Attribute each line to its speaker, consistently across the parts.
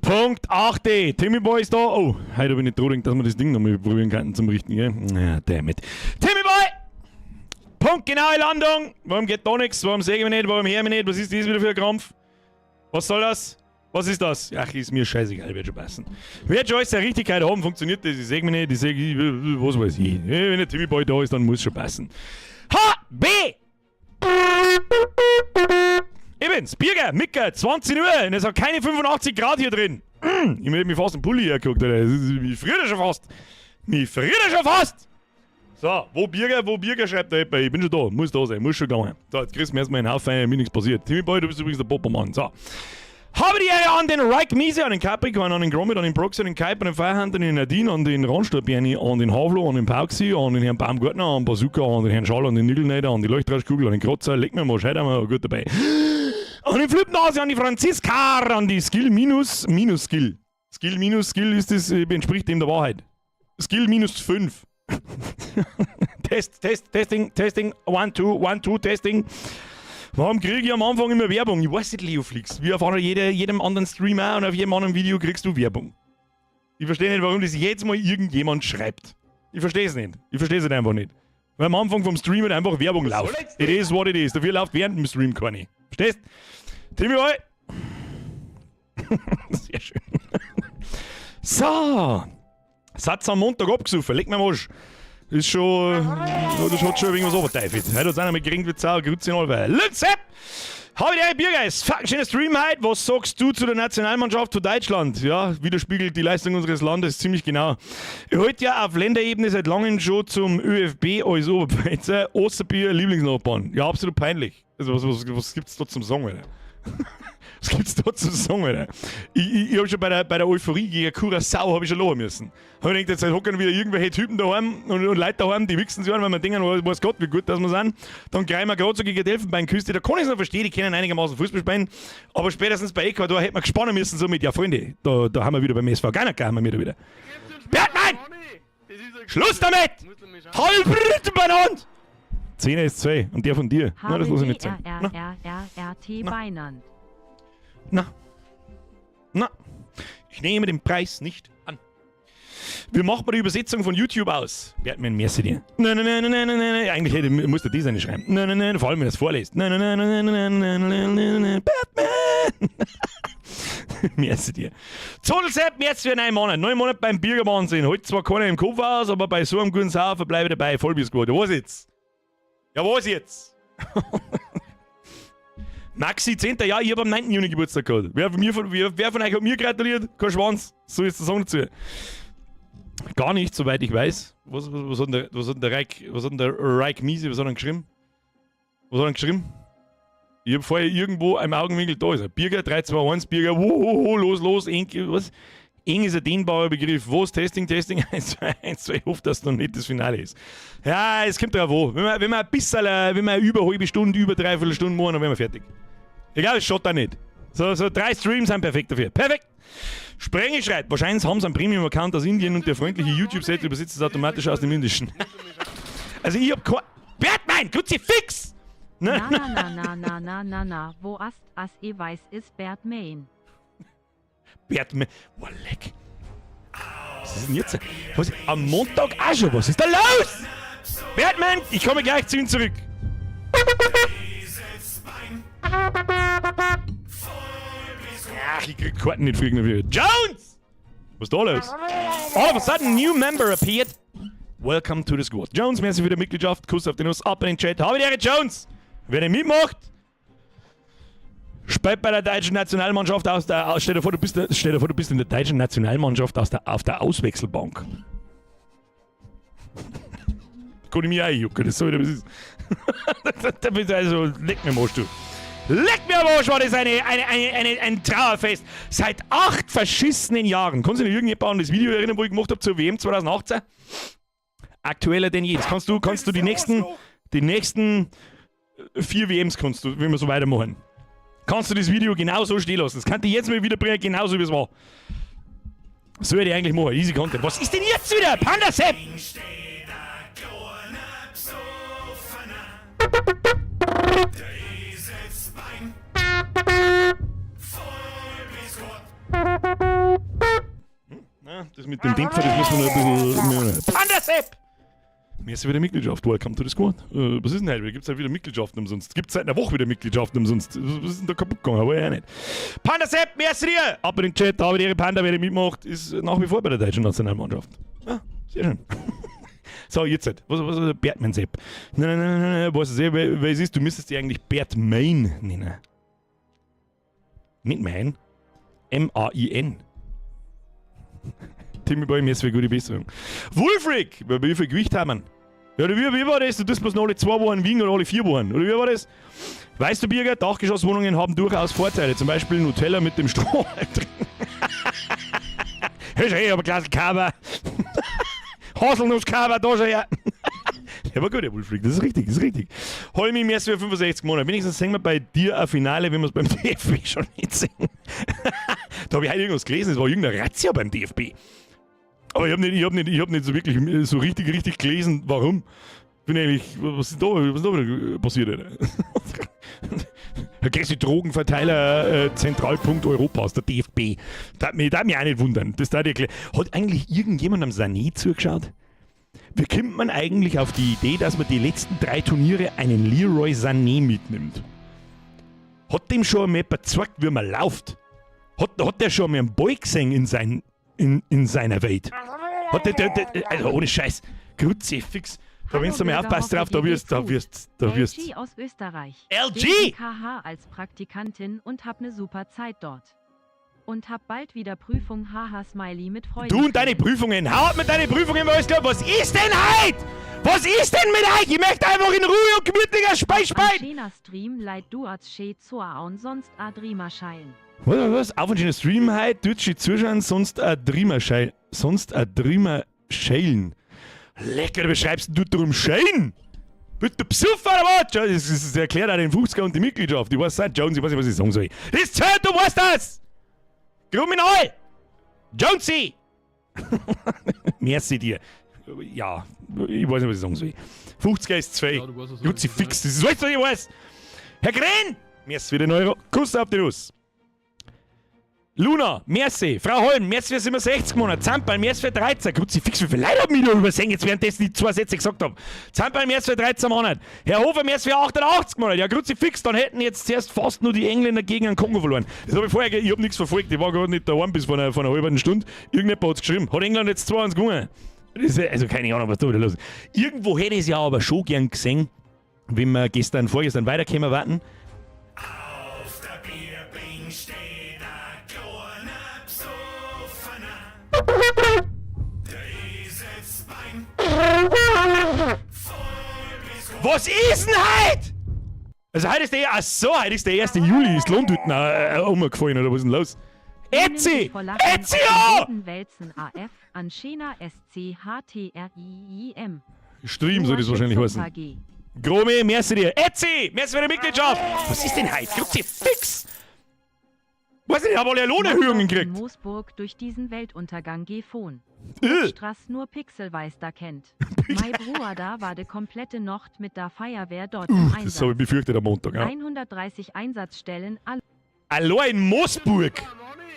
Speaker 1: Punkt 8. Timmy Boy ist da. Oh, heute habe ich nicht dran gedacht, dass wir das Ding nochmal probieren könnten zum Richten, gell? Ja, damn it. Timmy Boy! Punkt genaue Landung! Warum geht da nichts? Warum sehe ich mich nicht? Warum höre ich mich nicht? Was ist das wieder für ein Krampf? Was soll das? Was ist das? Ach, ist mir scheißegal, wird schon passen. Wird schon alles seine Richtigkeit haben, funktioniert das? Ich sehe mich nicht, ich sehe, was weiß ich. Wenn der Timmy Boy da ist, dann muss schon passen. H, B! Ich bin's, Birger, Micke, 20 Uhr, und es hat keine 85 Grad hier drin. Ich hab mir fast einen Pulli hergeguckt, Alter. Mich friert er schon fast. Mich friert er schon fast. So, wo Birger schreibt da jemand, ich bin schon da, muss da sein, muss schon gegangen. So, jetzt kriegst du mir erstmal einen Haufen, mir nichts passiert. Timmy Boy, du bist übrigens der Popermann. So. Habe die Ehre an den Reik Miese, an den Capricorn, an den Gromit, an den Proxy, an den Kuiper, an den Firehunter, an den Nadine, an den Randstadtbernie, an den Havlo, an den Pauxi, an den Herrn Baumgartner, an Bazooka, an den Herrn Schall, an den Nigelneider, an die Leuchtdraschkugel, an den Krotzer, leck mir mal, heute haben wir gut dabei. An den Flipnase, an die Franziska, an die Skill minus, minus Skill. Skill minus Skill ist das, entspricht dem der Wahrheit. Skill minus 5. Test, Test, Testing, Testing, 1, 2, 1, 2, Testing. Warum kriege ich am Anfang immer Werbung? Ich weiß nicht, Leoflix. Wie auf jedem anderen Stream auch und auf jedem anderen Video kriegst du Werbung. Ich verstehe nicht, warum das jedes Mal irgendjemand schreibt. Ich verstehe es nicht. Ich verstehe es halt einfach nicht. Weil am Anfang vom Stream halt einfach Werbung läuft. It is what it is. Dafür läuft während dem Stream keine. Verstehst? Timmy Boy. Sehr schön. So. Satz am Montag abgesoffen. Leck mir am Arsch. Ist schon. Das hat schon irgendwas runterteufelt. Heute hat einer mit gering wie Sau. Grüezi alle. Lützep! Habe ich Biergeist. Fuck, schöner Stream heute. Was sagst du zu der Nationalmannschaft von Deutschland? Ja, widerspiegelt die Leistung unseres Landes ziemlich genau. Ich halte ja auf Länderebene seit langem schon zum ÖFB als Oberpfälzer Osterbier Lieblingsnachbarn. Ja, absolut peinlich. Also, was gibt's da zum Sagen, Alter? Was gibt's da zu sagen, Alter? Ich hab schon bei der Euphorie gegen Curaçao hab ich schon lachen müssen. Hab ich gedacht, jetzt hocken wieder irgendwelche Typen daheim und Leute daheim, die wichsen sich an, weil man denken, weiß Gott, wie gut dass wir sind. Dann greifen wir gerade so gegen die Elfenbeinküste. Da kann ich es noch verstehen, die können einigermaßen Fußball spielen. Aber spätestens bei Ecuador hätte man gespannen müssen, so mit, ja Freunde, da haben wir wieder beim SV Ganacker, haben wir wieder. Bertmann! Schluss damit! Halb beieinander! 10 ist 2 und der von dir. Na, das muss ich nicht sagen. Na,
Speaker 2: R R R R T Beinand.
Speaker 1: Na. Na. Ich nehme den Preis nicht an. Wie macht man die Übersetzung von YouTube aus? Bertmann, merci dir. Nein, nein, nein, nein, nein, nein. Eigentlich muss der das nicht schreiben. Nein, nein, nein, vor allem, wenn er es vorliest. Nein, nein, nein, nein, nein, nein, nein, nein, nein, Batman! Merci dir. Zodelsepp, merci für 9 Monate. 9 Monate beim Bürgerwahnsinn. Halt zwar keiner im Kopf aus, aber bei so einem guten Saufen bleibe ich dabei. Voll bis gut. Was jetzt? Ja, was jetzt? Maxi, 10. Ja, ich habe am 9. Juni Geburtstag gehabt. Wer von euch hat mir gratuliert? Kein Schwanz. So ist der Song dazu. Gar nicht, soweit ich weiß. Was hat denn der Reik Miese, was hat er denn geschrieben? Was hat er denn geschrieben? Ich habe vorher irgendwo im Augenwinkel, da ist er. Birger 3, 2, 1, Birger, wo, los, los, eng, was? Eng ist ein dehnbarer Begriff. Was? Testing, Testing, 1, 2, 1, 2. Ich hoffe, dass noch nicht das Finale ist. Ja, es kommt drauf an. Wenn wir ein bisschen, wenn wir über halbe Stunde, über dreiviertel Stunde machen, dann wären wir fertig. Egal, es schaut da nicht. So drei Streams sind perfekt dafür. Perfekt! Sprenge schreibt, wahrscheinlich haben sie einen Premium-Account aus Indien und der freundliche YouTube-Set übersetzt es automatisch aus dem Indischen. Also ich hab kein. Bertmann, Kruzifix!
Speaker 2: Na na na na na na na na, wo ast as e weiß ist Bert Main.
Speaker 1: Bertmann. Oh, leck. Was ist denn jetzt? Was? Am Montag auch schon? Was ist da los? Bertmann, ich komme gleich zu Ihnen zurück. Ach, ich krieg Karten nicht früh dafür. Jones! Was ist da los? All of a sudden, new member appeared. Welcome to the squad. Jones, merci für die Mitgliedschaft. Kuss auf die Nuss. Ab in den Chat. Habe die Ehre, Jones! Wer nicht mitmacht, spielt bei der deutschen Nationalmannschaft aus der. Stell dir vor, du bist in der deutschen Nationalmannschaft auf der Auswechselbank. Kann ich mich auch jucken, das soll das ist. Da bist du also, leck mir am Arsch, du. Leck mir am Arsch, war das ein Trauerfest. Seit 8 verschissenen Jahren. Kannst du dich noch irgendjemand an das Video erinnern, wo ich gemacht habe zur WM 2018? Aktueller denn je. Das kannst du die nächsten vier WMs kannst du, wenn wir so weitermachen. Kannst du das Video genauso stehen lassen. Das kann ich jetzt mal wieder bringen, genauso wie es war. So hätte ich eigentlich machen. Easy Content. Was ist denn jetzt wieder? Panda Sepp! Das mit dem Dämpfer, das müssen wir noch ein bisschen. Pandasepp! Mir ist wieder Mitgliedschaft. Welcome to the squad. Was ist denn heute? Gibt es halt wieder Mitgliedschaften umsonst? Gibt es seit einer Woche wieder Mitgliedschaften umsonst? Was ist denn da kaputt gegangen? Aber ja nicht. Panda Sepp, merci dir! Ab in den Chat, da ihre Panda, wer mitmacht, ist nach wie vor bei der deutschen Nationalmannschaft. Ah, sehr schön. So, jetzt halt. Was ist Bertman Sepp? Nein, nein, nein, nein, was ist, wer es ist? Du müsstest dich eigentlich Bertmain nennen. Nicht Main. M-A-I-N. Timmy Boy, mir ist für gute Besserung. Wulfric! Wie viel Gewicht haben wir? Ja, wie war das? Du tust bloß noch alle 2 Wochen wiegen oder alle 4 Wochen. Oder wie war das? Weißt du, Birger, Dachgeschosswohnungen haben durchaus Vorteile. Zum Beispiel Nutella mit dem Strohhalm drin. Hör schon her, aber Glas Kaba. Haselnusskaba, da schon her. Ja, aber gut, der Wulfric, das ist richtig, das ist richtig. Holmi, merci für 65 Monate. Wenigstens sehen wir bei dir ein Finale, wenn wir es beim DFB schon nicht sehen. Da habe ich heute irgendwas gelesen, es war irgendeine Razzia beim DFB. Aber ich hab nicht so wirklich so richtig, richtig gelesen, warum. Bin eigentlich, was ist da wieder passiert, Alter? Der größte Drogenverteiler Zentralpunkt Europas, der DFB. Das mich auch nicht wundern. Das da Hat eigentlich irgendjemand am Sané zugeschaut? Wie kommt man eigentlich auf die Idee, dass man die letzten drei Turniere einen Leroy Sané mitnimmt? Hat dem schon einmal jemand gezeigt, wie man läuft? Hat der schon einmal einen Ball gesehen in seiner Welt? Hat der, also ohne Scheiß, Kruzifix. Da, wenn du mal aufpasst drauf, da wirst.
Speaker 2: LG aus Österreich.
Speaker 1: LG!
Speaker 2: KH als Praktikantin und hab ne super Zeit dort. Und hab bald wieder Prüfung, haha, Smiley mit Freude.
Speaker 1: Du und deine Prüfungen. Hau ab mit deinen Prüfungen, was klar. Was ist denn heute? Was ist denn mit euch? Ich möchte einfach in Ruhe und gemütlicher Speis
Speaker 2: Ein schöner Stream leit du als schee zuaun sonst a Dreamer scheilen.
Speaker 1: Was, was? Auf ein schöner Stream heute, tut schön zuschauen, sonst a Dreamer scheilen. Sonst a Dreamer scheilen. Lecker, beschreibst du drum Schein? Bitte Psuffer oder was? Das erklärt auch den 50er und die Mitgliedschaft. Ich weiß nicht, Jones, ich weiß nicht, was ich sagen soll. Das zählt, du weißt das! Kriminal! Jonesy! Merci dir. Ja, ich weiß nicht, was ich sagen soll. 50er ist 2.
Speaker 3: Ja, du weißt, was
Speaker 1: Jutzi
Speaker 3: ich
Speaker 1: fix, das ist alles, was ich weiß. Herr Gren! Merci für den Euro. Kuss auf die Nuss. Luna, merci. Frau Holm, merci für 67 Monate. Zamperl, merci für 13. Kruzifix, wie viele Leute haben mich da übersehen, jetzt währenddessen ich zwei Sätze gesagt habe. Zamperl, merci für 13 Monate. Herr Hofer, merci für 88 Monate. Ja, Kruzifix, dann hätten jetzt zuerst fast nur die Engländer gegen den Kongo verloren. Das habe ich vorher, ich habe nichts verfolgt, ich war gerade nicht daheim bis vor einer halben Stunde. Irgendjemand hat es geschrieben. Hat England jetzt 2-1 gewonnen? Das ist, also keine Ahnung, was da wieder los ist. Irgendwo hätte ich es ja aber schon gern gesehen, wenn wir gestern, vorgestern weiterkommen warten. Auf der Bierbink steht ein kleiner Psoffener. Der ist jetzt beim Was ist denn heute? Also heute ist der, ach so, heute ist der 1. Juli, ist Lohntüten umgefallen oder was ist denn los? Etzi! Ezio!
Speaker 2: Wälzen AF an Schena SCHTRIIM.
Speaker 1: Stream soll das wahrscheinlich heißen. Gromi, merci dir. Etzi, merci für die Mitgliedschaft. Was ist denn heute? Kruzifix! Was denn? Ich habe alle Lohnerhöhungen gekriegt.
Speaker 2: Moosburg durch diesen Weltuntergang gefohn. Straß nur Pixelweiß da kennt. Mei Bruader war de komplette Nocht mit der Feuerwehr dort im
Speaker 1: Das habe
Speaker 2: Einsatz.
Speaker 1: ich befürchtet am Montag. Ja.
Speaker 2: 130 Einsatzstellen, alle
Speaker 1: Allein in Moosburg.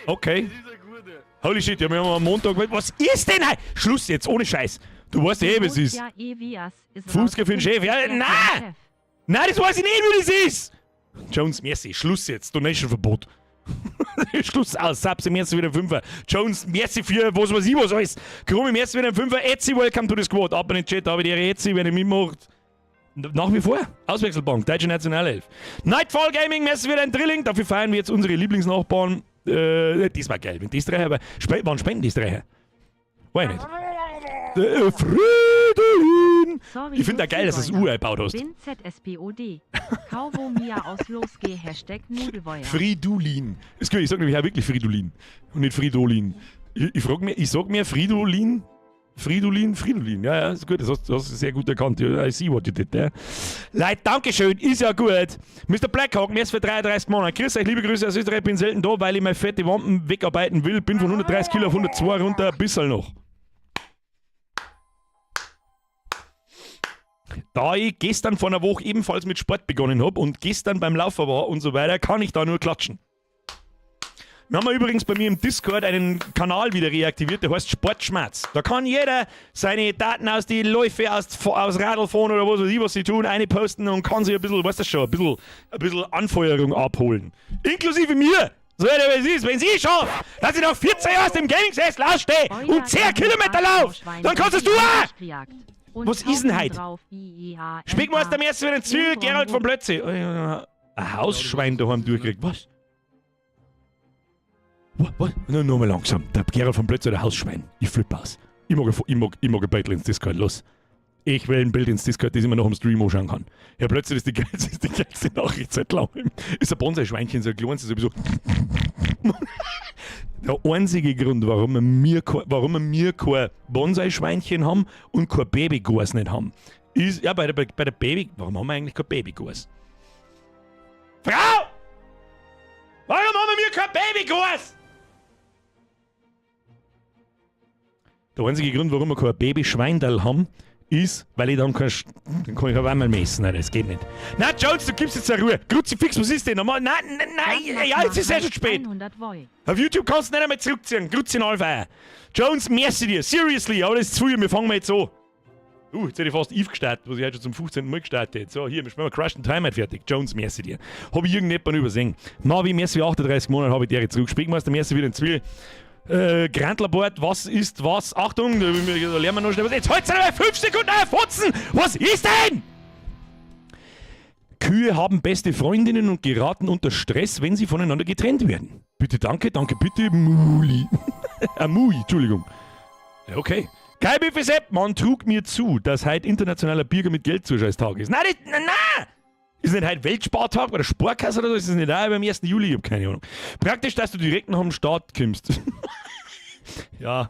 Speaker 1: Okay.
Speaker 3: Das ist eine gute.
Speaker 1: Holy shit, ja, wir haben am Montag. Was ist denn heute? Schluss jetzt, ohne Scheiß. Du weißt eh, was es ist.
Speaker 2: Ja, Evias ist
Speaker 1: 50er für den Chef. Ja,
Speaker 2: Er
Speaker 1: nein!
Speaker 2: für den Chef.
Speaker 1: Nein, das weiß ich nicht, wie das ist. Jones, merci. Schluss jetzt. Donation-Verbot. Schluss aus. Sapse, merci wieder Fünfer. Jones, merci für was weiß ich was alles. Krumi, merci wieder ein Fünfer. Etsy, welcome to the squad. Ab in den Chat, habe die Etsy, wenn ihr mitmacht. Nach wie vor. Auswechselbank, Deutsche Nationalelf. Nightfall Gaming, merci wieder ein Drilling. Dafür feiern wir jetzt unsere Lieblingsnachbarn. Das war geil, wenn die Österreicher, aber wann spenden die Österreicher? Weiß ich nicht. Fridolin!
Speaker 2: Sorry,
Speaker 1: Ich finde auch geil, dass du das U eingebaut hast.
Speaker 2: Bin ZSPOD. Kauvo Mia aus Losgeh #Nudelwoyer.
Speaker 1: Fridolin. Ist gut, ich sag nämlich auch wirklich Fridolin und nicht Fridolin. Ich frag mir, ich sag mir Fridolin. Fridolin, Fridolin. Ja, ist gut, das hast du sehr gut erkannt. I see what you did there. Leute, Dankeschön, ist ja gut. Mr. Blackhawk, mir ist für 33 Monate. Grüß euch, liebe Grüße aus Österreich, bin selten da, weil ich meine fette Wampen wegarbeiten will. Bin von 130 Kilo auf 102 runter, ein bisschen noch. Da ich gestern vor einer Woche ebenfalls mit Sport begonnen habe und gestern beim Laufen war und so weiter, kann ich da nur klatschen. Wir haben ja übrigens bei mir im Discord einen Kanal wieder reaktiviert, der heißt Sportschmerz. Da kann jeder seine Daten aus die Läufe, aus Radlfahren oder was weiß ich, was sie tun, eine posten und kann sich ein bisschen, weißt du schon, ein bisschen Anfeuerung abholen. Inklusive mir! So, wie es ist, wenn sie schafft, dass ich nach 14 Jahren aus dem Gaming-Sessel ausstehe und 10 Kilometer lauf, dann kannst du auch! Was ist denn heute? Speckmeister Merci für den Zwiebel, Gerald von Plötze. Ein Hausschwein daheim durchgekriegt. Was? Was? Was? Nur, nur mal langsam. Der Gerald von Plötze hat ein Hausschwein. Ich flippe aus. Ich mag ein Bild ins Discord. Los. Ich will ein Bild ins Discord, das ich mir noch im Stream anschauen kann. Herr Plötze, das ist die geilste Nachricht seit langem. Ist ein Bonsai-Schweinchen, so ein kleines, sowieso. Der einzige Grund, warum wir kein Bonsai-Schweinchen haben und kein Babygors nicht haben, ist, ja, bei der Baby, warum haben wir eigentlich kein Babygors? Frau! Warum haben wir kein Babygors? Der einzige Grund, warum wir kein Babyschweindal haben, ist, weil ich dann kein, dann kann ich kein Wammerl mehr essen. Nein, das geht nicht. Na, Jones, du gibst jetzt eine Ruhe. Kruzifix, was ist denn? Nochmal? Nein, nein, nein, ja, jetzt ist eh schon spät.
Speaker 2: 100 Voi.
Speaker 1: Auf YouTube kannst du nicht einmal zurückziehen. Kruzinalfeier. Jones, merci dir. Seriously, aber das ist zu früh. Wir fangen mal jetzt an. Jetzt hätte ich fast Eve gestartet, was ich heute schon zum 15. Mal gestartet hätte. So, hier, wir spielen Crush and Time fertig. Jones, merci dir. Habe ich irgendjemanden übersehen? Navi, merci für 38 Monate, habe ich dir zurück. Speckmeister, merci für den Zwiebel. Grantlerbord, was ist was? Achtung, da lernen wir noch schnell was. Jetzt halt's einmal 5 Sekunden auf, Fotzen! Was ist denn? Kühe haben beste Freundinnen und geraten unter Stress, wenn sie voneinander getrennt werden. Bitte, danke, danke, bitte, Muli. Mui, Entschuldigung. Ja, okay. Kai Sepp, man trug mir zu, dass heute internationaler Bürger mit Geld Tag ist. Nein, das, nein, nein! Ist nicht heute Weltspartag oder Sparkasse oder so? Ist es nicht auch beim 1. Juli? Ich hab keine Ahnung. Praktisch, dass du direkt nach dem Start kommst. Ja,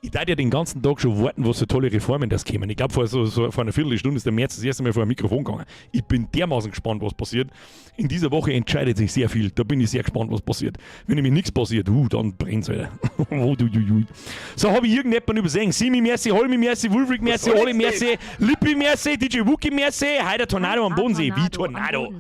Speaker 1: ich darf ja den ganzen Tag schon warten, was für tolle Reformen das kämen. Ich glaube, vor, so, so, vor einer Viertelstunde ist der Merz das erste Mal vor ein Mikrofon gegangen. Ich bin dermaßen gespannt, was passiert. In dieser Woche entscheidet sich sehr viel. Da bin ich sehr gespannt, was passiert. Wenn nämlich nichts passiert, dann brennt's, Alter. Oh, du, du, du. So, habe ich irgendjemanden übersehen. Simi merci, Holmi merci, Wulfric merci, Olli merci, Lippi merci, DJ Wookie merci, heute Tornado am Bodensee. Wie Tornado?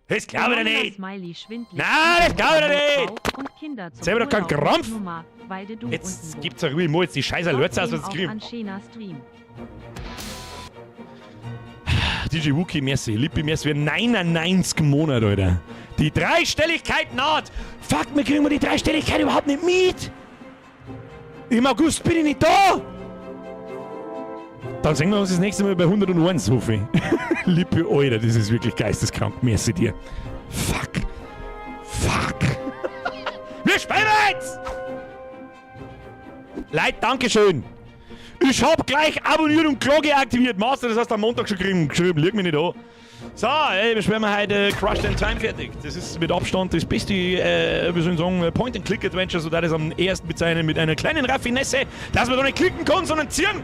Speaker 1: Das glaube ich nicht!
Speaker 2: Smiley schwindlig.
Speaker 1: Nein, das glaube ich nicht!
Speaker 2: Und Kinder zum
Speaker 1: Selber doch keinen
Speaker 2: Urlaub
Speaker 1: Krampf.
Speaker 2: Nummer, weil du
Speaker 1: Jetzt
Speaker 2: unten
Speaker 1: gibt's eine Ruhe, ich mach jetzt die scheiß Alerts aus, was
Speaker 2: Trotzdem
Speaker 1: kriegen.
Speaker 2: auch an schöner Stream.
Speaker 1: DJ Wookie merci, Lippi merci für 99 Monate, Alter. Die Dreistelligkeit naht! Fuck, wir kriegen wir die Dreistelligkeit überhaupt nicht mit! Im August bin ich nicht da! Dann sehen wir uns das nächste Mal bei 101, hoffe ich. Lippi, Alter, das ist wirklich geisteskrank. Merci dir. Fuck. Fuck. Wir spielen jetzt! Leute, Dankeschön. Ich hab gleich abonniert und Glocke aktiviert. Master, das hast du am Montag schon geschrieben. Geschrieben, lüg mich nicht an. So, ey, wir spielen heute Crush in Time fertig. Das ist mit Abstand das beste, wie soll ich sagen, Point-and-Click-Adventure, so da das am ersten bezeichnen, mit einer kleinen Raffinesse, dass man da nicht klicken kann, sondern ziehen.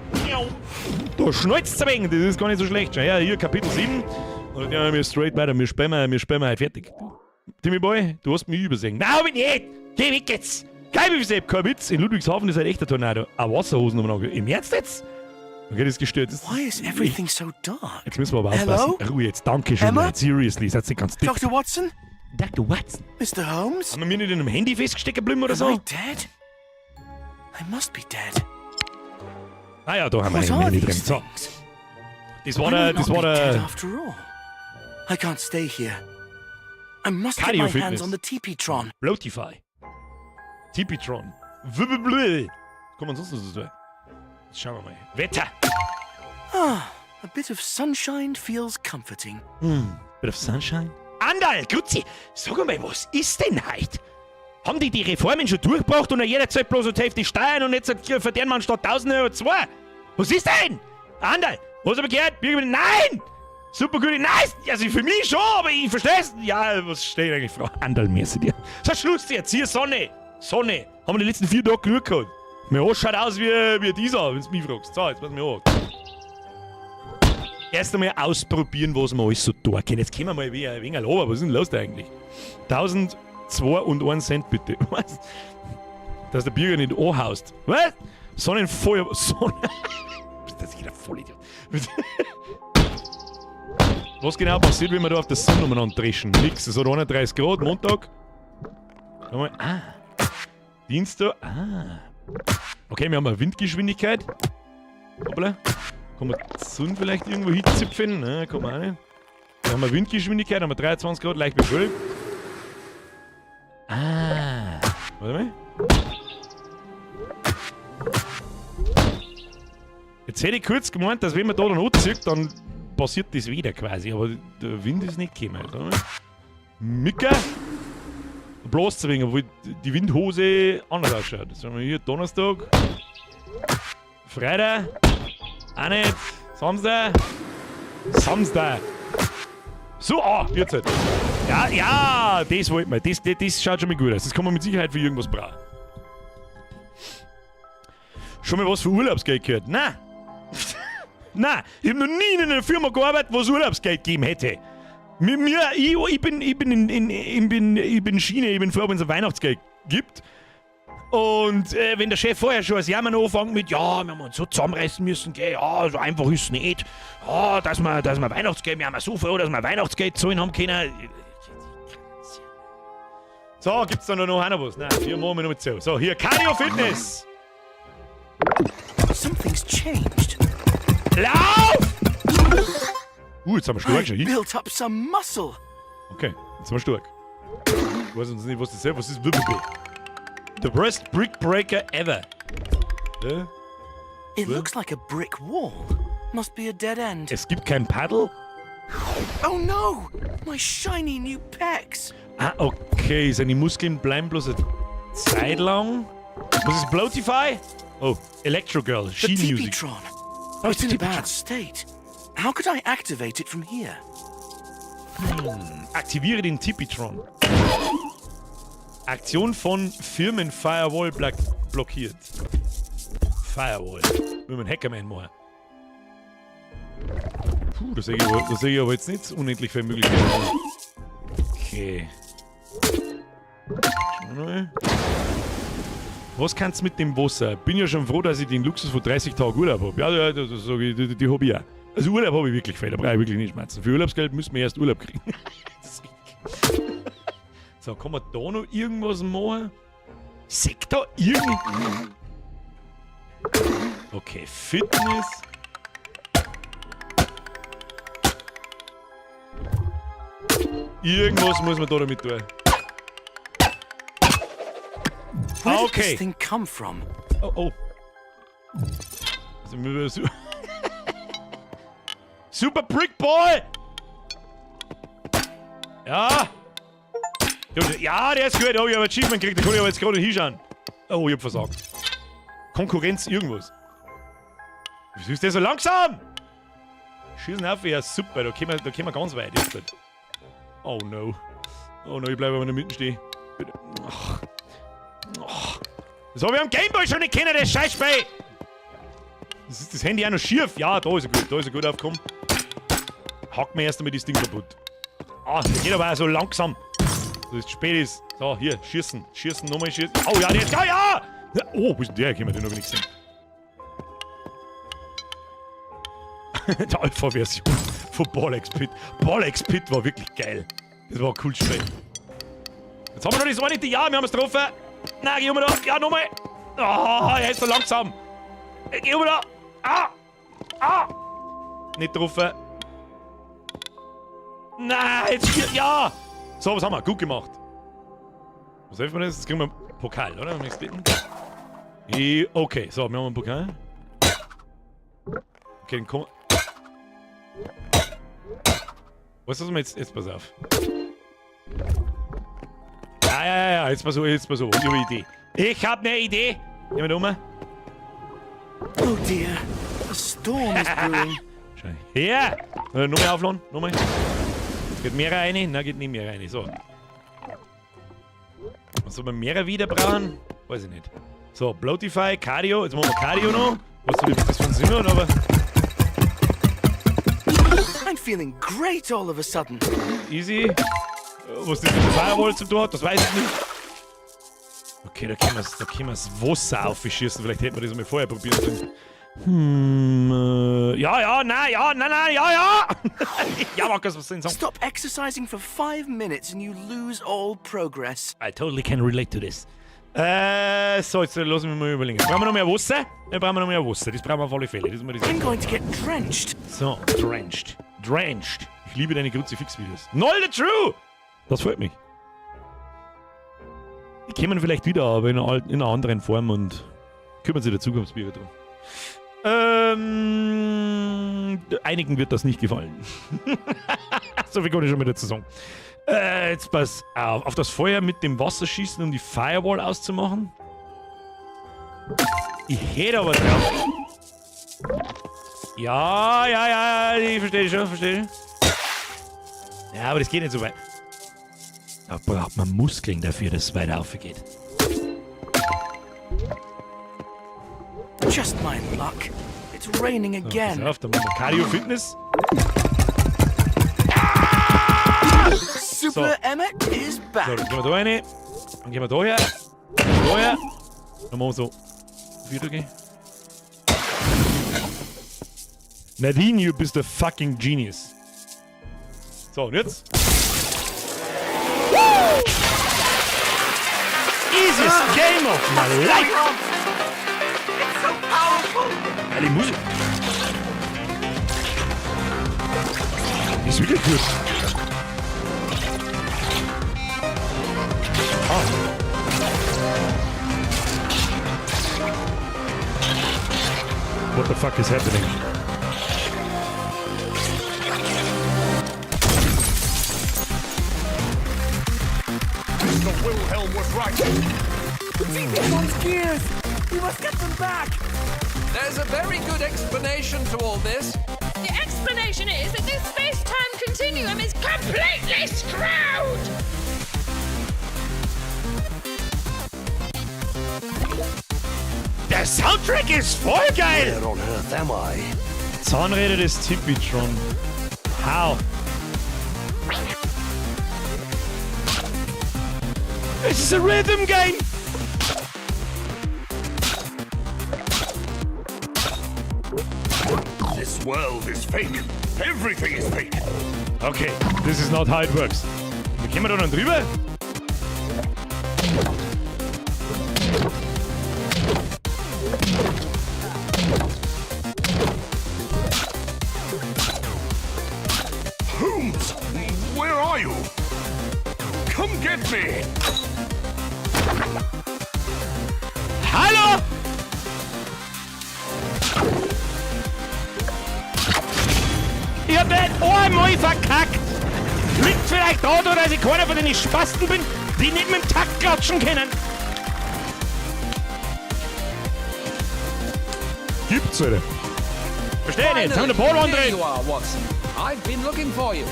Speaker 1: Da schnalzt's ein wenig, das ist gar nicht so schlecht. Schau her, hier Kapitel 7. Und dann wir straight weiter, wir spielen heute fertig. Timmy Boy, du hast mich übersehen. Nein, hab ich nicht! Geh weg jetzt! Geil, wie Sepp, kein Witz. In Ludwigshafen ist halt echt ein Tornado. Ein Wasserhosen umeinander. Im Ernst jetzt? Okay, das ist gestört. Das
Speaker 3: Why is everything so dark?
Speaker 1: Jetzt müssen wir aber
Speaker 3: Hello?
Speaker 1: aufpassen. Ruhe jetzt, danke schön.
Speaker 3: Emma?
Speaker 1: Leute. Seriously, seid nicht ganz dicht.
Speaker 3: Dr. Watson?
Speaker 1: Dr. Watson?
Speaker 3: Mr. Holmes?
Speaker 1: Haben wir nicht in einem Handy festgesteckt geblieben oder
Speaker 3: Am
Speaker 1: so?
Speaker 3: I dead? I must be dead.
Speaker 1: Ah ja, da haben wir
Speaker 3: What
Speaker 1: ein
Speaker 3: are
Speaker 1: Handy drin.
Speaker 3: these
Speaker 1: So,
Speaker 3: things?
Speaker 1: das war
Speaker 3: I
Speaker 1: der,
Speaker 3: might
Speaker 1: das
Speaker 3: not
Speaker 1: war
Speaker 3: be dead
Speaker 1: der
Speaker 3: after all. I can't stay here. I must get
Speaker 1: Cardio
Speaker 3: my
Speaker 1: Fitness.
Speaker 3: hands on the TP-Tron.
Speaker 1: Bloatify. Tipitron. Wbbblb. Kommt man sonst noch so? Jetzt schauen wir mal. Wetter.
Speaker 3: Ah, a bit of sunshine feels comforting.
Speaker 1: Bit of sunshine. Andal, Grüezi. Sag mal, was ist denn heute? Haben die die Reformen schon durchgebracht und jeder zahlt bloß die Hälfte Steuern und jetzt verdient man statt 1000 Euro zwei? Was ist denn? Andal, was hab ich gehört? Bürger- Nein! Super gut, nein! Also für mich schon, aber ich versteh's. Ja, was steht eigentlich, Frau Andal, merci dir. So, Schluss jetzt, hier Sonne. Sonne. Haben wir die letzten 4 Tage genug gehabt. Mir Arsch schaut aus wie dieser, wenn du mich fragst. So, jetzt pass mir an. Erst einmal ausprobieren, was wir alles so tun können. Jetzt können wir mal ein wenig labern. Was ist denn los da eigentlich? 1002 und 1 Cent bitte. Was? Dass der Bürger nicht anhaust. Was? Sonnenfeuer. Sonne. Das ist jeder Vollidiot. Was genau passiert, wenn wir da auf der Sonne umeinander dreschen? Nix. Es hat 31 Grad, Montag. Nochmal. Ah. Dienstag. Ah. Okay, wir haben eine Windgeschwindigkeit. Hoppla. Kann man die Sonne vielleicht irgendwo hinzipfen? Ne, kann man auch nicht. Da haben wir Windgeschwindigkeit, haben wir 23 Grad, leicht bewölkt. Ah. Warte mal. Jetzt hätte ich kurz gemeint, dass wenn man da dann anzieht, dann passiert das wieder quasi. Aber der Wind ist nicht gekommen. Warte mal. Micke! Bloß zu wenig, obwohl die Windhose anders ausschaut. Jetzt haben wir hier Donnerstag. Freitag. Auch nicht. Samstag. Samstag. So, ah, jetzt halt. Ja, ja, das wollten wir. Das schaut schon mal gut aus. Das kann man mit Sicherheit für irgendwas brauchen. Schon mal was für Urlaubsgeld gehört? Nein. Nein, ich hab noch nie in einer Firma gearbeitet, wo es Urlaubsgeld gegeben hätte. Mir, ich bin, ich bin in, in, ich bin, ich bin Schiene, ich bin froh, wenn es ein Weihnachtsgeld gibt. Und wenn der Chef vorher schon das Jammern anfängt mit, ja, wir haben uns so zusammenreißen müssen, gell, ja, so einfach ist es nicht. Ja, dass wir Weihnachtsgeld, wir haben ja so froh, dass wir Weihnachtsgeld zahlen haben können. So, gibt's da noch einer was? Nein, hier machen wir noch mit zu. So, hier, Cardio Fitness.
Speaker 3: Something's changed.
Speaker 1: Lauf! Jetzt sind wir stark
Speaker 3: I
Speaker 1: schon.
Speaker 3: built up some muscle.
Speaker 1: Okay, jetzt sind wir stark. Ich weiß jetzt nicht, was das ist. Was ist WBB? The worst brick breaker ever. Ja?
Speaker 3: It looks like a brick wall. Must be a dead end.
Speaker 1: Es gibt kein Paddle.
Speaker 3: Oh no! My shiny new pecs!
Speaker 1: Ah, okay. Seine Muskeln bleiben bloß eine Zeit lang. Was ist Bloatify? Oh, Electro Girl.
Speaker 3: The
Speaker 1: She Music.
Speaker 3: Tippytron.
Speaker 1: Oh,
Speaker 3: It's in a
Speaker 1: Tippytron.
Speaker 3: bad state. How could I activate it from here?
Speaker 1: Aktiviere den Tippytron. Aktion von Firmen-Firewall blockiert. Firewall. Will man Hackerman machen. Puh, das sehe ich aber jetzt nicht unendlich viele Möglichkeiten. Okay. Schauen wir mal. Was kannst du mit dem Wasser? Bin ja schon froh, dass ich den Luxus von 30 Tagen Urlaub hab. Ja, ja, das sag ich, die hab ich auch. Also Urlaub habe ich wirklich viel, da brauche ich wirklich nicht schmerzen. Für Urlaubsgeld müssen wir erst Urlaub kriegen. Das ist richtig. So, kann man da noch irgendwas machen? Seht da irgendwie... Okay, Fitness. Irgendwas muss man da damit tun.
Speaker 3: Where did
Speaker 1: Okay.
Speaker 3: this thing come from?
Speaker 1: Oh, oh. Also, Super Brick Ball! Ja! Ja, der ist gut. Oh, ich hab Achievement gekriegt. Da kann ich aber jetzt gerade hinschauen. Oh, ich hab versagt. Konkurrenz irgendwas. Wieso ist der so langsam? Schießen auf, ja super. Da kommen wir ganz weit jetzt. Oh no. Oh no, ich bleibe aber in der Mitte stehen. Bitte. Ach. Ach. Das hab ich am Gameboy schon nicht kennen, das Scheißspiel! Das ist das Handy auch noch schief. Ja, da ist er gut. Da ist er gut aufgekommen. Hack mir erst einmal das Ding kaputt. Ah, der geht aber auch so langsam. So ist spät ist. So, hier, schießen. Schießen, nochmal schießen. Oh ja, der ist. Ja, ja! Oh, wo ist denn der hergekommen? Den hab ich nicht gesehen. Die Alpha-Version von Ball X Pit. Ball X Pit war wirklich geil. Das war ein cooles Spiel. Jetzt haben wir noch das eine. Ja, wir haben es getroffen. Nein, geh um da. Ja, nochmal. Ah, er ist so langsam. Geh um da. Ah. Ah. Nicht getroffen. Nein, jetzt hier. Ja. So, was haben wir? Gut gemacht. Was hilft mir das? Jetzt kriegen wir einen Pokal, oder? Okay, so, wir haben einen Pokal. Okay, dann komm. Was ist das jetzt? Jetzt pass auf. Ja, ja, ja, ja, jetzt pass auf, jetzt pass auf. Ich hab eine Idee. Ich hab eine Idee. Geh mal da um.
Speaker 3: Oh dear, a storm is brewing.
Speaker 1: Schau her. Nochmal aufladen, nochmal. Geht mehr rein? Nein, geht nicht mehr rein. So. Was soll man mehr wieder brauchen? Weiß ich nicht. So, Bloatify, Cardio. Jetzt machen wir Cardio noch. Was soll ich das für einen Sinn hat, aber.
Speaker 3: I'm feeling great all of a sudden.
Speaker 1: Easy. Was das mit der Firewall zu tun hat, das weiß ich nicht. Okay, da können wir das Wasser aufschießen. Vielleicht hätten wir das mal vorher probieren sollen. Ja, ja, nein, ja, nein, nein, ja, ja! Ja, Markus, was soll ich sagen?
Speaker 3: Stop exercising for 5 minutes and you lose all progress.
Speaker 1: I totally can relate to this. So, jetzt lass mich mal überlegen. Brauchen wir noch mehr Wasser? Ja, brauchen wir noch mehr Wasser. Das brauchen wir auf alle Fälle. Das ist mir das.
Speaker 3: I'm going to get drenched.
Speaker 1: So, drenched. Drenched. Ich liebe deine Kruzifix-Videos. Noll the True! Das freut mich. Die kommen vielleicht wieder, aber in einer anderen Form und kümmern sich der Zukunftsbürger drum. Einigen wird das nicht gefallen. So viel kann ich schon mal dazu sagen. Jetzt pass auf. Auf das Feuer mit dem Wasser schießen, um die Firewall auszumachen. Ich hätte aber drauf. Ja, ich verstehe schon, verstehe. Ja, aber das geht nicht so weit. Da braucht man Muskeln dafür, dass es weiter aufgeht.
Speaker 3: Just my luck. It's raining
Speaker 1: So,
Speaker 3: again.
Speaker 1: pass auf, dann machen wir Cardio Fitness.
Speaker 3: Super Emmet is
Speaker 1: So,
Speaker 3: back.
Speaker 1: dann gehen wir da rein. Dann gehen wir da her. Da her. Dann machen wir so. Wieder. Nadine, you bist a fucking genius. So, und jetzt? Woo! Easiest game of my life!
Speaker 3: It's so powerful.
Speaker 1: Geile Musik. Die ist wirklich gut. Ah. What the fuck is happening?
Speaker 4: Mr. Wilhelm was right.
Speaker 3: TP-Tron's gears. We must get them back.
Speaker 5: There's a very good explanation to all this.
Speaker 6: The explanation is that this space-time continuum is completely screwed!
Speaker 1: Der Soundtrack ist voll geil!
Speaker 4: Where on earth am I?
Speaker 1: Zahnräder des TP-Tron. How? This is a rhythm game!
Speaker 4: This world is fake. Everything is fake.
Speaker 1: Okay, this is not how it works. Wie kommen wir da dann drüber?
Speaker 4: Holmes, where are you? Come get me.
Speaker 1: Hallo? Ich hab nicht einmal verkackt! Liegt vielleicht daran, dass ich keiner von den Spasten bin, die nicht mit dem Takt klatschen können. Gibt's, Alter. Verstehe nicht. Jetzt haben wir den Ball
Speaker 5: Here
Speaker 1: andrehen.
Speaker 5: you are, Watson. I've been looking for you.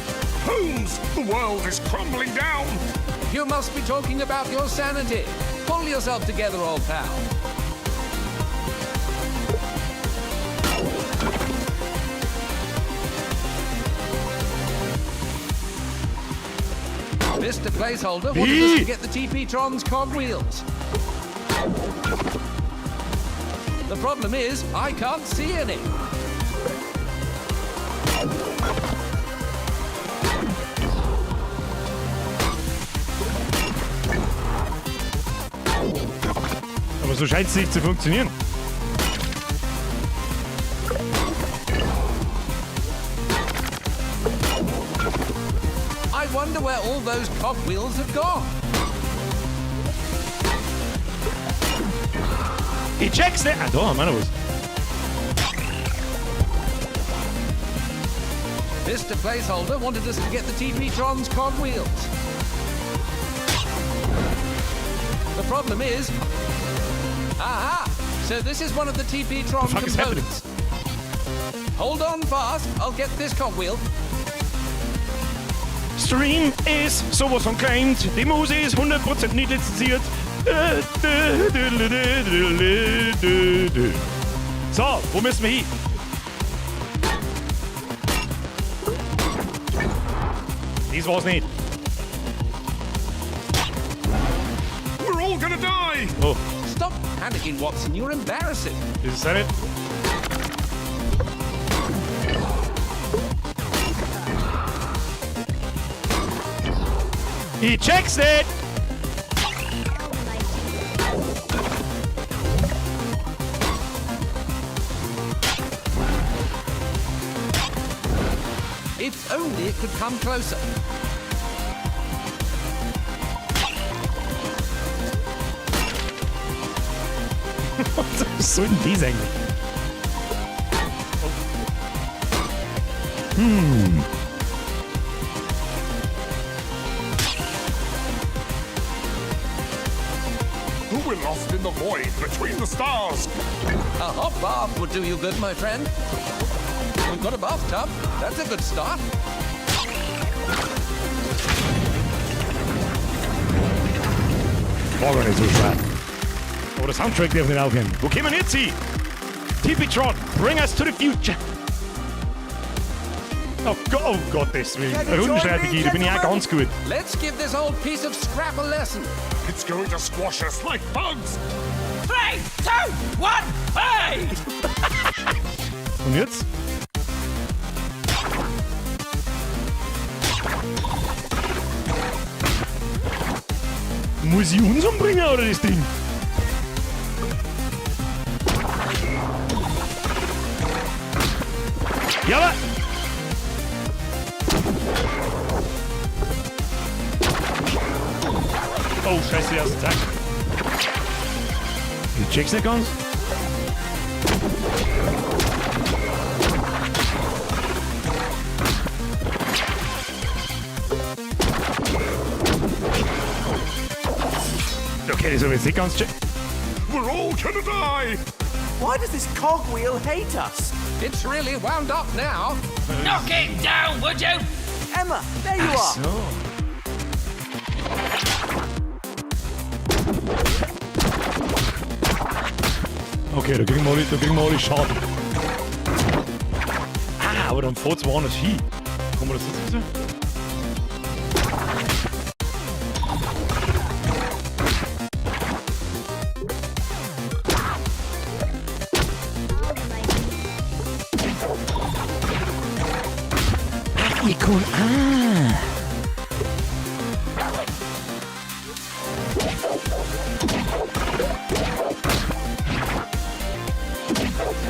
Speaker 4: Holmes, the world is crumbling down.
Speaker 5: You must be talking about your sanity. Pull yourself together, old pal. Mr. Placeholder wanted us
Speaker 1: Wie?
Speaker 5: to get the TP-Tron's cogwheels. The problem is, I can't see any.
Speaker 1: Aber so scheint es nicht zu funktionieren.
Speaker 5: I wonder where all those cogwheels have gone.
Speaker 1: Ich check's nicht. Ah, da haben wir noch was.
Speaker 5: Mr. Placeholder wanted us to get the TP-Tron's cogwheels. The problem is... Aha! So this is one of the TP-Tron
Speaker 1: The fuck is happening?
Speaker 5: components. Hold on fast, I'll get this cogwheel.
Speaker 1: Stream ist sowas von claimed. Die Musik ist 100% nicht lizenziert. So, wo müssen wir hin? Das war's nicht.
Speaker 4: We're all gonna die.
Speaker 1: Oh,
Speaker 5: Stop panicking, Watson, you're embarrassing.
Speaker 1: Das ist auch nicht. Ich check's nicht!
Speaker 5: If only it could come closer.
Speaker 1: Was soll denn das eigentlich?
Speaker 4: We're lost in the void between the stars.
Speaker 5: A hot bath would do you good, my friend. We've got a bathtub. That's a good start.
Speaker 1: War gar nicht so schwer. Aber der Soundtrack darf nicht aufhören. Wo kommen wir jetzt hin? TP-Tron, bring us to the future. Oh, Gott, oh Gottes Willen.
Speaker 3: Can you join
Speaker 1: Rundenstrategie,
Speaker 3: me,
Speaker 1: da bin ich auch
Speaker 3: gentlemen?
Speaker 1: ganz gut.
Speaker 5: Let's give this old piece of scrap a lesson.
Speaker 4: It's going to squash us like bugs.
Speaker 6: 3, 2, 1, hey!
Speaker 1: Und jetzt? Muss ich uns umbringen oder das Ding? Ja, aber. Oh, scheiße, ersten Tag. Ich check's nicht ganz. Okay, das hab ich jetzt nicht ganz checkt.
Speaker 4: We're all gonna die.
Speaker 3: Why does this cogwheel hate us?
Speaker 5: It's really wound up now.
Speaker 6: Knock it down, would you?
Speaker 3: Emma, there you are.
Speaker 1: So. Okay, da kriegen wir alle, da kriegen wir alle Schaden. Ah, aber dann fährt's woanders hin. Kann man das jetzt so? Ach, ich kann. Ah.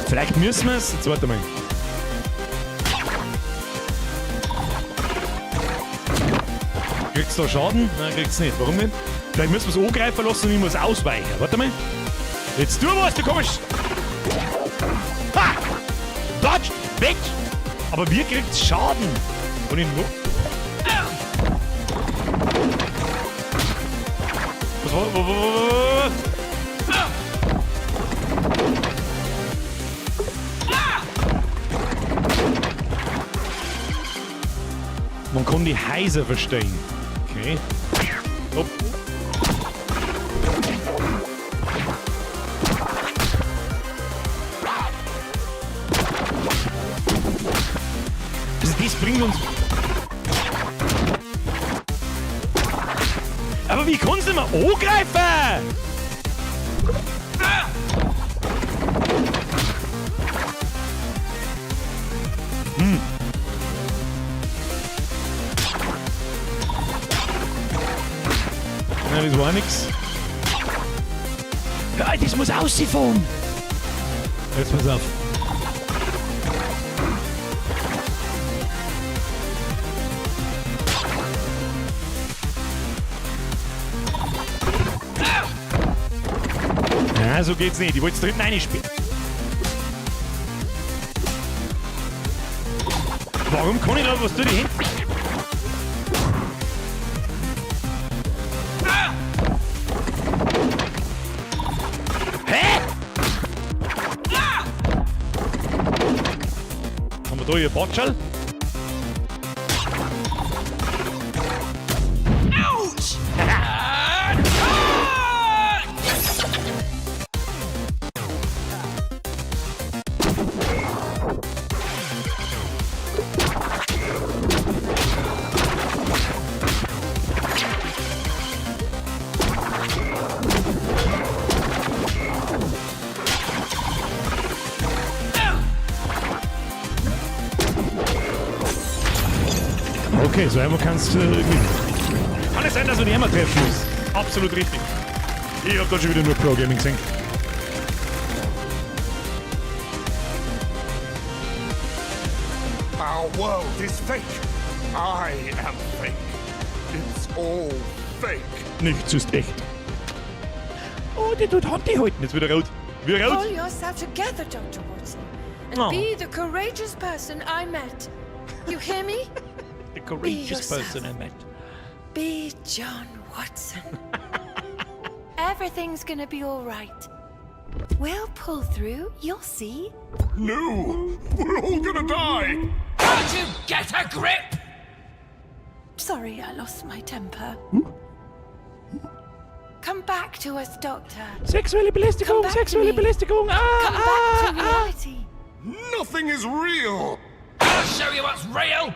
Speaker 1: Vielleicht müssen wir es. Jetzt warte mal. Kriegst du da Schaden? Nein, kriegst nicht. Warum nicht? Vielleicht müssen wir es angreifen lassen und ich muss ausweichen. Warte mal. Jetzt tu was, du kommst. Ha! Dodged! Weg! Aber wir kriegt Schaden. Und ich nur. Was war? Wo, wo, wo, wo, wo? Man kann die Häuser verstehen. Okay. Hopp. Also das bringt uns... Aber wie kannst du denn mal angreifen? Nein, das war nix. Ja, das muss ausfahren. Jetzt pass auf. Na, so geht's nicht. Ich wollte dritten reinspielen. Warum kann ich da was durch die Hände? Hä? Haben wir da hier Batschal?
Speaker 6: Ouch!
Speaker 1: Okay, so einfach kannst du gewinnen. Kann es sein, dass man die Emma treffen muss. Absolut richtig. Ich hab da schon wieder nur Pro Gaming gesehen.
Speaker 4: Our world is fake. I am fake. It's all fake.
Speaker 1: Nichts ist echt. Oh, der tut Hand halten. Jetzt wieder rot. Wieder rot.
Speaker 6: Pull yourself together, Dr. Watson, and
Speaker 1: Oh.
Speaker 6: be the courageous person I met. You hear me?
Speaker 1: The courageous
Speaker 6: yourself.
Speaker 1: person I met.
Speaker 6: Be John Watson. Everything's gonna be all right. We'll pull through, you'll see.
Speaker 4: No, we're all gonna die.
Speaker 5: Can't you get a grip?
Speaker 6: Sorry, I lost my temper. Come back to us, Doctor.
Speaker 1: Sexuelle
Speaker 6: Come
Speaker 1: Belästigung,
Speaker 6: back to
Speaker 1: sexuelle
Speaker 6: me.
Speaker 1: Belästigung. Ah,
Speaker 6: Come
Speaker 1: ah,
Speaker 6: back to
Speaker 1: ah.
Speaker 6: reality.
Speaker 4: Nothing is real.
Speaker 5: I'll show you what's real.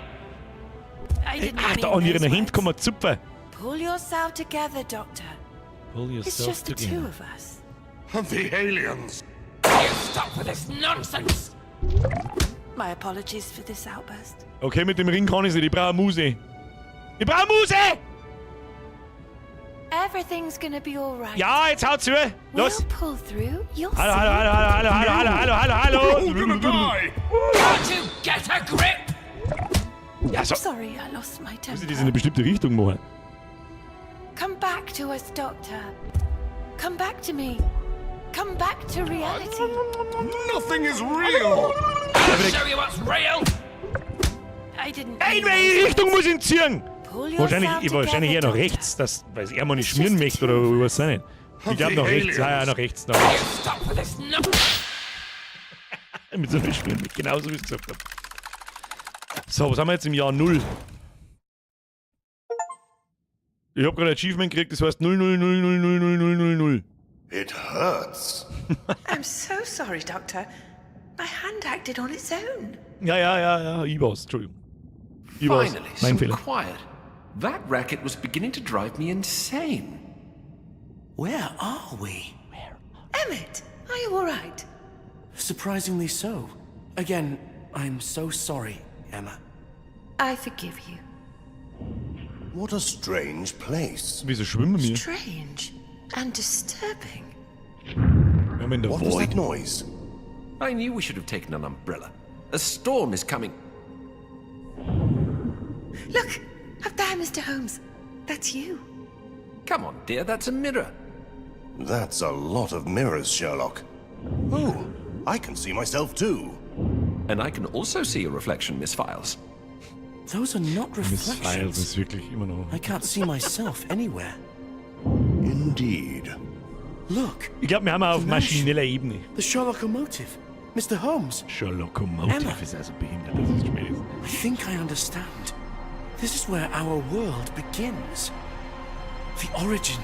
Speaker 6: I didn't
Speaker 1: Ah,
Speaker 6: mean
Speaker 1: da an ihren
Speaker 6: those
Speaker 1: Händen
Speaker 6: words.
Speaker 1: kann man zupfen.
Speaker 6: Pull yourself together, Doctor.
Speaker 1: Pull
Speaker 6: It's just the two of us.
Speaker 4: And the aliens.
Speaker 5: You stop with this nonsense.
Speaker 6: My apologies for this outburst.
Speaker 1: Okay, mit dem Ring kann ich nicht. Ich brauche eine Muse. Ich brauche eine Muse!
Speaker 6: Everything's gonna be all right.
Speaker 1: Ja, jetzt hau zu. Los.
Speaker 6: We'll pull through. You'll
Speaker 1: Hallo,
Speaker 6: see.
Speaker 1: hallo, hallo, hallo, hallo, hallo, hallo, hallo,
Speaker 4: We're all gonna
Speaker 1: hallo.
Speaker 4: die.
Speaker 5: Can't you get a grip?
Speaker 1: Ja, so.
Speaker 6: Sorry, I lost my
Speaker 1: Muss ich das in
Speaker 6: temper.
Speaker 1: eine bestimmte Richtung machen?
Speaker 6: Come back to us, Doctor. Come back to me. Come back to reality.
Speaker 4: Nothing is real.
Speaker 5: I'll show you what's real.
Speaker 6: I didn't.
Speaker 1: Ey, in
Speaker 6: mean
Speaker 1: welche
Speaker 6: those
Speaker 1: Richtung
Speaker 6: words.
Speaker 1: muss ich ihn ziehen?
Speaker 6: Pull
Speaker 1: Wahrscheinlich,
Speaker 6: yourself
Speaker 1: ich, wahrscheinlich eher
Speaker 6: together,
Speaker 1: nach
Speaker 6: Doctor.
Speaker 1: rechts, das, weil er mal nicht schmieren möchte oder was auch nicht. Ich glaube nach rechts, ja, ja, nach rechts, nach rechts.
Speaker 5: Stop with this nonsense.
Speaker 1: Mit so einem Schmieren, genauso wie ich es gesagt habe. So, was haben wir jetzt im Jahr 0? Ich habe gerade ein Achievement gekriegt, das heißt 0, 0, 0, 0, 0, 0, 0, 0, 0.
Speaker 7: It hurts.
Speaker 6: I'm so sorry, Doctor. My hand acted on its own.
Speaker 1: Ja, ja, ja, ja, ich war's, Entschuldigung. Ich war's.
Speaker 5: Finally,
Speaker 1: Mein
Speaker 5: some
Speaker 1: Fehler.
Speaker 5: quiet. That racket was beginning to drive me insane.
Speaker 3: Where are we?
Speaker 6: Emmett, are you all right?
Speaker 3: Surprisingly so. Again, I'm so sorry, Emma.
Speaker 6: I forgive you.
Speaker 7: What a strange place.
Speaker 1: Wieso schwimmen wir?
Speaker 6: Strange and disturbing.
Speaker 1: Wir haben in der
Speaker 7: What was
Speaker 1: Void.
Speaker 7: that noise?
Speaker 5: I knew we should have taken an umbrella. A storm is coming.
Speaker 6: Look, up there, Mr. Holmes. That's you.
Speaker 5: Come on, dear, that's a mirror.
Speaker 7: That's a lot of mirrors, Sherlock. Oh, I can see myself too.
Speaker 5: And I can also see a reflection, Miss Files.
Speaker 3: Those are not
Speaker 1: Miss Files
Speaker 3: reflections.
Speaker 1: ist wirklich immer noch.
Speaker 3: I can't see myself anywhere.
Speaker 7: Indeed.
Speaker 3: Look,
Speaker 1: Ich glaube, wir haben auch auf
Speaker 3: The mansion.
Speaker 1: maschineller Ebene.
Speaker 3: the Sherlockomotive. Mr. Holmes,
Speaker 1: Sherlockomotive
Speaker 3: Emma.
Speaker 1: ist also behindert, das ist schwierig.
Speaker 3: I think I understand. This is where our world begins. The origin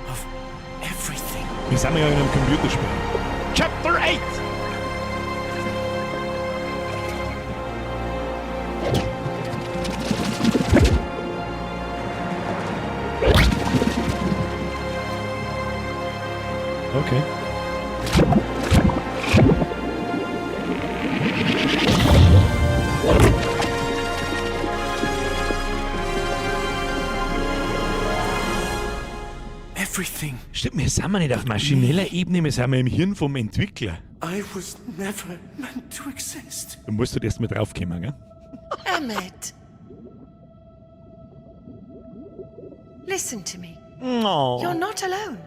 Speaker 3: of everything.
Speaker 1: Wir sind ja in einem Computerspiel. Chapter 8! Okay.
Speaker 3: Everything.
Speaker 1: Stimmt, wir sind ja nicht auf maschineller Ebene, wir sind ja im Hirn vom Entwickler.
Speaker 3: I was never meant to exist.
Speaker 1: Du musst halt erst mal draufkommen, gell?
Speaker 6: Emmett. Listen to me.
Speaker 1: No.
Speaker 6: You're not alone.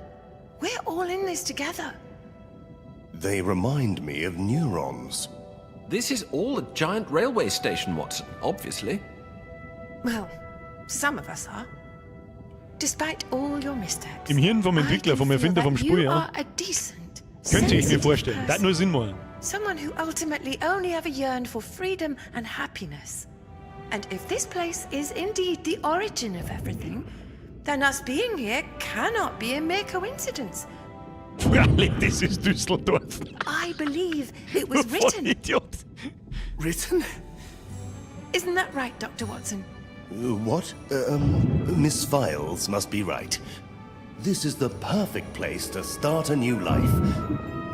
Speaker 6: We're all in this together.
Speaker 7: They remind me of neurons.
Speaker 5: This is all a giant railway station, Watson, obviously.
Speaker 6: Well, some of us are. Despite all your missteps.
Speaker 1: Im Hirn vom Entwickler,
Speaker 6: I
Speaker 1: vom
Speaker 6: can
Speaker 1: Erfinder
Speaker 6: feel
Speaker 1: vom
Speaker 6: that
Speaker 1: Spiel,
Speaker 6: you
Speaker 1: ja.
Speaker 6: are a decent,
Speaker 1: Könnte ich mir
Speaker 6: sensitive
Speaker 1: vorstellen. Das
Speaker 6: person.
Speaker 1: nur Sinn machen.
Speaker 6: Someone who ultimately only ever yearned for freedom and happiness. And if this place is indeed the origin of everything, then us being here cannot be a mere coincidence.
Speaker 1: Freilich, das ist Düsseldorf.
Speaker 6: I believe it was
Speaker 1: Voll
Speaker 6: written.
Speaker 1: Idiot.
Speaker 3: Written?
Speaker 6: Isn't that right, Dr. Watson?
Speaker 7: What? Miss Files must be right. This is the perfect place to start a new life.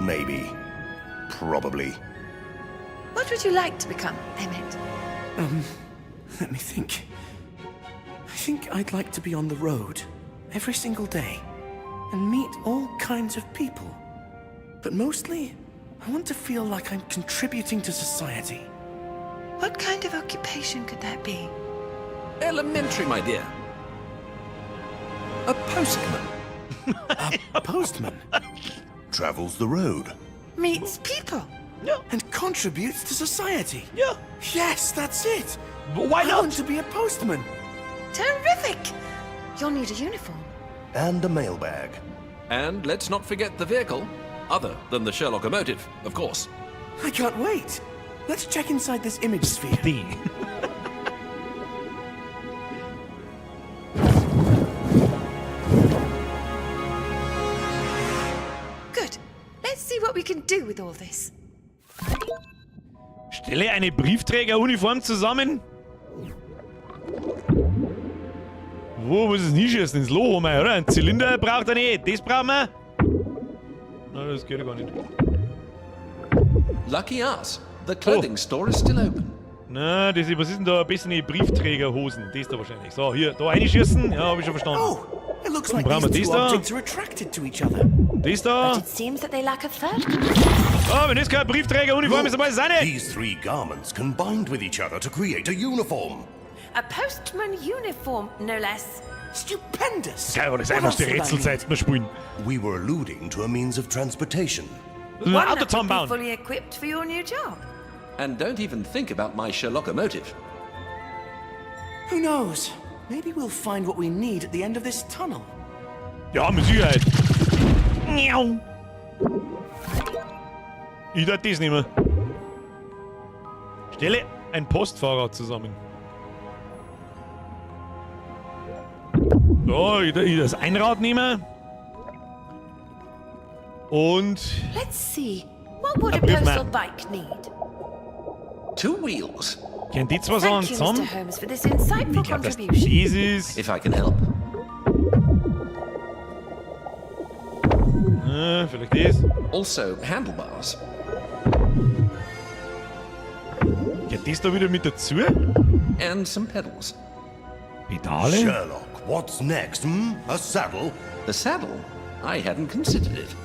Speaker 7: Maybe. Probably.
Speaker 6: What would you like to become, Emmett?
Speaker 3: Let me think. I think I'd like to be on the road every single day and meet all kinds of people. But mostly, I want to feel like I'm contributing to society.
Speaker 6: What kind of occupation could that be?
Speaker 5: Elementary, my dear. A postman.
Speaker 3: A postman
Speaker 7: Travels the road.
Speaker 6: Meets people.
Speaker 3: and contributes to society.
Speaker 1: Ja.
Speaker 3: Yes, that's it.
Speaker 1: But why
Speaker 3: I
Speaker 1: not?
Speaker 3: want to be a postman.
Speaker 6: Terrific! You'll need a uniform.
Speaker 7: And a mailbag.
Speaker 5: And let's not forget the vehicle, other than the Sherlockomotive, of course.
Speaker 3: I can't wait. Let's check inside this image sphere.
Speaker 1: D.
Speaker 6: Good. Let's see what we can do with all this.
Speaker 1: Stelle eine Briefträgeruniform zusammen. Wo muss es hinschießen? Ins Loch, oder? Ein Zylinder braucht er nicht. Das brauchen wir. Na, das geht ja gar nicht.
Speaker 5: Lucky us. The clothing store is still open.
Speaker 1: Na, das ist, was ist denn da? Ein bisschen die Briefträgerhosen. Das da wahrscheinlich. So, hier, da reinschießen. Ja, hab ich schon verstanden.
Speaker 3: Oh, it looks like
Speaker 1: Brauchen wir
Speaker 3: these
Speaker 1: das
Speaker 3: two
Speaker 1: da?
Speaker 3: objects are attracted to each other.
Speaker 1: Das da.
Speaker 6: But it seems that they lack a third.
Speaker 1: Oh, wenn das keine Briefträgeruniform ist, dann weiß ich es auch nicht.
Speaker 7: These three garments can bind with each other to create a uniform.
Speaker 6: A postman uniform, no less.
Speaker 3: Stupendous.
Speaker 1: Geil, aber das
Speaker 3: What
Speaker 1: einfachste
Speaker 3: else would I
Speaker 1: Rätsel
Speaker 3: need?
Speaker 1: seit wir spielen.
Speaker 7: We were alluding to a means of transportation.
Speaker 1: Ein
Speaker 6: One that
Speaker 1: Auto
Speaker 6: would be
Speaker 1: zusammenbauen.
Speaker 6: fully equipped for your new job.
Speaker 5: And don't even think about my Sherlockomotive.
Speaker 3: Who knows? Maybe we'll find what we need at the end of this tunnel.
Speaker 1: Ja, mit Sicherheit. Miau. Ich darf das nehmen. Stelle ein Postfahrrad zusammen. So, ich das Einrad nehmen. Und
Speaker 6: Let's see. What would
Speaker 1: A
Speaker 6: a
Speaker 1: Briefman.
Speaker 6: postal bike need?
Speaker 5: Two wheels,
Speaker 1: Können die zwei Sachen
Speaker 6: Thank you,
Speaker 1: zusammen?
Speaker 6: Mr. Holmes, for this insightful
Speaker 1: Ich glaube, dass das
Speaker 6: contribution.
Speaker 1: ist.
Speaker 5: if I can help.
Speaker 1: Vielleicht das.
Speaker 5: Also, handlebars.
Speaker 1: Geht das da wieder mit dazu?
Speaker 5: And some pedals.
Speaker 1: Pedale?
Speaker 7: Sherlock, what's next, hmm? A saddle?
Speaker 5: The saddle? I hadn't considered it.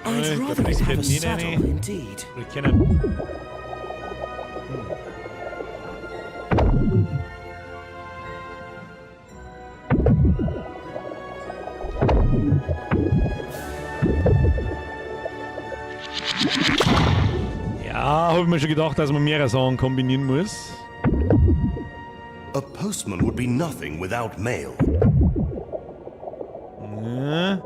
Speaker 3: I'd
Speaker 1: Ich glaub,
Speaker 3: rather
Speaker 1: das
Speaker 3: not have
Speaker 1: geht
Speaker 3: a
Speaker 1: nicht
Speaker 3: saddle,
Speaker 1: rein.
Speaker 3: indeed.
Speaker 1: Wir können. Ja, habe ich mir schon gedacht, dass man mehrere Sachen kombinieren muss.
Speaker 7: A postman would be nothing without mail.
Speaker 1: Ja.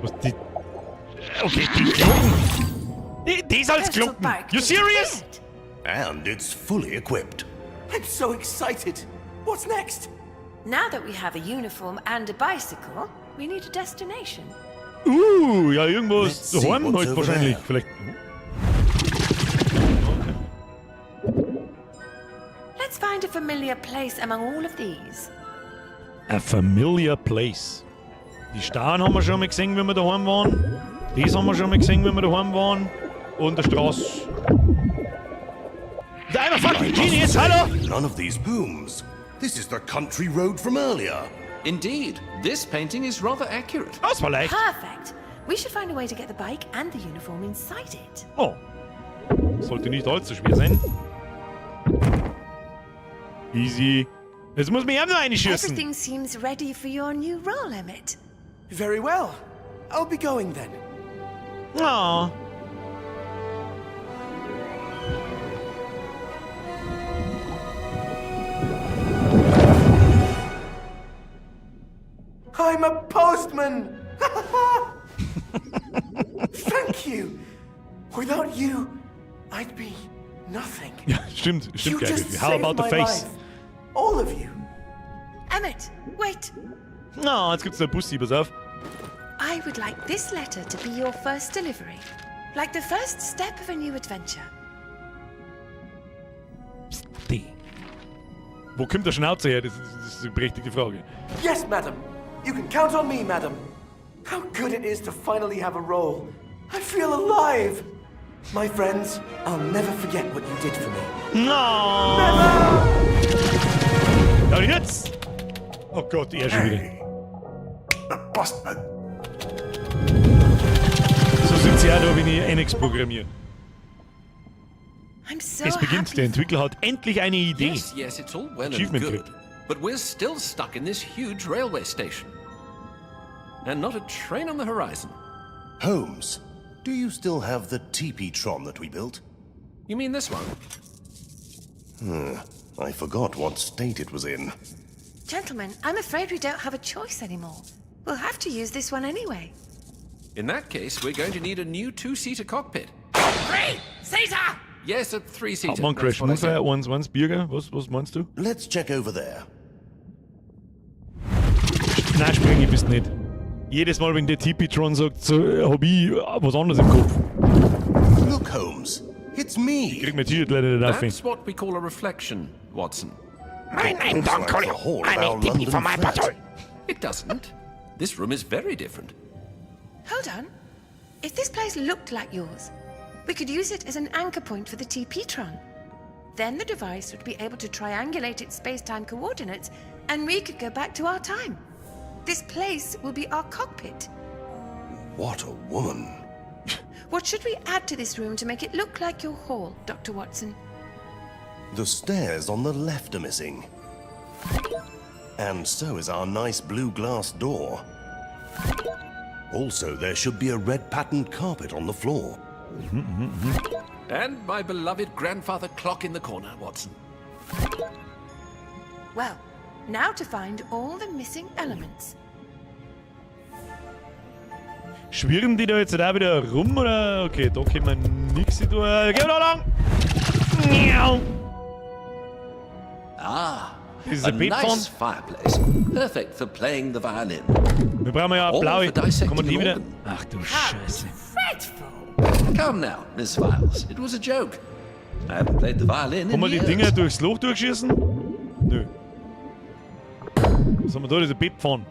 Speaker 1: Was die. Okay, die Glocken. Die, das als
Speaker 6: Postal
Speaker 1: Glocken.
Speaker 6: bike
Speaker 1: You
Speaker 6: is
Speaker 1: serious?
Speaker 6: prepared.
Speaker 7: And it's fully equipped.
Speaker 3: I'm so excited. What's next?
Speaker 6: Now that we have a uniform and a bicycle, we need a destination.
Speaker 1: Ja, irgendwo
Speaker 7: Let's see
Speaker 1: daheim
Speaker 7: what's
Speaker 1: halt
Speaker 7: over
Speaker 1: wahrscheinlich.
Speaker 7: there.
Speaker 1: Vielleicht.
Speaker 6: Let's find a familiar place among all of these.
Speaker 1: A familiar place. Die Starren haben wir schon mal gesehen, wenn wir daheim waren. Das haben wir schon mal gesehen, wenn wir daheim waren. Und der Straße. I'm a fucking genius, hallo!
Speaker 7: None of these booms. This is the country road from earlier.
Speaker 5: Indeed, this painting is rather accurate.
Speaker 1: Das war leicht.
Speaker 6: Perfect. We should find a way to get the bike and the uniform inside it.
Speaker 1: Oh. Sollte nicht allzu schwer sein. Easy. Jetzt muss mich auch noch reinschießen.
Speaker 6: Everything seems ready for your new role, Emmett.
Speaker 3: Very well. I'll be going then.
Speaker 1: Oh.
Speaker 3: I'm a postman! Thank you! Without you, I'd be nothing.
Speaker 1: Ja, stimmt,
Speaker 3: You
Speaker 1: stimmt,
Speaker 3: just
Speaker 1: geil. How
Speaker 3: saved
Speaker 1: about the
Speaker 3: my
Speaker 1: face?
Speaker 3: life. All of you.
Speaker 6: Emmett, wait.
Speaker 1: Na, jetzt gibt's eine Bussi, pass auf.
Speaker 6: I would like this letter to be your first delivery. Like the first step of a new adventure.
Speaker 1: Psst, Wo kommt der Schnauzer her? Das ist eine berechtigte Frage.
Speaker 3: Yes, madam. You can count on me, madam. How good it is to finally have a role. I feel alive. My friends, I'll never forget what you did for me.
Speaker 1: No. Ja, und jetzt? Oh Gott, er schon wieder. So sind sie auch da, wenn ich NX programmiere.
Speaker 6: I'm so
Speaker 1: Es beginnt,
Speaker 6: happy
Speaker 1: der Entwickler hat endlich eine Idee.
Speaker 5: Yes, yes, it's all well and
Speaker 1: Achievement
Speaker 5: good.
Speaker 1: kriegt.
Speaker 5: But we're still stuck in this huge railway station. And not a train on the horizon.
Speaker 7: Holmes, do you still have the TP-Tron that we built?
Speaker 5: You mean this one?
Speaker 7: I forgot what state it was in.
Speaker 6: Gentlemen, I'm afraid we don't have a choice anymore. We'll have to use this one anyway.
Speaker 5: In that case, we're going to need a new two-seater cockpit.
Speaker 3: Three-seater!
Speaker 5: Yes, a three-seater.
Speaker 1: Hauptmann
Speaker 5: That's
Speaker 1: Crash
Speaker 5: what I said.
Speaker 1: Moonfire 1 1 Birger, was meinst du?
Speaker 7: Let's check over there.
Speaker 1: Nein, spring, ich bist nicht. Jedes Mal, wenn der TP-Tron sagt, so, hab ich was anderes im Kopf.
Speaker 7: Look, Holmes, it's me.
Speaker 1: Krieg mein T-Shirt leider nicht auf.
Speaker 5: That's what we call a reflection, Watson.
Speaker 7: Looks like the hall of our London flat.
Speaker 5: It doesn't. This room is very different.
Speaker 6: Hold on. If this place looked like yours, we could use it as an anchor point for the TP-Tron. Then the device would be able to triangulate its space-time coordinates, and we could go back to our time. This place will be our cockpit.
Speaker 7: What a woman.
Speaker 6: What should we add to this room to make it look like your hall, Dr. Watson?
Speaker 7: The stairs on the left are missing. And so is our nice blue glass door. Also, there should be a red patterned carpet on the floor.
Speaker 5: And my beloved grandfather clock in the corner, Watson.
Speaker 6: Well, now to find all the missing elements.
Speaker 1: Schwirren die da jetzt auch wieder rum oder? Okay, da können wir nix tun. Geh da lang! Miau.
Speaker 5: Ah,
Speaker 1: Das ist
Speaker 5: a
Speaker 1: ein Beetpfann.
Speaker 5: nice fireplace. Perfect for playing the violin.
Speaker 1: Wir brauchen ja
Speaker 5: All
Speaker 1: blaue.
Speaker 5: for dissecting
Speaker 1: Kann man die
Speaker 5: an
Speaker 1: wieder?
Speaker 5: organ.
Speaker 1: Ach du Scheiße.
Speaker 6: Dreadful!
Speaker 5: Come now, Miss Files. It was a joke. I haven't played the violin
Speaker 1: Kann
Speaker 5: in
Speaker 1: man die
Speaker 5: years.
Speaker 1: Dinger durchs Loch durchschießen? Nö. Was haben wir da? Das ist ein Bettpfann.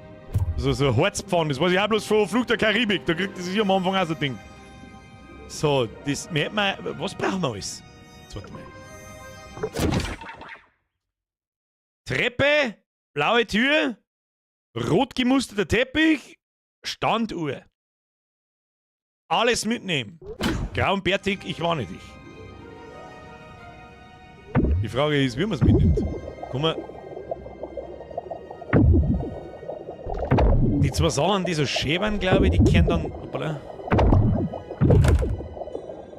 Speaker 1: So, so ein Harzpfann. Das weiß ich auch bloß von Flug der Karibik. Da kriegt das hier am Anfang auch so ein Ding. So, das merkt man. Was brauchen wir alles? Jetzt warte mal. Treppe, blaue Tür, rot gemusterter Teppich, Standuhr. Alles mitnehmen. Grau und bärtig, ich warne dich. Die Frage ist, wie man es mitnimmt. Komm mal. Die zwei Sachen, die so schön waren, glaube ich, die kehren dann. Hoppala.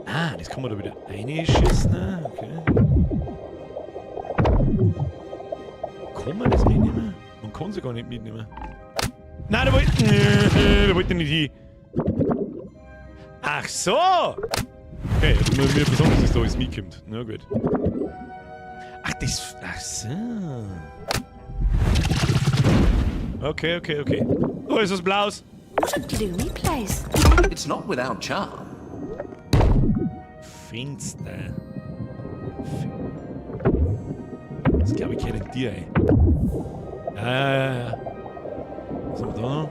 Speaker 1: Ah, das kann man da wieder reinschießen. Okay. Kann man das mitnehmen? Man kann sie gar nicht mitnehmen. Nein, da wollte da wollte ich nicht hin. Ach so! Okay, jetzt muss ich mir besonders, dass da alles mitkommt. Na gut. Ach, das. Ach so. Okay, okay, okay. Oh, ist was Blaues.
Speaker 6: What a gloomy place.
Speaker 5: It's not without charm.
Speaker 1: Fenster. Das glaube ich gehört dir, ey. Ja, ja, ja, ja. Was haben wir da noch?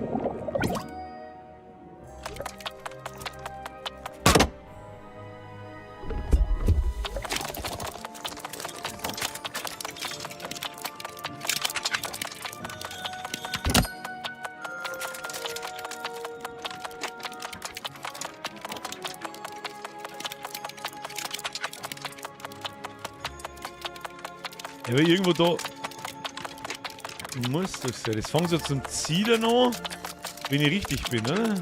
Speaker 1: Ja, aber irgendwo da muss das sein. Das fängt so zum Zielen an, wenn ich richtig bin, oder?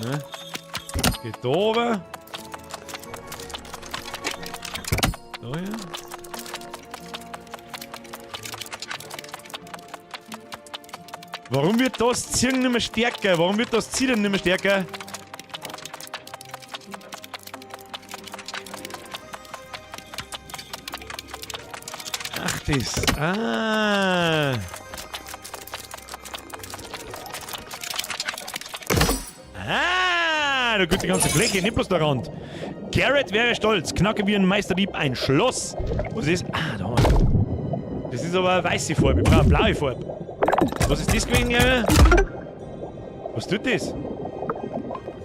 Speaker 1: Ne. Geht da oben. Da ja. Warum wird das Ziehen nicht mehr stärker? Warum wird das Ziehen nicht mehr stärker? Ach, das. Ah. Ah, da geht die ganze Fläche, nicht bloß der Rand. Garrett wäre stolz. Knacke wie ein Meisterdieb ein Schloss. Was ist? Ah, da haben wir. Das ist aber eine weiße Farbe. Ich brauche eine blaue Farbe. Was ist das gewesen, glaube ich? Was tut das?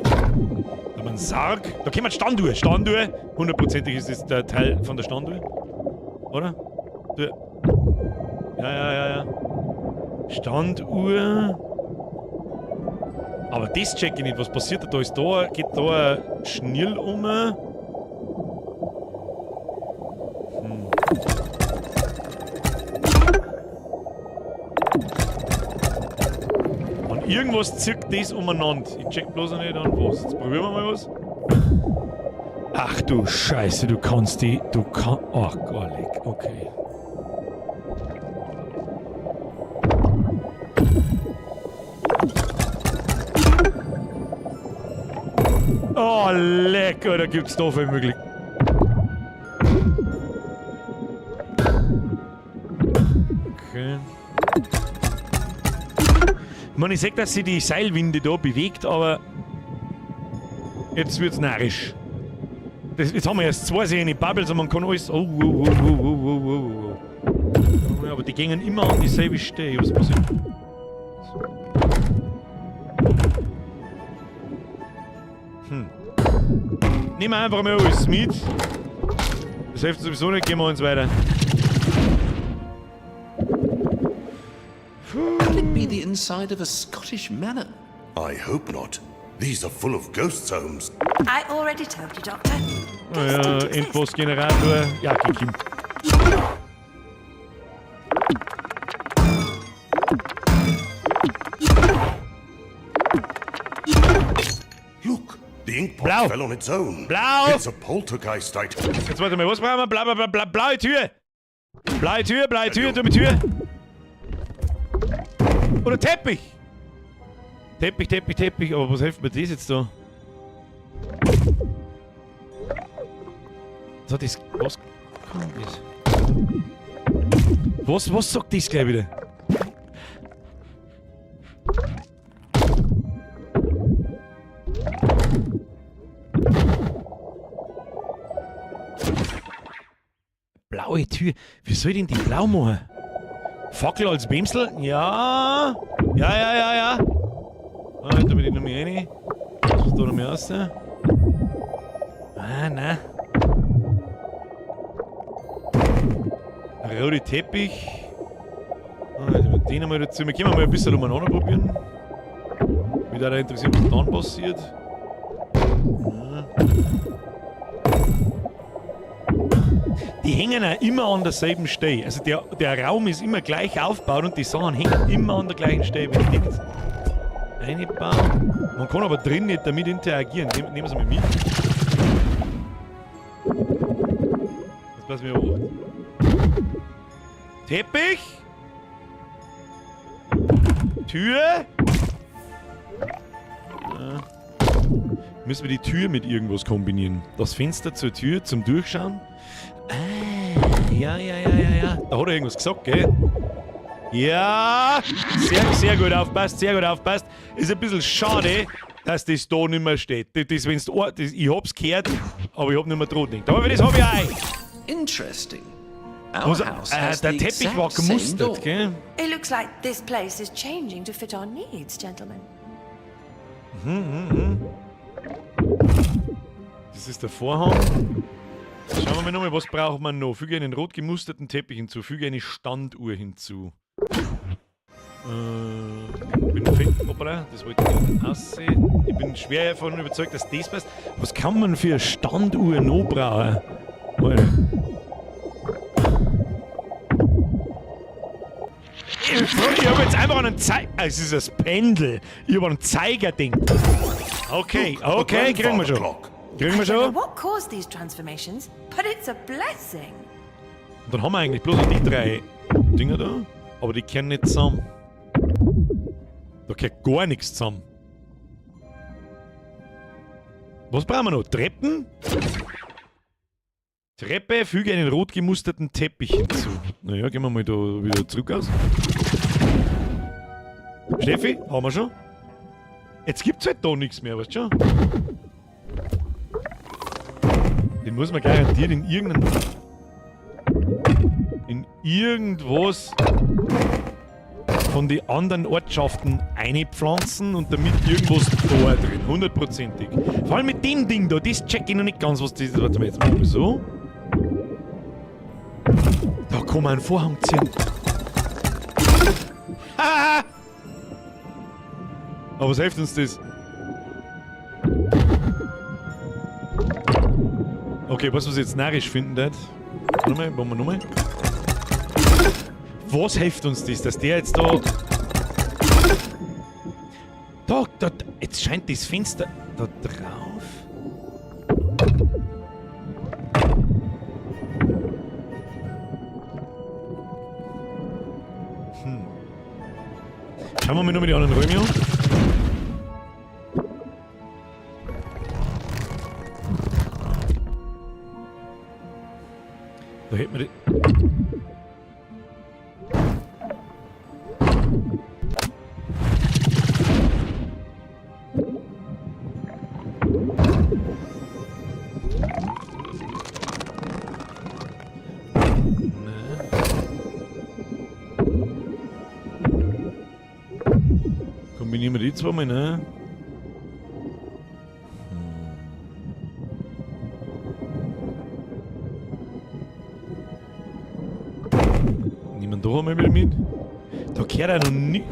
Speaker 1: Da haben wir einen Sarg. Da kommt eine Standuhr. Standuhr. Hundertprozentig ist das der Teil von der Standuhr. Oder? Ja, ja, ja, ja. Standuhr. Aber das check ich nicht. Was passiert da? Da ist da, geht da ein Schnirl um. Und irgendwas zirkt das umeinander. Ich check bloß noch nicht an was. Jetzt probieren wir mal was. Ach du Scheiße, du kannst die. Du kannst. Ach Gott, okay. Oh, lecker, da gibt's da viel möglich. Okay. Ich meine, ich seh, dass sich die Seilwinde da bewegt, aber jetzt wird's narrisch. Jetzt haben wir erst zwei solche Bubbles und man kann alles. Oh, oh, oh, oh, oh, oh, oh, oh. Aber die gingen immer an dieselbe Stelle. Was passiert? Nehmen wir einfach mal alles mit. Das hilft sowieso nicht, gehen wir uns weiter.
Speaker 5: Could it be the inside of a Scottish manor?
Speaker 7: I hope not. These are full of ghosts, Holmes.
Speaker 6: I already told you, Doctor.
Speaker 1: Ah
Speaker 6: Ghosts
Speaker 1: ja,
Speaker 6: don't exist.
Speaker 1: Endboss-Generator. Ja, gib ihm.
Speaker 7: Look, the ink pot
Speaker 1: Blau.
Speaker 7: fell on its own.
Speaker 1: Blau.
Speaker 7: It's a poltergeist item.
Speaker 1: Jetzt warte mal, was brauchen wir? Bla, bla, bla, bla, blaue Tür. Blaue Tür, blaue Tür, dumme Tür. Oder Teppich. Teppich, Teppich, Teppich. Aber was hilft mir das jetzt da? Was hat das? Was kann das? Was sagt das gleich wieder? Blaue Tür. Wie soll ich denn die blau machen? Fackel als Bemsel? Ja. Ja, ja, ja, ja. Ah, da bin ich noch mehr rein. Was ist da noch mehr raus? Ah, nein. Rote Teppich. Ah, jetzt nehmen wir den einmal dazu. Wir können mal ein bisschen umeinander probieren. Mich würde auch interessieren, was dann passiert. Ja. Die hängen auch immer an derselben Stelle. Also der Raum ist immer gleich aufgebaut und die Sachen hängen immer an der gleichen Stelle. Wenn ich den jetzt einbaue. Man kann aber drin nicht damit interagieren. Nehmen wir es mal mit. Das passen wir auf. Teppich. Tür. Ja. Müssen wir die Tür mit irgendwas kombinieren? Das Fenster zur Tür zum Durchschauen? Ah, ja, ja, ja, ja, ja. Da hat er irgendwas gesagt, gell? Ja, sehr, sehr gut aufpasst, sehr gut aufpasst. Ist ein bisschen schade, dass das da nicht mehr steht. Das, das, wenn's, das, ich hab's gehört, aber ich hab nicht mehr dran gedacht. Aber für das hab ich auch.
Speaker 5: Interesting. Our
Speaker 1: Also,
Speaker 5: house has
Speaker 1: der
Speaker 5: the
Speaker 1: Teppich war
Speaker 5: exact same
Speaker 1: gemustert,
Speaker 5: door.
Speaker 1: gell?
Speaker 6: It looks like this place is changing to fit our needs, gentlemen.
Speaker 1: Das ist der Vorhang. Schauen wir mal nochmal, was braucht man noch? Füge einen rot gemusterten Teppich hinzu, füge eine Standuhr hinzu. Bin fett, hoppala, das wollte ich nicht aussehen. Ich bin schwer davon überzeugt, dass das passt. Was kann man für eine Standuhr noch brauchen? Alter. Ich hab jetzt einfach einen Zeiger. Es ist das Pendel. Ich hab einen Zeiger Ding. Okay,
Speaker 7: Look, a
Speaker 1: okay, kriegen wir
Speaker 7: grandfather
Speaker 1: schon.
Speaker 7: clock.
Speaker 1: Kriegen wir
Speaker 6: I don't know
Speaker 1: schon.
Speaker 6: what caused these transformations, but it's a blessing.
Speaker 1: Und dann haben wir eigentlich bloß noch die drei Dinger da. Aber die kehren nicht zusammen. Da kehrt gar nichts zusammen. Was brauchen wir noch? Treppen? Treppe, füge einen rot gemusterten Teppich hinzu. Naja, gehen wir mal da wieder zurück aus. Steffi, haben wir schon? Jetzt gibt's halt da nichts mehr, weißt du schon? Den muss man garantiert in in irgendwas von den anderen Ortschaften einpflanzen und damit irgendwas da drin, hundertprozentig. Vor allem mit dem Ding da, das check ich noch nicht ganz, was das ist. Warte mal, jetzt machen wir so. Da kann man einen Vorhang ziehen. Haha! Aber was hilft uns das? Okay, was wir jetzt narrisch finden, das? Nochmal, machen wir nochmal. Was hilft uns das, dass der jetzt da... Da, da, jetzt scheint das Fenster da drauf. Schauen wir mal nochmal die anderen Räume an. Da hätten wir die... Kombinieren wir die zwei mal, ne? Nehmen wir da einmal wieder mit. Da gehört er noch nie.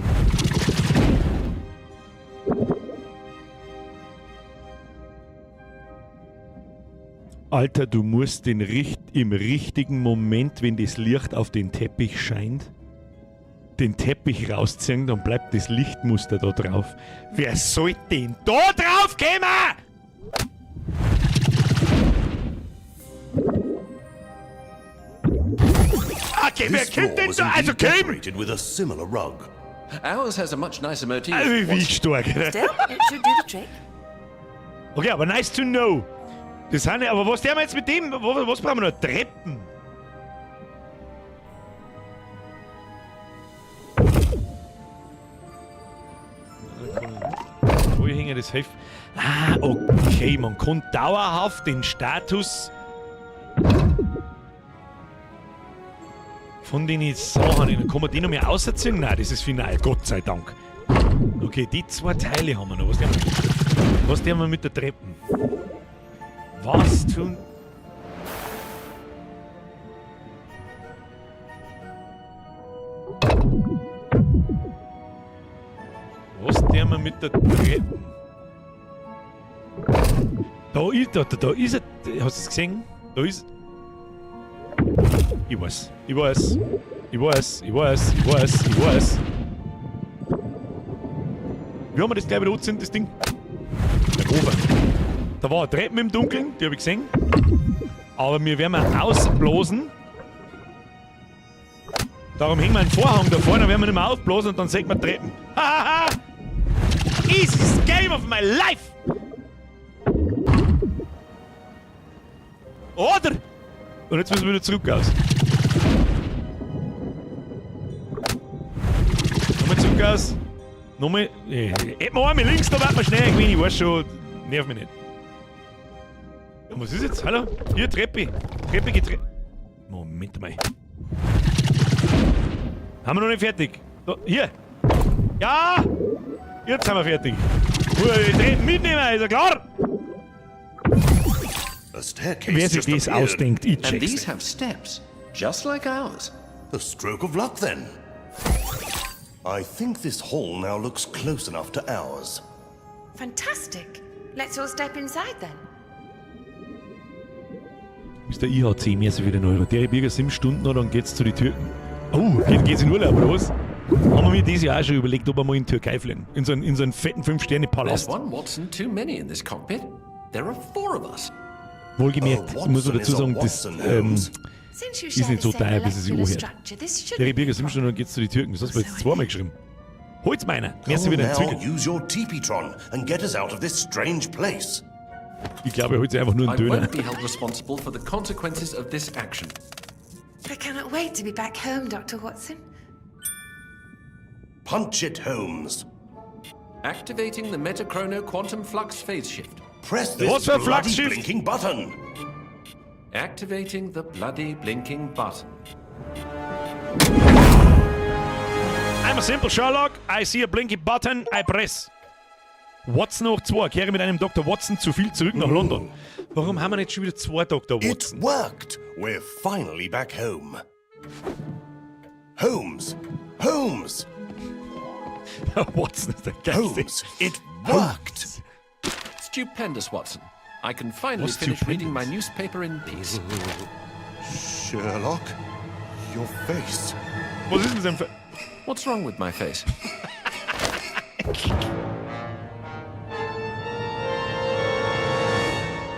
Speaker 1: Alter, du musst den im richtigen Moment, wenn das Licht auf den Teppich scheint, den Teppich rausziehen, dann bleibt das Lichtmuster da drauf. Wer soll denn da drauf kommen? Okay, wer kommt denn da? Also komm!
Speaker 7: with a similar rug.
Speaker 5: Ours has a much nicer motif.
Speaker 1: Also, wie stark.
Speaker 6: Still, it should do the trick.
Speaker 1: Okay, aber nice to know. Das sind ja, aber was tun wir jetzt mit dem? Was brauchen wir noch? Treppen. Wo hängen das Heft? Ah, okay, man kann dauerhaft den Status von den Sachen, kann man die noch mehr auserziehen? Nein, das ist final, Gott sei Dank. Okay, die zwei Teile haben wir noch. Was tun wir mit der Treppen? Was tun? Was tun wir mit der Treppen? Da ist, da, da, da ist er. Hast du es gesehen? Da ist. Ich weiß. Ich weiß. Ich weiß. Ich weiß. Ich weiß. Ich weiß. Wie haben wir das gleich wieder anzünden, das Ding? Beim Ofen. Da war eine Treppe im Dunkeln, die hab ich gesehen. Aber wir werden wir ausblasen. Darum hängen wir einen Vorhang davor, dann werden wir nicht mehr aufblasen und dann sehen wir Treppen. Hahaha! Easiest game of my life! Oder? Und jetzt müssen wir wieder zurück aus. Nochmal zurück aus. Nochmal. Hätten wir einmal links, da wird man schnell gewinnen. Ich weiß schon, nerv mich nicht. Ja, was ist jetzt? Hallo? Hier, Treppe. Treppe getrennt. Moment mal. Haben wir noch nicht fertig? Da, hier. Ja! Jetzt sind wir fertig. Die Treppen mitnehmen, ist ja klar!
Speaker 7: A staircase
Speaker 1: Wer sich
Speaker 7: just
Speaker 1: das
Speaker 7: appeared.
Speaker 1: ausdenkt, ich
Speaker 5: And
Speaker 1: check's
Speaker 5: these
Speaker 1: nicht.
Speaker 5: have steps, just like ours.
Speaker 7: A stroke of luck, then. I think this hall now looks close enough to ours.
Speaker 6: Fantastic. Let's all step inside then.
Speaker 1: Ist der IHC mehr so für den Euro. Der Birger 7 Stunden noch, dann geht's zu den Türken. Oh, geht's in Urlaub, oder was? Haben wir mir dieses Jahr auch schon überlegt, ob wir mal in die Türkei fliegen. In so einen fetten
Speaker 5: There's
Speaker 1: 5-Sterne-Palast.
Speaker 5: one Watson too many in this cockpit. There are four of us.
Speaker 1: Wohlgemerkt,
Speaker 7: A
Speaker 1: ich muss noch
Speaker 7: Watson
Speaker 1: dazu
Speaker 7: is a
Speaker 1: sagen, das
Speaker 7: Watson, Holmes.
Speaker 6: Since you
Speaker 1: ist
Speaker 6: share
Speaker 1: nicht
Speaker 6: the
Speaker 1: so
Speaker 6: same
Speaker 1: teuer, bis es sich
Speaker 6: molecular
Speaker 1: anhört.
Speaker 6: structure, this shouldn't
Speaker 1: Der
Speaker 6: be
Speaker 1: Birger
Speaker 6: a
Speaker 1: 7 Stunden, dann geht's zu den Türken. Das hast du jetzt zweimal geschrieben. Holt's meiner. Merci
Speaker 7: Come
Speaker 1: wieder
Speaker 7: now,
Speaker 1: entwickelt.
Speaker 7: use your TP-tron and get us out of this strange place.
Speaker 1: Ich glaube, er holt sich einfach nur einen
Speaker 5: I
Speaker 1: Döner.
Speaker 5: won't be held responsible for the consequences of this action.
Speaker 6: I cannot wait to be back home, Dr. Watson.
Speaker 7: Punch it, Holmes.
Speaker 5: Activating the Metachrono quantum flux phase shift.
Speaker 7: Press this
Speaker 1: Was für ein
Speaker 7: bloody
Speaker 1: Flux-Shift?
Speaker 7: blinking button.
Speaker 5: Activating the bloody blinking button.
Speaker 1: I'm a simple Sherlock. I see a blinky button. I press. Watson hoch 2. Kehre mit einem Dr. Watson zu viel zurück nach London. Warum haben wir nicht schon wieder zwei Dr.
Speaker 7: It
Speaker 1: Watson?
Speaker 7: worked! We're finally back home. Holmes! Holmes!
Speaker 1: Watson ist der geilste.
Speaker 7: Holmes! It worked!
Speaker 5: Stupendous, Watson. I can finally
Speaker 1: What's
Speaker 5: finish reading my
Speaker 1: stupendous?
Speaker 5: newspaper in peace.
Speaker 7: Sherlock? Your face.
Speaker 1: Was ist denn sein Fe
Speaker 5: What's wrong with my face?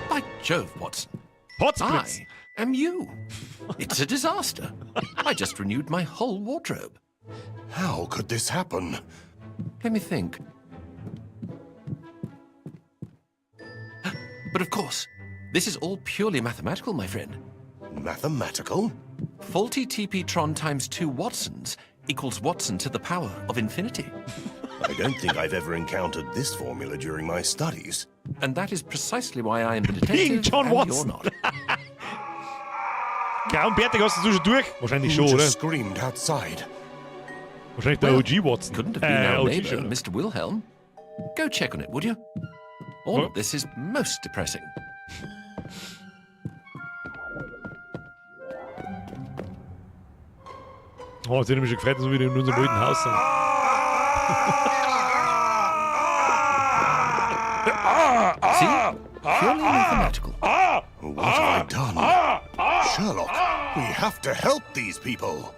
Speaker 5: By Jove, Watson.
Speaker 1: Potzblitz?
Speaker 5: I am you. It's a disaster. I just renewed my whole wardrobe.
Speaker 7: How could this happen?
Speaker 5: Let me think. But of course, this is all purely mathematical, my friend.
Speaker 7: Mathematical?
Speaker 5: Faulty TP Tron times 2 Watsons equals Watson to the power of infinity.
Speaker 7: I don't think I've ever encountered this formula during my studies.
Speaker 5: And that is precisely why I am the detective
Speaker 1: John
Speaker 5: and
Speaker 1: Watson.
Speaker 5: you're not.
Speaker 1: Grauen Bärtig, hast du schon durch? Wahrscheinlich
Speaker 7: Who
Speaker 1: schon,
Speaker 7: just
Speaker 1: oder?
Speaker 7: screamed outside?
Speaker 1: Wahrscheinlich der
Speaker 5: Well,
Speaker 1: OG Watson.
Speaker 5: Couldn't have been our
Speaker 1: OG
Speaker 5: neighbor,
Speaker 1: Sherlock.
Speaker 5: Mr. Wilhelm. Go check on it, would you? All
Speaker 1: What?
Speaker 5: of this is most depressing.
Speaker 1: Oh, jetzt hätte ich mich schon gefreut, dass wir wieder in unserem alten Haus sind.
Speaker 5: See? Purely mathematical.
Speaker 7: What have I done? Sherlock, we have to help these people.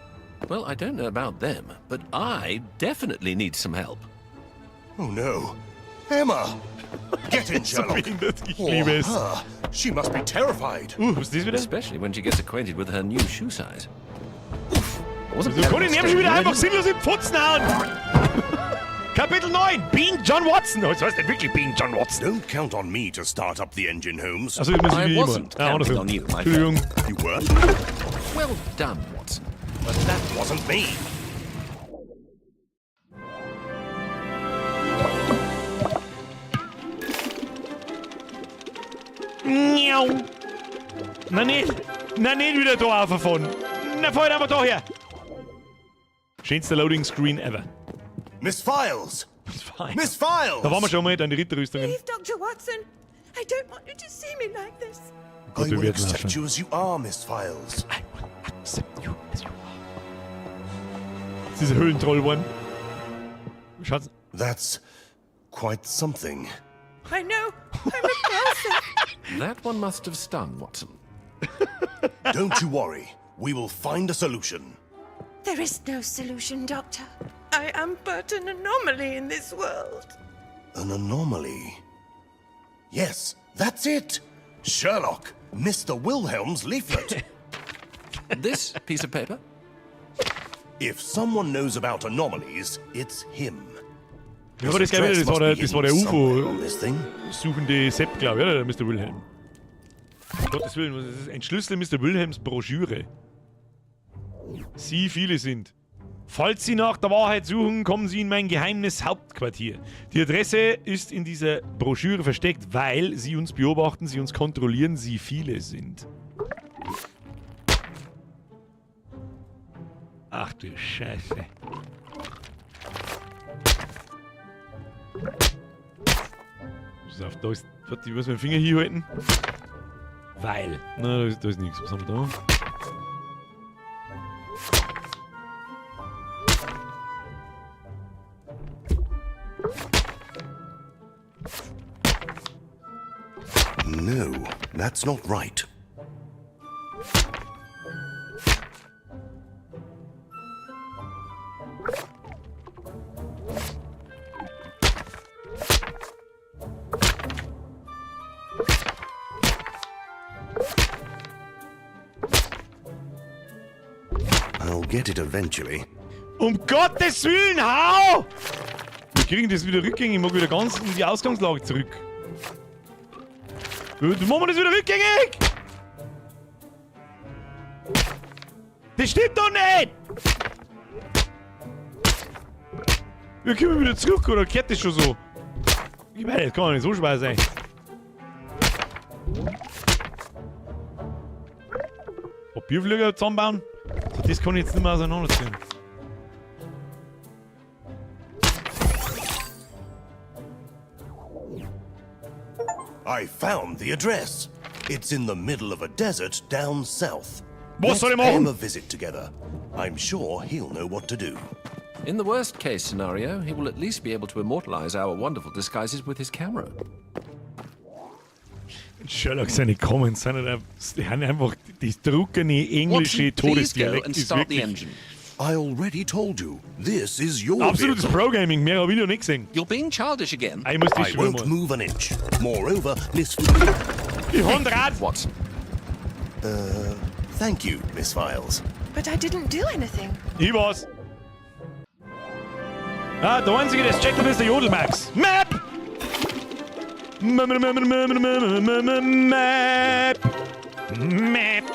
Speaker 5: Well, I don't know about them, but I definitely need some help.
Speaker 7: Oh no. Emma! Get in,
Speaker 1: So
Speaker 7: Sherlock.
Speaker 1: behindert, ich
Speaker 7: Or
Speaker 1: liebe es.
Speaker 7: her. She must be terrified.
Speaker 1: Was ist das wieder?
Speaker 5: Especially when she gets acquainted with her new shoe size. Oof! I wasn't
Speaker 1: Wieso kann
Speaker 5: planning
Speaker 1: ich
Speaker 5: on
Speaker 1: ihn schon wieder
Speaker 5: staying
Speaker 1: einfach
Speaker 5: here.
Speaker 1: sinnlos in Pfotzen hauen? Kapitel 9, Being John Watson. Oh, das heißt nicht wirklich Being John Watson.
Speaker 7: Don't count on me to start up the engine, Holmes.
Speaker 1: Also, ich muss
Speaker 5: I
Speaker 1: wie immer.
Speaker 5: wasn't
Speaker 1: Ah,
Speaker 5: counting
Speaker 1: andersrum.
Speaker 5: on you, my
Speaker 1: Entschuldigung.
Speaker 7: You weren't?
Speaker 5: Well done, Watson.
Speaker 7: But that wasn't me.
Speaker 1: Miau. Na nicht. Na nicht wieder da auffahren. Na, fahr halt einfach da her. Schönster Loading Screen ever.
Speaker 7: Miss Files!
Speaker 1: Das war ein-
Speaker 7: Miss Files!
Speaker 1: Da waren wir schon mal, dann die Ritterrüstungen.
Speaker 6: Leave, Dr. Watson. I don't want you to see me like this.
Speaker 7: I
Speaker 1: wir
Speaker 7: will
Speaker 1: werden
Speaker 7: accept
Speaker 1: schon.
Speaker 7: you as you are, Miss Files.
Speaker 1: I will accept you as you are. Das ist ein Höhlentroll geworden. Schaut's.
Speaker 7: That's quite something.
Speaker 6: I know. I'm repulsive.
Speaker 5: That one must have stung, Watson.
Speaker 7: Don't you worry. We will find a solution.
Speaker 6: There is no solution, Doctor. I am but an anomaly in this world.
Speaker 7: An anomaly. Yes, that's it. Sherlock, Mr. Wilhelm's leaflet.
Speaker 5: This piece of paper?
Speaker 7: If someone knows about anomalies, it's him.
Speaker 1: Ja, aber das gleich wieder, das war der, das war der
Speaker 7: Somewhere on this thing.
Speaker 1: UFO-suchende Sepp, glaube ich, oder? Der Mr. Wilhelm. Um Gottes Willen, was ist das? Entschlüssel Mr. Wilhelms Broschüre. Sie viele sind. Falls Sie nach der Wahrheit suchen, kommen Sie in mein geheimes Hauptquartier. Die Adresse ist in dieser Broschüre versteckt, weil Sie uns beobachten, Sie uns kontrollieren, Sie viele sind. Ach du Scheiße. Pass auf, da ist. Warte, ich muss meinen Finger hier halten. Weil. Na, da ist nichts. Was haben wir da?
Speaker 7: No, that's not right. I'll get it eventually.
Speaker 1: Um Gottes Willen, hau! Wir kriegen das wieder rückgängig. Ich mag wieder ganz in die Ausgangslage zurück. Du machen wir das wieder rückgängig! Das stimmt doch nicht! Wir kommen wieder zurück, oder kehrt das schon so? Ich meine, das kann doch nicht so schwer sein. Papierflieger zusammenbauen? Das kann ich jetzt nicht mehr auseinanderziehen.
Speaker 7: I found the address. It's in the middle of a desert down south.
Speaker 1: Was
Speaker 7: Let's
Speaker 1: soll ich
Speaker 7: pay him
Speaker 1: machen?
Speaker 7: a visit together. I'm sure he'll know what to do.
Speaker 5: In the worst case scenario, he will at least be able to immortalize our wonderful disguises with his camera.
Speaker 1: Sherlock seine Comments sind halt die haben einfach das druckene englische
Speaker 5: Watson, please go
Speaker 1: Todesdialekt
Speaker 5: and
Speaker 1: ist
Speaker 5: start the
Speaker 1: wirklich
Speaker 5: engine.
Speaker 7: I already told you, this is your
Speaker 1: absolutes
Speaker 7: vehicle.
Speaker 1: Pro-Gaming, mehr habe ich noch nicht gesehen.
Speaker 5: You're being childish again.
Speaker 1: Ah, Ich muss das
Speaker 7: I
Speaker 1: schon
Speaker 7: won't
Speaker 1: mal.
Speaker 7: move an inch. Moreover, Miss.
Speaker 1: Ich hab Rad!
Speaker 5: Watson.
Speaker 7: Thank you, Miss Files.
Speaker 6: But I didn't do anything.
Speaker 1: Ich war's. Ah, der Einzige, der es checkt hat, ist der Jodelmax. Map! Map! Map!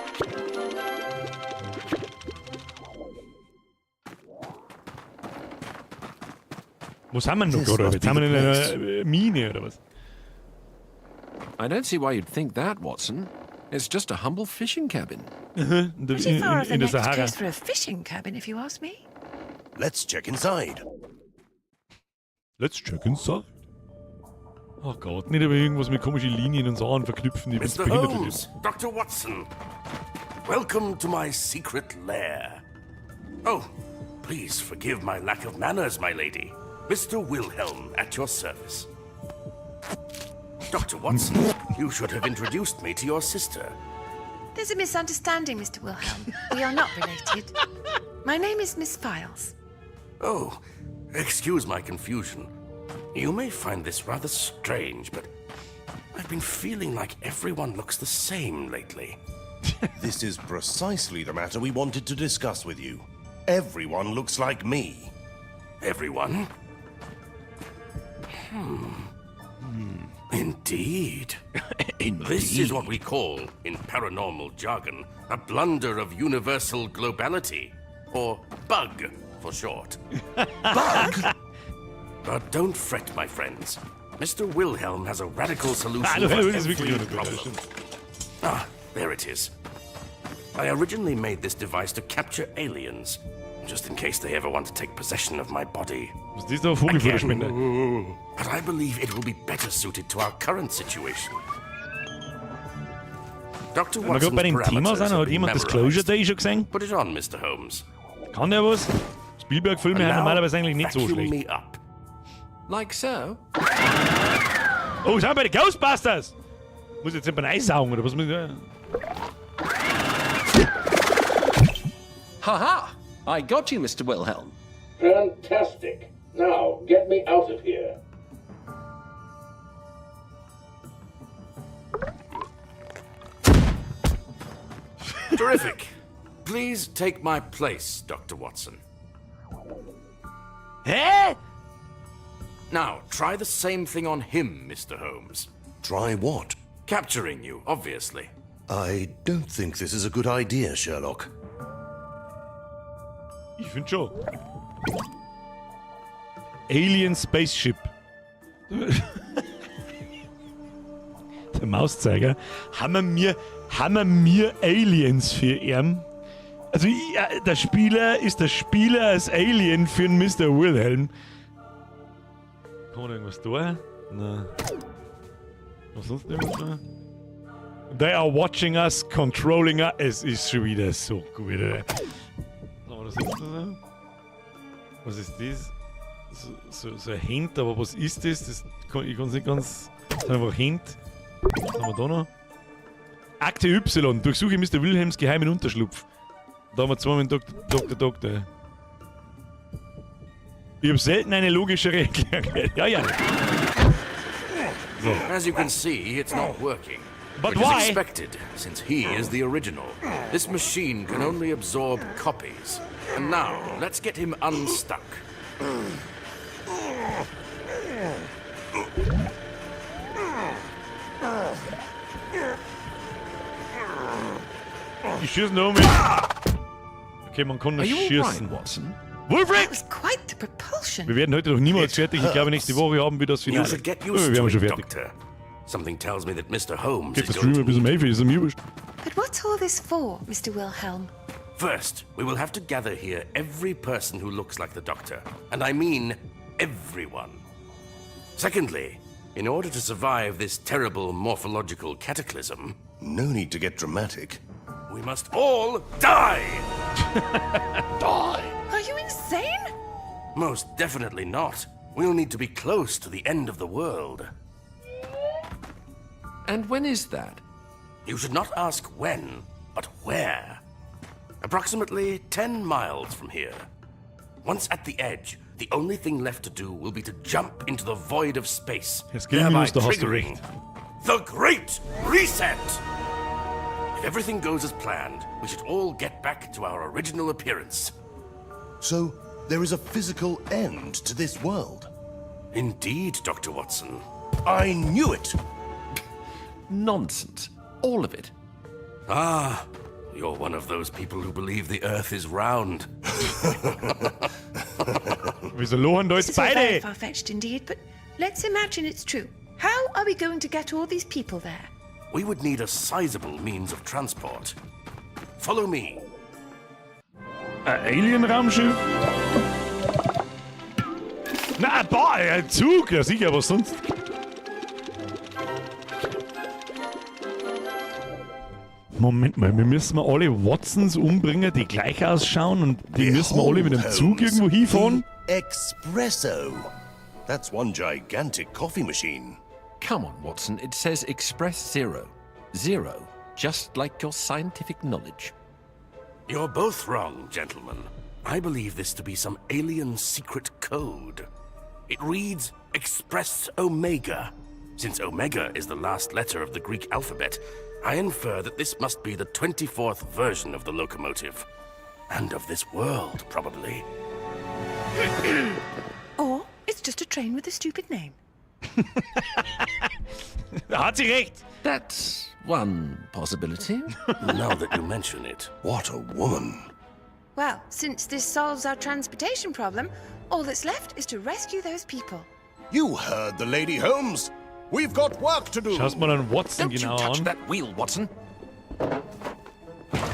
Speaker 1: Wo sind wir denn noch
Speaker 7: This
Speaker 1: gerade?
Speaker 7: must
Speaker 1: Jetzt
Speaker 7: be
Speaker 1: sind wir in
Speaker 7: the
Speaker 1: einer
Speaker 7: place.
Speaker 1: Mine oder was?
Speaker 5: I don't see why you'd think that, Watson. It's just a humble fishing cabin.
Speaker 1: In der,
Speaker 6: Pretty
Speaker 1: in,
Speaker 6: far
Speaker 1: in,
Speaker 6: off the
Speaker 1: in der
Speaker 6: next
Speaker 1: Sahara.
Speaker 6: coast for a fishing cabin, if you ask me.
Speaker 7: Let's check inside.
Speaker 1: Let's check inside. Oh Gott, nicht aber irgendwas mit komischen Linien und Sachen verknüpfen, die
Speaker 3: Mr.
Speaker 1: behindert
Speaker 3: Holmes, Dr. Watson, welcome to my secret lair. Oh, please forgive my lack of manners, my lady. Mr. Wilhelm at your service. Dr. Watson, you should have introduced me to your sister.
Speaker 6: There's a misunderstanding, Mr. Wilhelm. We are not related. My name is Miss Files.
Speaker 3: Oh, excuse my confusion. You may find this rather strange, but I've been feeling like everyone looks the same lately.
Speaker 7: This is precisely the matter we wanted to discuss with you. Everyone looks like me.
Speaker 3: Everyone? Indeed. This is what we call, in paranormal jargon, a blunder of universal globality, or bug for short.
Speaker 7: Bug?
Speaker 3: But don't fret, my friends. Mr. Wilhelm has a radical solution
Speaker 1: Ah,
Speaker 3: for
Speaker 1: das ist wirklich
Speaker 3: every
Speaker 1: eine gute,
Speaker 3: problem. Ah, there it is. I originally made this device to capture aliens, just in case they ever want to take possession of my body.
Speaker 1: Was ist das da? Vogelfutterspender.
Speaker 3: But I believe it will be better suited to our current situation. Dr.
Speaker 1: Wenn wir gerade
Speaker 3: Watson's
Speaker 1: bei dem Thema
Speaker 3: parameters
Speaker 1: sind,
Speaker 3: have
Speaker 1: hat
Speaker 3: been
Speaker 1: jemand Disclosure
Speaker 3: memorized.
Speaker 1: Day schon gesehen?
Speaker 3: Put it on, Mr. Holmes.
Speaker 1: Kann der was? Spielberg-Filme
Speaker 3: And
Speaker 1: sind
Speaker 3: now,
Speaker 1: normalerweise eigentlich nicht so
Speaker 3: vacuum
Speaker 1: schlecht.
Speaker 3: me up.
Speaker 5: Like so?
Speaker 1: Oh, sind wir bei den Ghostbusters! Muss ich jetzt jemand einsaugen oder was muss ich da?
Speaker 5: Ha ha! I got you, Mr. Wilhelm.
Speaker 3: Fantastic. Now, get me out of here. Terrific. Please take my place, Dr. Watson.
Speaker 1: Hä?
Speaker 3: Now, try the same thing on him, Mr. Holmes.
Speaker 7: Try what?
Speaker 3: Capturing you, obviously.
Speaker 7: I don't think this is a good idea, Sherlock.
Speaker 1: Ich finde schon. Alien Spaceship. Der Mauszeiger. Haben wir Aliens für ihn? Also ich, der Spieler ist der Spieler als Alien für den Mr. Wilhelm. Kann man da irgendwas tun? Nein. Was sonst irgendwas da? They are watching us, controlling us. Es ist schon wieder so gut. Alter. Was haben wir da sonst noch so? Was ist das? So ein Hint, aber was ist das? Ich kann es nicht ganz. Das ist einfach Hint. Was haben wir da noch? Akte Y. Durchsuche Mr. Wilhelms geheimen Unterschlupf. Da haben wir zweimal den Doktor, Doktor, Doktor. Ich habe selten eine logischere Erklärung. Ja. So.
Speaker 3: As you can see, it's not working.
Speaker 1: But
Speaker 3: which
Speaker 1: why?
Speaker 3: is expected, since he is the original. This machine can only absorb copies. And now, let's get him unstuck.
Speaker 1: Ich schieße nur mit. Okay, man kann
Speaker 5: Are
Speaker 1: nur
Speaker 5: you all
Speaker 1: schießen.
Speaker 5: right, Watson?
Speaker 1: Wulfric!
Speaker 6: That was quite the propulsion.
Speaker 1: Wir werden heute noch niemals fertig. Ich glaube, nächste Woche haben wir das
Speaker 3: You
Speaker 1: Finale.
Speaker 3: should get
Speaker 1: Oh,
Speaker 3: used
Speaker 1: wir
Speaker 3: to
Speaker 1: haben
Speaker 3: it,
Speaker 1: schon fertig.
Speaker 3: Doctor. Something tells me that Mr. Holmes
Speaker 1: Geht
Speaker 3: is
Speaker 1: das
Speaker 3: going
Speaker 1: Stream
Speaker 3: to
Speaker 1: bis um 11 Uhr, ist mir wurscht.
Speaker 6: But what's all this for, Mr. Wilhelm?
Speaker 3: First, we will have to gather here every person who looks like the Doctor. And I mean everyone. Secondly, in order to survive this terrible morphological cataclysm,
Speaker 7: No need to get dramatic.
Speaker 3: we must all die!
Speaker 7: Die!
Speaker 6: Are you insane?
Speaker 3: Most definitely not. We'll need to be close to the end of the world.
Speaker 5: And when is that?
Speaker 3: You should not ask when, but where. Approximately 10 miles from here. Once at the edge, the only thing left to do will be to jump into the void of space,
Speaker 1: Herr
Speaker 3: thereby
Speaker 1: Skillminus, da hast du
Speaker 3: triggering
Speaker 1: recht.
Speaker 3: the Great Reset! If everything goes as planned, we should all get back to our original appearance.
Speaker 7: So, there is a physical end to this world.
Speaker 3: Indeed, Dr. Watson.
Speaker 7: I knew it!
Speaker 5: Nonsense. All of it.
Speaker 3: Ah, you're one of those people who believe the Earth is round.
Speaker 1: Wieso lachen da jetzt
Speaker 6: This is all very
Speaker 1: beide?
Speaker 6: far-fetched indeed, but let's imagine it's true. How are we going to get all these people there?
Speaker 3: We would need a sizable means of transport. Follow me.
Speaker 1: Ein Alien-Raumschiff? Na, ein Bahn, ein Zug, ja sicher, was sonst? Moment mal, wir müssen mal alle Watsons umbringen, die gleich ausschauen und die müssen wir alle mit dem Zug
Speaker 7: Holmes,
Speaker 1: irgendwo hinfahren?
Speaker 7: The Expresso. That's one gigantic coffee machine.
Speaker 5: Come on, Watson. It says Express Zero. Zero. Just like your scientific knowledge.
Speaker 3: You're both wrong, gentlemen. I believe this to be some alien secret code. It reads Express Omega. Since Omega is the last letter of the Greek alphabet, I infer that this must be the 24th version of the locomotive. And of this world, probably.
Speaker 6: Or it's just a train with a stupid name.
Speaker 1: Da hat sie recht.
Speaker 5: That's one possibility.
Speaker 3: Now that you mention it.
Speaker 7: What a woman.
Speaker 6: Well, since this solves our transportation problem, all that's left is to rescue those people.
Speaker 7: You heard the lady, Holmes. We've got work to do.
Speaker 1: Schau's mal einen Watson
Speaker 5: Don't you
Speaker 1: genau
Speaker 5: touch
Speaker 1: an.
Speaker 5: that wheel, Watson.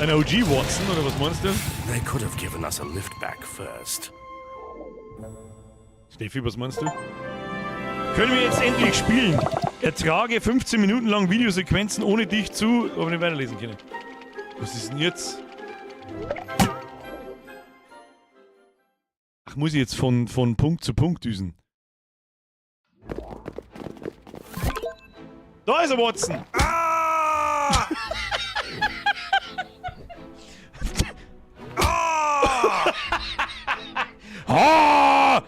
Speaker 1: Ein OG Watson, oder was meinst du?
Speaker 3: They could have given us a lift back first.
Speaker 1: Steffi, was meinst du? Können wir jetzt endlich spielen? Ertrage 15 Minuten lang Videosequenzen ohne dich zu, aber nicht weiterlesen können. Was ist denn jetzt? Ach, muss ich jetzt von Punkt zu Punkt düsen? Da ist er, Watson!
Speaker 4: Ah! Ah!
Speaker 1: Ah!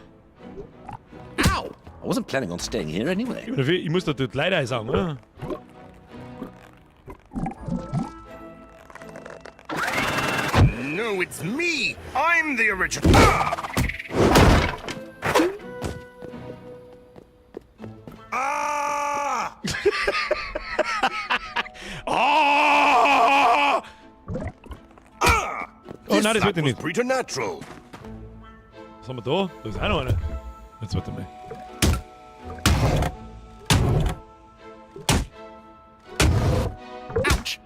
Speaker 5: Ow! I wasn't planning on staying here anyway.
Speaker 1: Ich muss da dort leider sagen, oder?
Speaker 4: No, it's me! I'm the original. Ah! Ah!
Speaker 1: Ah! Oh nein, das
Speaker 7: That
Speaker 1: wird ich
Speaker 7: was
Speaker 1: nicht.
Speaker 7: preternatural.
Speaker 1: Was haben wir da? Da ist auch noch einer. Jetzt warte mal.
Speaker 5: Ouch!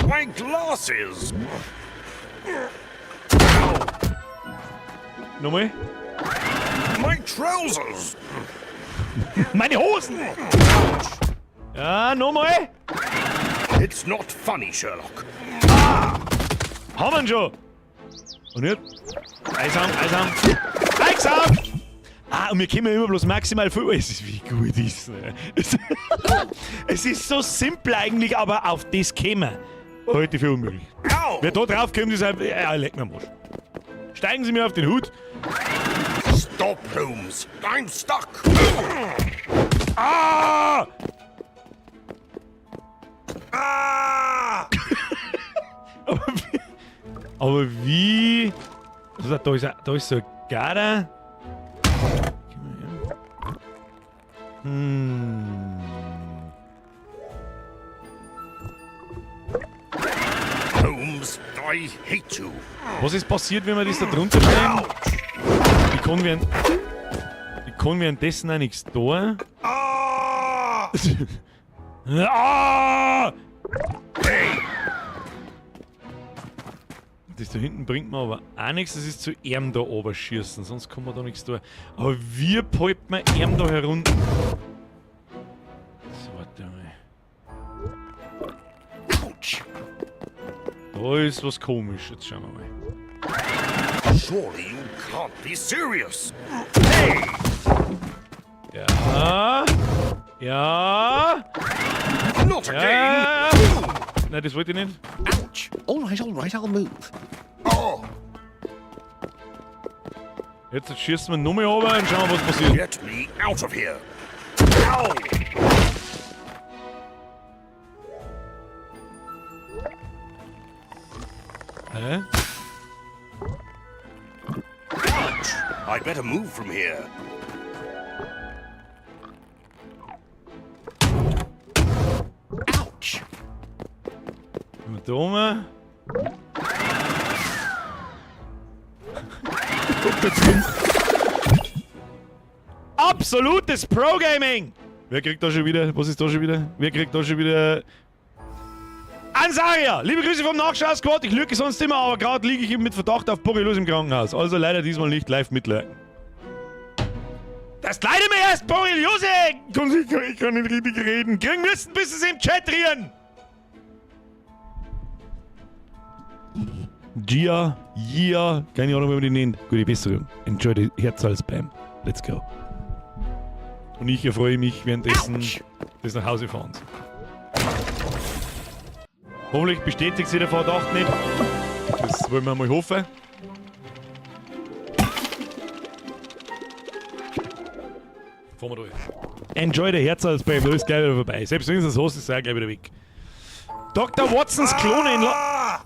Speaker 4: My glasses!
Speaker 1: Nochmal.
Speaker 4: My trousers!
Speaker 1: Meine Hosen! Ja, nochmal.
Speaker 4: It's not funny, Sherlock.
Speaker 1: Haben wir ihn schon. Und jetzt? Einsam, einsam. Einsam! Ah, und wir kommen immer bloß maximal 5. Es ist, wie gut ist ne? Es ist so simpel eigentlich, aber auf das kämen. Heute für unmöglich.
Speaker 4: Ow!
Speaker 1: Wer da drauf kommt, ist halt. Ja, leck mir am Arsch. Steigen Sie mir auf den Hut.
Speaker 4: Stop, Holmes! I'm stuck!
Speaker 1: Ah!
Speaker 4: Ah!
Speaker 1: Aber wie. Also, da ist so ein Gader.
Speaker 4: Holmes, I hate you.
Speaker 1: Was ist passiert, wenn wir das da drunter stellen? Ich kann währenddessen auch nichts tun.
Speaker 4: Ah!
Speaker 1: Ah! Das da hinten bringt mir aber auch nichts, das ist zu ihm da oben schießen, sonst kann man da nichts tun. Aber wie pulpt man ihm da herunter? So, warte mal.
Speaker 3: Ouch!
Speaker 1: Da ist was komisch, jetzt schauen wir mal.
Speaker 3: Surely you can't be serious. Hey!
Speaker 1: Ja. Ja.
Speaker 3: Not again!
Speaker 1: Ja. Nein, das wollte ich nicht.
Speaker 5: Ouch! All right, I'll move.
Speaker 3: Oh!
Speaker 1: Jetzt schießen wir nochmal runter und schauen, was passiert.
Speaker 3: Get me out of here! Ow!
Speaker 1: Hä?
Speaker 3: Ouch! I'd better move from here.
Speaker 5: Ouch!
Speaker 1: Und da oben. Guck da drin. Absolutes Pro-Gaming! Wer kriegt da schon wieder? Was ist da schon wieder? Wer kriegt da schon wieder? Ansaria! Liebe Grüße vom Nachschau-Squad. Ich lüge sonst immer, aber gerade liege ich mit Verdacht auf Borreliose im Krankenhaus. Also leider diesmal nicht live mitlurken. Das leider mir erst Borreliose! Ich kann nicht richtig reden. Kriegen müssen, bis sie im Chat rieren! Gia, Gia, keine Ahnung, wie man die nennt. Gute Besserung. Enjoy the Herzal-Spam. Let's go. Und ich erfreue mich währenddessen des Nachhausefahrens. Hoffentlich bestätigt sich der Verdacht nicht. Das wollen wir mal hoffen. Fahren wir durch. Enjoy the Herzal-Spam, da ist gleich wieder vorbei. Selbst wenn es das hast, ist es auch gleich wieder weg. Dr. Watsons Klone in La...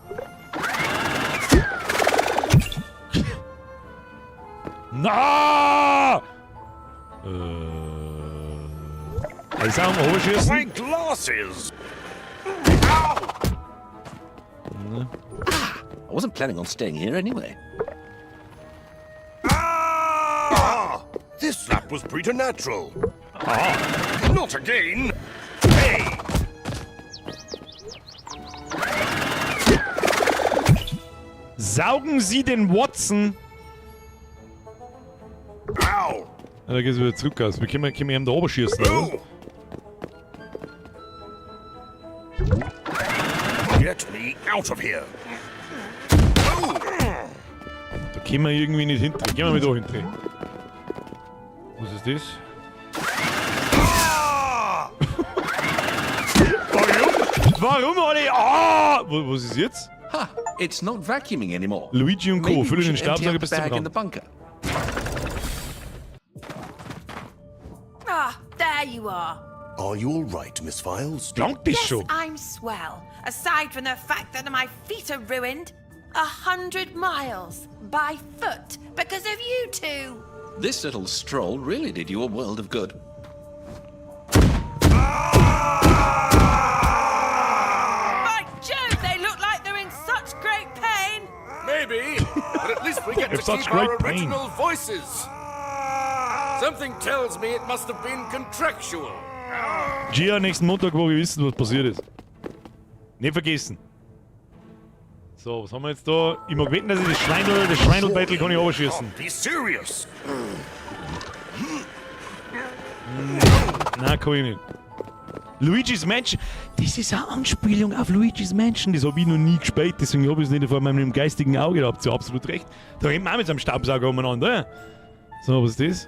Speaker 1: Na! Ich sag mal, hochschießen.
Speaker 3: My glasses!
Speaker 5: I wasn't planning on staying here anyway.
Speaker 3: Ah! This slap was preternatural. Ah! Not again! Hey!
Speaker 1: Saugen Sie den Watson!
Speaker 3: Au!
Speaker 1: Ah, da geht's wieder zurück aus. Wir können ihm da oben schießen, oder?
Speaker 3: Oh! Get me out of here! Oh!
Speaker 1: Da können wir irgendwie nicht hinter. Gehen wir mal da hinter. Was ist das?
Speaker 3: Ah!
Speaker 1: Warum? Warum alle? Ah! Was ist jetzt?
Speaker 5: Ha! It's not vacuuming anymore.
Speaker 1: Luigi und Co.
Speaker 5: Maybe we
Speaker 1: Fülle den
Speaker 5: should empty
Speaker 1: Staubsauger
Speaker 5: out the
Speaker 1: bis zum
Speaker 5: bag in
Speaker 1: Rand.
Speaker 5: the bunker.
Speaker 6: Ah, there you are.
Speaker 7: Are you all right, Miss Files?
Speaker 1: Langt das
Speaker 6: Yes,
Speaker 1: schon?
Speaker 6: I'm swell. Aside from the fact that my feet are ruined. 100 miles by foot because of you two.
Speaker 5: This little stroll really did you a world of good.
Speaker 6: By Jove, they look like they're in such great pain.
Speaker 3: Maybe, but at least we get to
Speaker 1: If such
Speaker 3: keep our
Speaker 1: great pain.
Speaker 3: original voices. Something tells me it must have been contractual.
Speaker 1: Gia, nächsten Montag, wo wir wissen, was passiert ist. Nicht vergessen. So, was haben wir jetzt da? Ich mag wetten, dass ich das Schweindel-Battle kann ich runterschießen.
Speaker 3: Be serious.
Speaker 1: Nein, kann ich nicht. Luigi's Mansion. Das ist eine Anspielung auf Luigi's Mansion. Das hab ich noch nie gespielt, deswegen hab ich es nicht vor meinem geistigen Auge. Da habt ihr absolut recht. Da rennt man auch mit so einem Staubsauger umeinander. Oder? So, was ist das?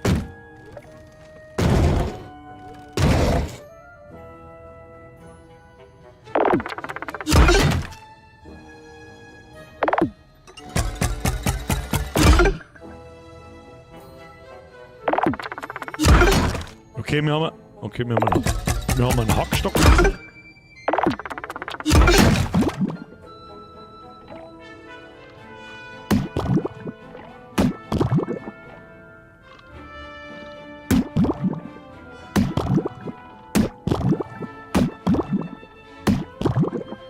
Speaker 1: Okay, wir haben einen Hackstock.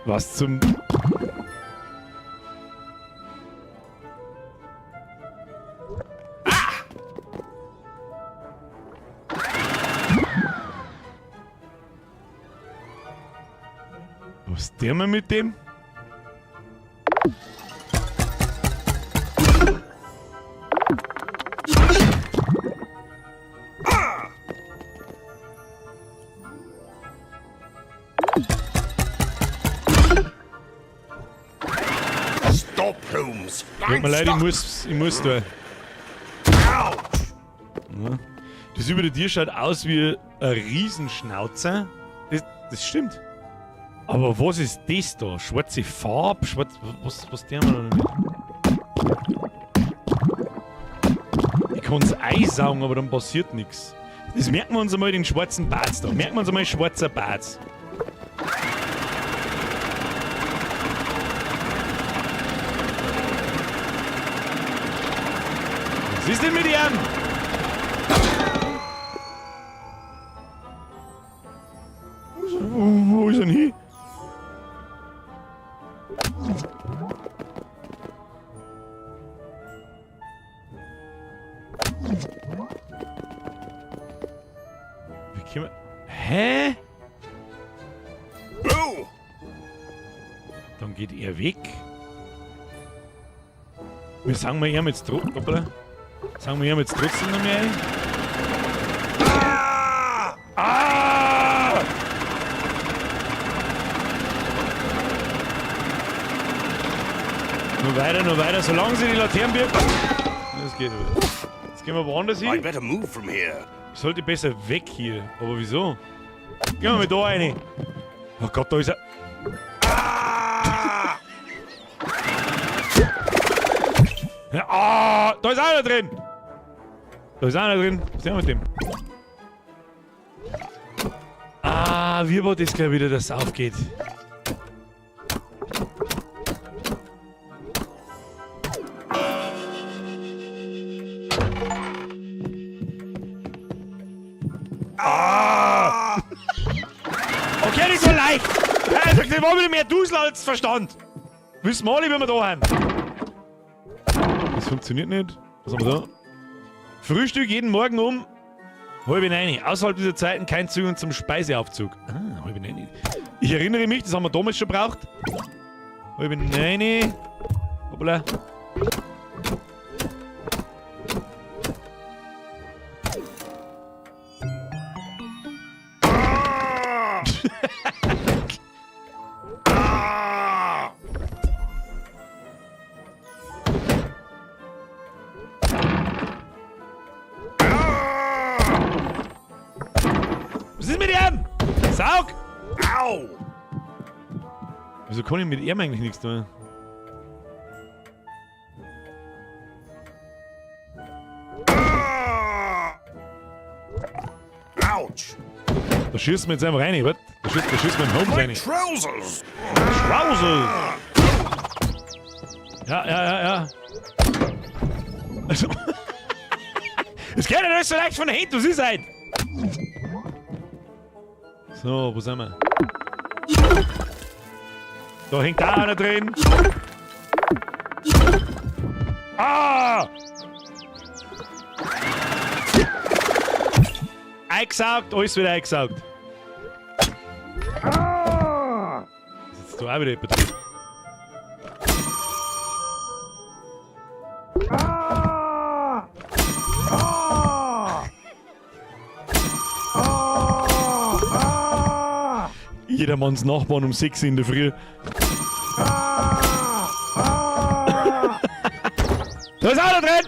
Speaker 1: Was zum... Was tun wir mit dem?
Speaker 3: Stop, Holmes!
Speaker 1: Tut mir leid, ich muss da. Ja. Das über der Tür schaut aus wie ein Riesenschnauzer. Das stimmt. Aber was ist das da? Schwarze Farbe? Schwarz, was tun wir da damit? Ich kann's einsaugen, aber dann passiert nix. Das merken wir uns einmal, den schwarzen Bart da. Merken wir uns einmal, schwarzer Bart. Was ist denn mit ihm? Wo ist er denn hin? Wie können wir... Hä? Dann geht er weg. Wir sagen mal ihm jetzt trotzdem... Hoppala. Sagen wir ihm jetzt trotzdem noch mehr ein. Ah! Nur weiter, nur weiter, solange sie die Laternen birgt. Das geht aber. Jetzt gehen wir woanders hin.
Speaker 3: I'd better move from here.
Speaker 1: Ich sollte besser weg hier. Aber wieso? Gehen wir mal da rein. Oh Gott, da ist er. Ja, ah, da ist einer drin. Da ist einer drin. Was ist denn mit dem? Ah, wie war das gleich wieder, dass es aufgeht? Ah! Okay, das war leicht. Ja, das war wieder mehr Dusel als Verstand. Wissen wir alle, wie wir da haben. Das funktioniert nicht. Was haben wir da? Frühstück jeden Morgen um 8:30. Außerhalb dieser Zeiten kein Zugang zum Speiseaufzug. Ah, 8:30. Ich erinnere mich, das haben wir damals schon gebraucht. 8:30. Hoppala. Was ist mit ihm? Saug!
Speaker 3: Au!
Speaker 1: Wieso kann ich mit ihm eigentlich nichts tun?
Speaker 3: Autsch!
Speaker 1: Da schießen wir jetzt einfach rein, was? Da schießen wir in Holmes
Speaker 3: My
Speaker 1: rein.
Speaker 3: trousers!
Speaker 1: Trousers! Ja, ja, ja, ja. Also, es geht ja nicht so leicht von der Hand, was ist halt? So, wo sind wir? Da hängt da einer drin. Ah! Eingesaugt, alles wieder eingesaugt. Ah! Ist jetzt da auch wieder jemand drin. Ah! Ah! Ah! Jedermanns Nachbarn um 6 in der Früh. Ah! Ah! Da ist einer drin!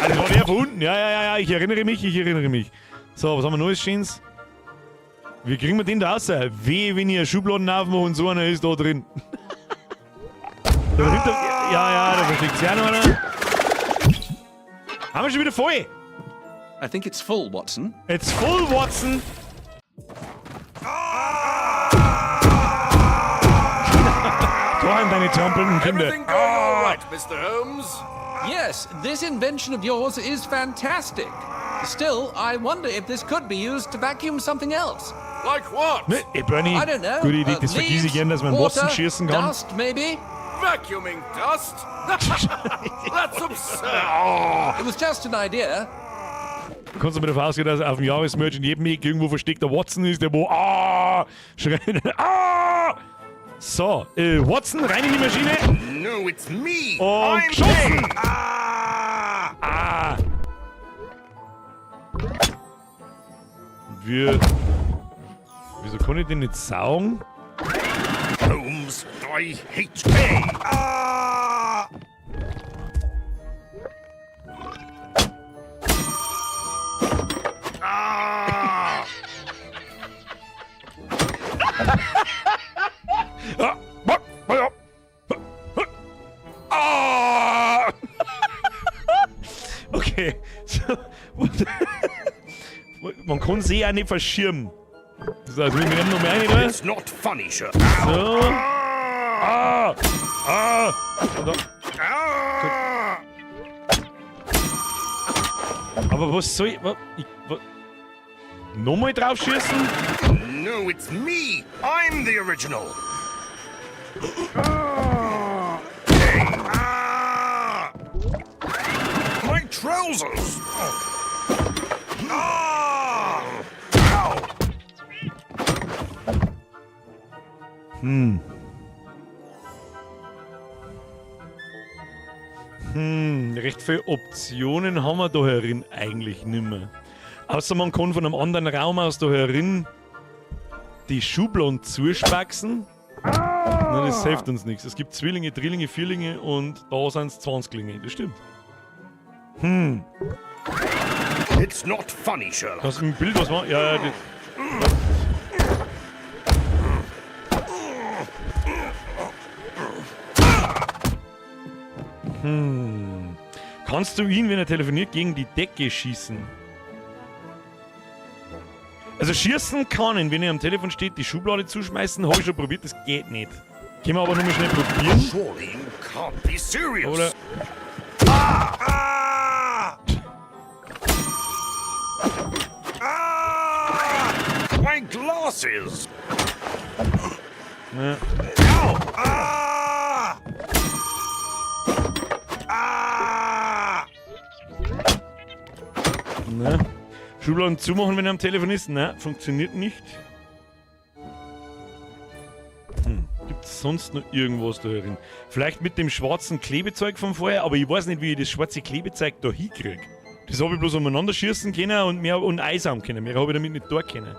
Speaker 1: Ah, das war der von unten. Ja, ja, ja, ja, ich erinnere mich, ich erinnere mich. So, was haben wir Neues, Schönes? Wie kriegen wir den da raus? Weh, wenn ihr Schubladen aufmacht und so einer ist da drin. Da dahinter, ja, ja, da versteckt sich auch noch einer. Haben wir schon wieder voll?
Speaker 5: I think it's full, Watson.
Speaker 1: It's full, Watson. Da haben deine trampelnden Kinder.
Speaker 3: Everything going all right, Mr. Holmes?
Speaker 5: Yes, this invention of yours is fantastic. Still, I wonder if this could be used to vacuum something else.
Speaker 3: Like what?
Speaker 1: Ne, ey, Bernie,
Speaker 5: I don't know.
Speaker 1: gute Idee, das vergiss ich
Speaker 5: leaves,
Speaker 1: gern, dass man
Speaker 5: water,
Speaker 1: Watson schießen kann.
Speaker 5: Dust, maybe?
Speaker 3: Vacuuming dust? That's absurd.
Speaker 5: It was just an idea.
Speaker 1: Kannst du mir davon ausgehen, dass auf dem Jahresmerch in jedem Eck irgendwo versteckter Watson ist, der wo Ah! Schreit. Ah! So, Watson, rein in die Maschine.
Speaker 3: No, it's me.
Speaker 1: Und
Speaker 3: I'm
Speaker 1: geschossen.
Speaker 3: Fake. Ah!
Speaker 1: Ah! Wir. Wieso kann ich den nicht saugen?
Speaker 3: Holmes, I hate Hey! Ah! Ah!
Speaker 1: Ah! Ah! Ah! Ah! Okay. So, man kann sie auch nicht verschirmen. So, also wir nehmen noch mehr rein, oder?
Speaker 3: It's not funny, Sherlock.
Speaker 1: So. Ah! Ah! Und da.
Speaker 3: Ah!
Speaker 1: Aber was soll ich. Ich nochmal drauf schießen?
Speaker 3: No, it's me. I'm the original. Ah! Hey! Ah! My trousers. Ah! Ow!
Speaker 1: Recht viele Optionen haben wir da herin eigentlich nimmer. Außer man kann von einem anderen Raum aus da herin die Schubladen zuspaxen. Nein, das hilft uns nichts. Es gibt Zwillinge, Drillinge, Vierlinge und da sind's 20linge. Das stimmt.
Speaker 3: It's not funny, Sherlock.
Speaker 1: Kannst du mit dem Bild was machen? Ja, ja, das. Kannst du ihn, wenn er telefoniert, gegen die Decke schießen? Also schießen kann ihn, wenn er am Telefon steht, die Schublade zuschmeißen, habe ich schon probiert, das geht nicht. Können wir aber nur mal schnell probieren.
Speaker 3: Surely you can't be serious.
Speaker 1: Oder?
Speaker 3: Ah! Ah! My glasses!
Speaker 1: Ja.
Speaker 3: Ow! Ah! Ah!
Speaker 1: Ne? Schubladen zumachen, wenn er am Telefon ist? Ne, funktioniert nicht. Gibt's sonst noch irgendwas da drin? Vielleicht mit dem schwarzen Klebezeug von vorher, aber ich weiß nicht, wie ich das schwarze Klebezeug da hinkrieg. Das habe ich bloß umeinander schießen können und mehr und einsaugen können. Mehr habe ich damit nicht da können.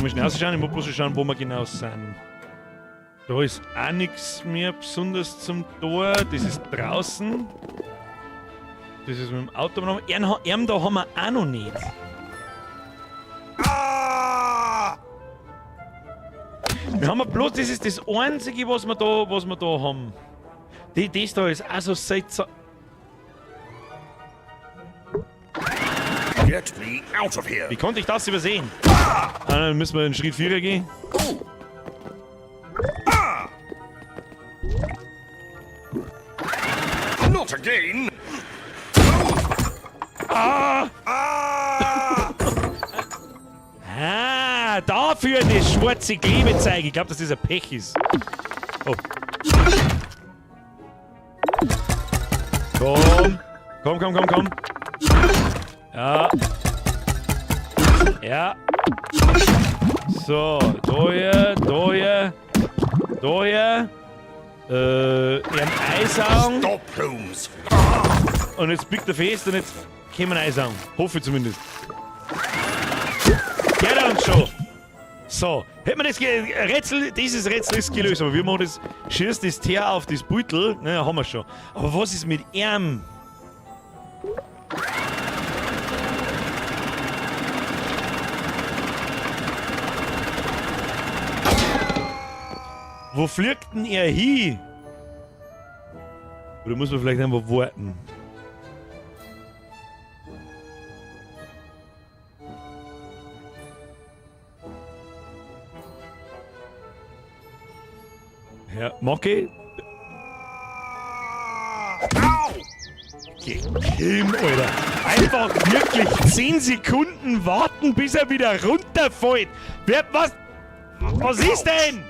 Speaker 1: Mal schnell rausschauen, ich muss bloß schauen, wo wir genau sind. Da ist auch nichts mehr besonders zum Tor. Das ist draußen. Das ist mit dem Auto genommen. Ihn da haben wir auch noch nicht.
Speaker 3: Ah!
Speaker 1: Wir haben ja bloß, das ist das Einzige, was wir da haben. Das da ist auch so seltsam.
Speaker 3: Get me out of here.
Speaker 1: Wie konnte ich das übersehen? Ah, dann müssen wir einen Schritt 4 gehen.
Speaker 3: Oh. Ah! Not again.
Speaker 1: Ah!
Speaker 3: Ah!
Speaker 1: Ah, dafür das schwarze Klebezeug. Ich glaub, dass das ein Pech ist. Oh. Komm. Komm, komm, komm, komm. Ja. Ja. So, da hier, da hier, da hier. Ihren Eisaugen.
Speaker 3: Stop, Holmes.
Speaker 1: Und jetzt biegt er fest und jetzt können wir einsaugen. Hoffe ich zumindest. Geht er uns schon. So, hätten wir das Rätsel, dieses Rätsel ist gelöst, aber wir machen das, schießt das Teer auf das Beutel, ne, haben wir schon. Aber was ist mit ihm? Wo fliegt denn er hin? Oder muss man vielleicht einfach warten? Ja, Mocki? Geh, Kim, Alter. Einfach wirklich 10 Sekunden warten, bis er wieder runterfällt. Wer, was? Was ist denn?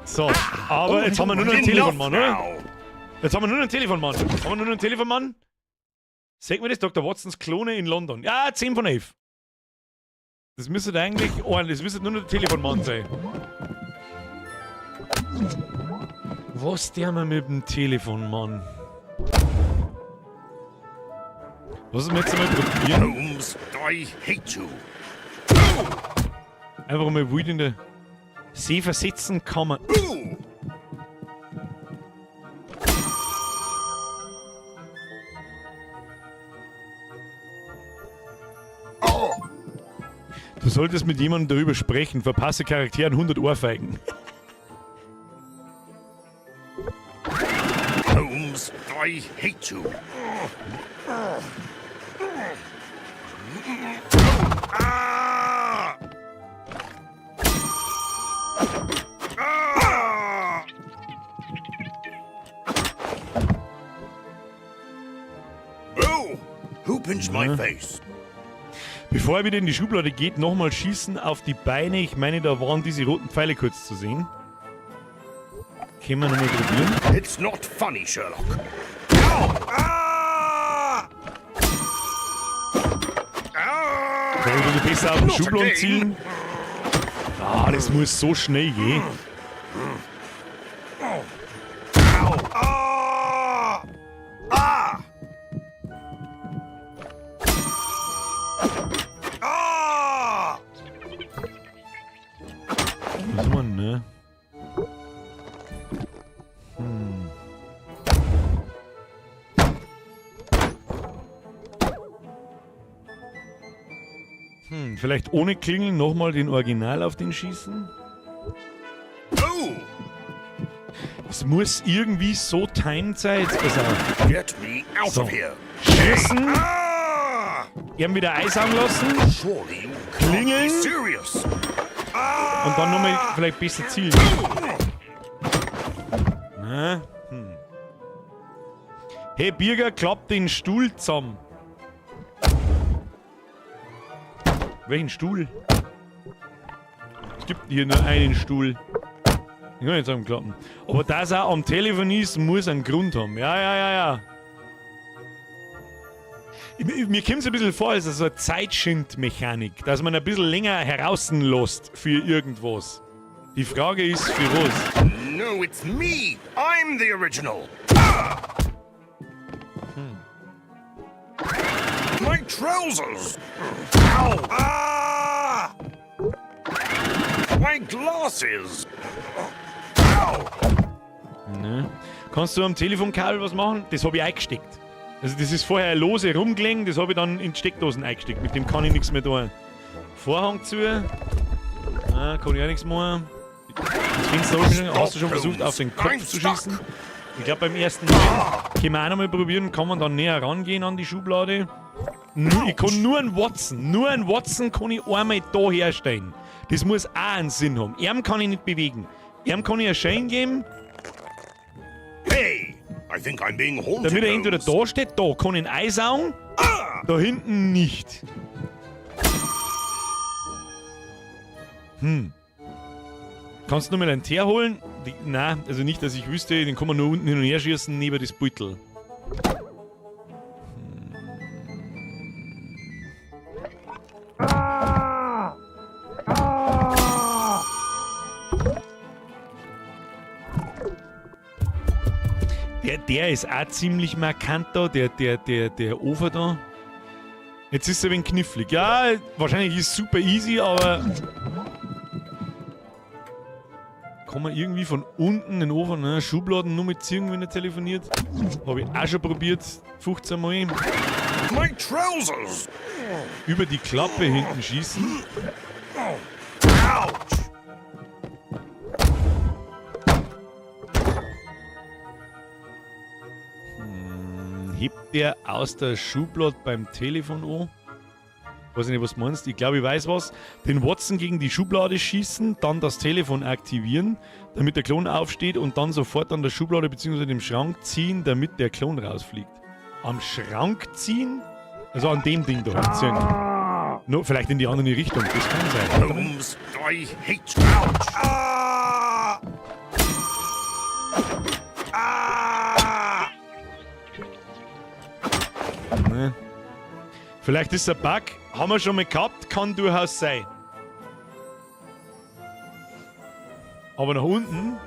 Speaker 1: So, aber jetzt haben wir nur noch einen Telefonmann, oder? Jetzt haben wir nur noch einen Telefonmann. Haben wir nur noch einen Telefonmann? Sag mir das, Dr. Watsons Klone in London. Ja, 10 von 11. Das müsste eigentlich ordentlich, das müsste nur noch der Telefonmann sein. Was der mal mit dem Telefonmann? Was wir jetzt einmal probieren?
Speaker 3: Holmes, I hate you.
Speaker 1: Einfach mal wild in der See versetzen kann man. Du solltest mit jemandem darüber sprechen. Verpasse Charakteren 100 Ohrfeigen.
Speaker 3: Holmes, I hate you. Ah! Ah! Oh! Who pinched my face?
Speaker 1: Bevor er wieder in die Schublade geht, nochmal schießen auf die Beine. Ich meine, da waren diese roten Pfeile kurz zu sehen. Können wir nochmal probieren.
Speaker 3: It's not funny, Sherlock. Ow! Ah! Ah!
Speaker 1: Kann ich ein besser auf den
Speaker 3: Not
Speaker 1: Schubladen
Speaker 3: again.
Speaker 1: zielen? Ah, das muss so schnell gehen.
Speaker 3: Ow! Ah! Ah! Ah!
Speaker 1: Was man, ne? Vielleicht ohne Klingeln nochmal den Original auf den schießen?
Speaker 3: Oh!
Speaker 1: Es muss irgendwie so timed sein. Jetzt pass auf.
Speaker 3: Get me out
Speaker 1: So.
Speaker 3: of here!
Speaker 1: Schießen,
Speaker 3: Ah!
Speaker 1: ihn wieder einsaugen lassen
Speaker 3: Surely you can't be
Speaker 1: Klingeln.
Speaker 3: serious!
Speaker 1: und dann nochmal vielleicht besser zielen. Na. Hey Birger, klapp den Stuhl zusammen. Welchen Stuhl? Es gibt hier nur einen Stuhl. Ich kann nicht zusammenklappen. Aber dass er am Telefon ist, muss einen Grund haben. Ja, ja, ja, ja. Mir kommt es ein bisschen vor, als so eine Zeitschindmechanik, dass man ein bisschen länger herauslässt für irgendwas. Die Frage ist, für was?
Speaker 3: No, it's me! I'm the original! Ah! My trousers! Ow! Ah! My glasses! Ow!
Speaker 1: Ne? Kannst du am Telefonkabel was machen? Das habe ich eingesteckt. Also das ist vorher lose rumgelegen, das habe ich dann in die Steckdosen eingesteckt. Mit dem kann ich nichts mehr tun. Vorhang zu. Ah, kann ich auch nichts machen. Das Fenster hab ich schon, hast du schon versucht, auf den Kopf zu schießen? Ich glaube, beim ersten Mal können wir auch noch mal probieren, kann man dann näher rangehen an die Schublade. Ich kann nur einen Watson, nur einen Watson kann ich einmal da herstellen. Das muss auch einen Sinn haben. Ihm kann ich nicht bewegen. Ihm kann ich einen Schein geben.
Speaker 3: Hey! I think I'm being haunted.
Speaker 1: Damit er entweder
Speaker 3: Holmes.
Speaker 1: da steht, da kann ich ihn einsaugen, da hinten nicht. Kannst du noch mal einen Teer holen? Nein, also nicht, dass ich wüsste, den kann man nur unten hin und her schießen, neben das Beutel. Der ist auch ziemlich markant da, der Ofer da. Jetzt ist er ein wenig knifflig. Ja, wahrscheinlich ist es super easy, aber... Kann man irgendwie von unten den Ofen, ne, Schubladen nur mit ziehen, wenn er telefoniert? Hab ich auch schon probiert, 15 Mal.
Speaker 3: My trousers!
Speaker 1: Über die Klappe hinten schießen.
Speaker 3: Ouch!
Speaker 1: Hebt der aus der Schublade beim Telefon an? Weiß ich nicht, was du meinst. Ich glaube, ich weiß was. Den Watson gegen die Schublade schießen, dann das Telefon aktivieren, damit der Klon aufsteht und dann sofort an der Schublade bzw. dem Schrank ziehen, damit der Klon rausfliegt. Am Schrank ziehen? Also an dem Ding da ziehen. Nur vielleicht in die andere Richtung, das kann sein.
Speaker 3: Holmes, I hate. Ouch! Ah! Ah!
Speaker 1: Ne? Vielleicht ist es ein Bug. Haben wir schon mal gehabt, kann durchaus sein. Aber nach unten?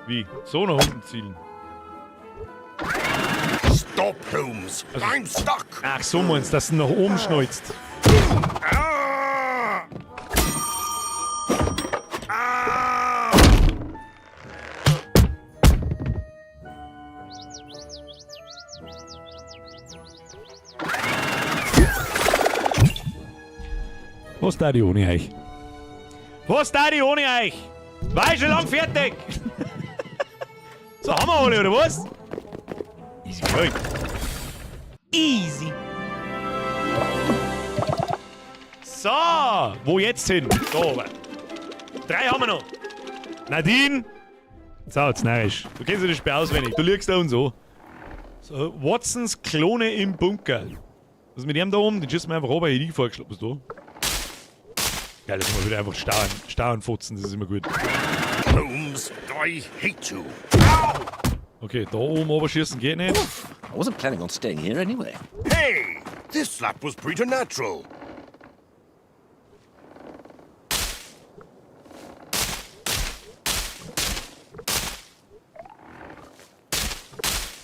Speaker 1: Wie? So nach unten zielen.
Speaker 3: Stop, Holmes! I'm stuck!
Speaker 1: Ach, so meinst du, dass du nach oben schneuzt.
Speaker 3: Ah! Ah!
Speaker 1: Was da die ohne euch? Was da die ohne euch? War ich schon lang fertig? So, haben wir alle, oder was? Easy going. Easy. So, wo jetzt hin? Da oben. 3 haben wir noch. Nadine. So, jetzt narrisch. Du kennst ja das Spiel auswendig. Du liegst da und so. So, Watsons Klone im Bunker. Was ist mit dem da oben? Den schießen wir einfach runter. Ich hab vorgeschlagen. Was da? Geil, das mal wieder einfach starren Fotzen, das ist immer gut.
Speaker 3: Holmes, I hate you.
Speaker 1: Okay, da oben runterschießen geht nicht.
Speaker 5: I wasn't planning on staying here anyway.
Speaker 3: Hey, this slap was preternatural.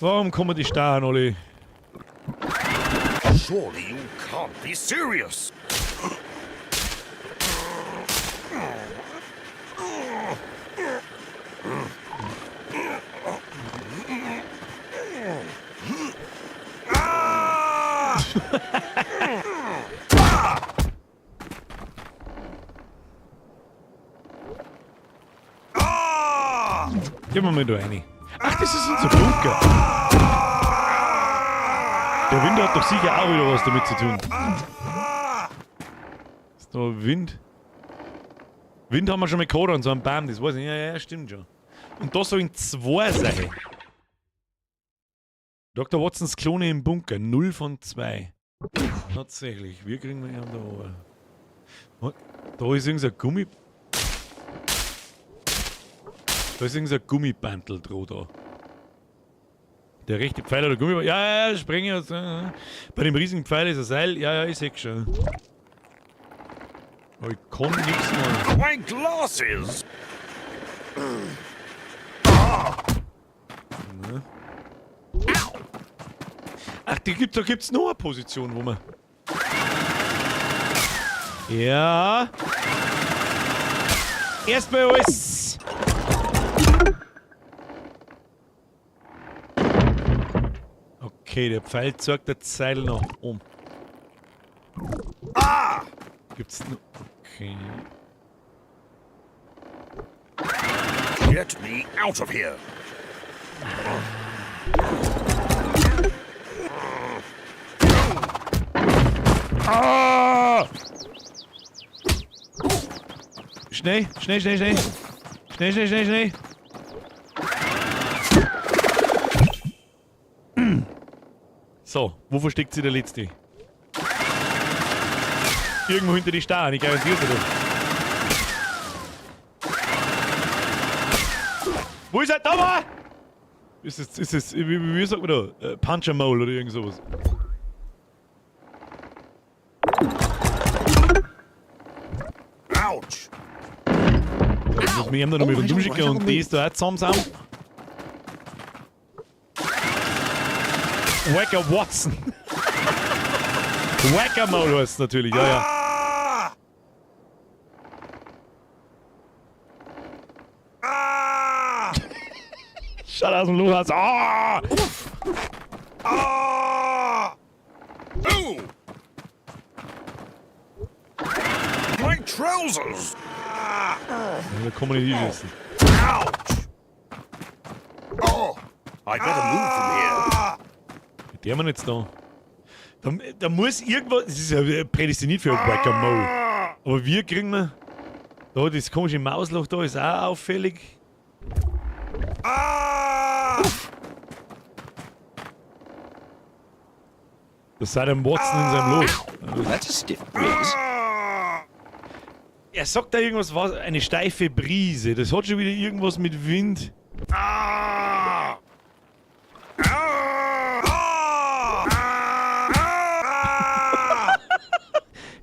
Speaker 1: Warum kommen die Starren alle?
Speaker 3: Surely you can't be serious.
Speaker 1: Gehen wir mal da rein. Ach, das ist unser Bunker. Der Wind hat doch sicher auch wieder was damit zu tun. Ist da Wind? Wind haben wir schon mal gehabt an so einem Baum, das weiß ich. Ja, ja, stimmt schon. Und da sollen 2 sein. Dr. Watsons Klone im Bunker, 0 von 2. Tatsächlich, wir kriegen wir ihn da oben. Da ist irgendein Gummi... Da ist irgendein Gummibandel dran da. Der rechte Pfeil oder Gummibandel. Ja, ja, ja, springe. Bei dem riesigen Pfeil ist ein Seil. Ja, ja, ich seh schon. Aber ich kann nichts machen.
Speaker 3: My glasses!
Speaker 1: Ne? Ach, da gibt's noch eine Position, wo man. Ja. Erstmal alles. Okay, der Pfeil zeigt der Zeil noch um.
Speaker 3: Ah!
Speaker 1: Gibt's noch. Okay.
Speaker 3: Get me out of here!
Speaker 1: Ah! Schnell, schnell, schnell, schnell. Schnell, schnell, schnell, schnell. So, wo versteckt sich der Letzte? Irgendwo hinter die Starren, ich garantiere dir das. Wo ist er? Da war! Ist es, wie sagt man da? Punch-a-Mole oder irgend sowas.
Speaker 3: Autsch!
Speaker 1: Ich muss mich ihm da noch mal rundum schicken und die ist da auch zusammen sind. Whacker Watson. Whack-a-Mole heißt es natürlich, ja, ja.
Speaker 3: Ah!
Speaker 1: Schaut aus dem Loch aus. Ah!
Speaker 3: Ah! Oh! My trousers!
Speaker 1: Ja, da kann man nicht hinschießen.
Speaker 3: Ouch! Oh! I better move from here.
Speaker 1: Mit der man jetzt da. Da muss irgendwas. Das ist ja prädestiniert für Whack-a-Mole. Aber wir kriegen wir. Da, das komische Mausloch da ist auch auffällig.
Speaker 3: Ah!
Speaker 1: Das sei der Watson in seinem Loch.
Speaker 5: That's a stiff breeze.
Speaker 1: Er sagt da irgendwas, was, eine steife Brise. Das hat schon wieder irgendwas mit Wind.
Speaker 3: Ah! Ah! Ah!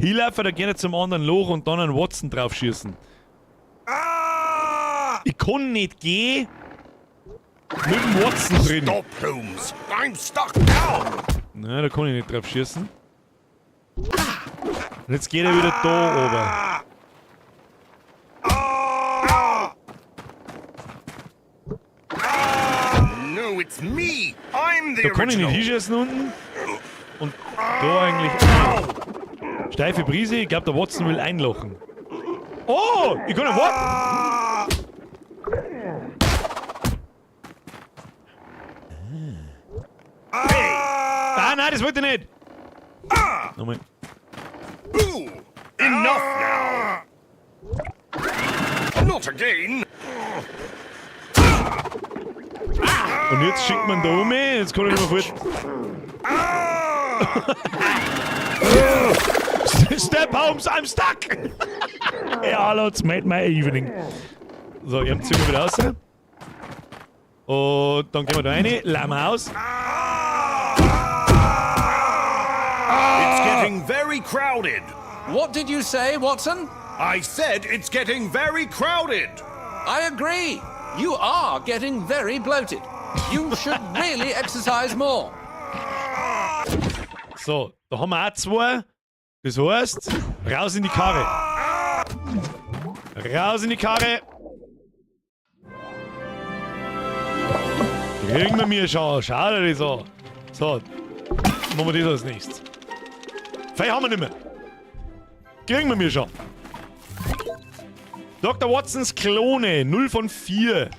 Speaker 1: Hinlaufen, da gerne zum anderen Loch und dann einen Watson drauf schießen. Ich kann nicht gehen mit dem Watson drin.
Speaker 3: Stop, Holmes! I'm stuck down!
Speaker 1: Nein, da kann ich nicht drauf schießen. Und jetzt geht er wieder da oben.
Speaker 3: No, it's me! I'm the
Speaker 1: Da kann ich nicht
Speaker 3: original!
Speaker 1: hinschießen unten. Und da eigentlich auch. Steife Brise, ich glaube, der Watson will einlochen. Oh, ich kann nicht warten. Ah, nein, das wollte ich nicht. Nochmal.
Speaker 3: Ooh! Enough now! Not again!
Speaker 1: Und jetzt schickt man da um, jetzt kann ich nicht mehr fort. Step Holmes, I'm stuck! Ja, let's made my evening. So, ihr habt wir wieder raus. Und dann gehen wir da rein, lassen wir aus.
Speaker 3: It's getting very crowded!
Speaker 5: What did you say, Watson?
Speaker 3: I said it's getting very crowded!
Speaker 5: I agree. You are getting very bloated. You should really exercise more.
Speaker 1: So, da haben wir auch zwei. Das heißt, raus in die Karre. Raus in die Karre. Kriegen wir mir schon. Schau dir das an. So, machen wir das als nächstes. Vielleicht haben wir nicht mehr. Kriegen wir mir schon. Dr. Watsons Klone, 0 von 4.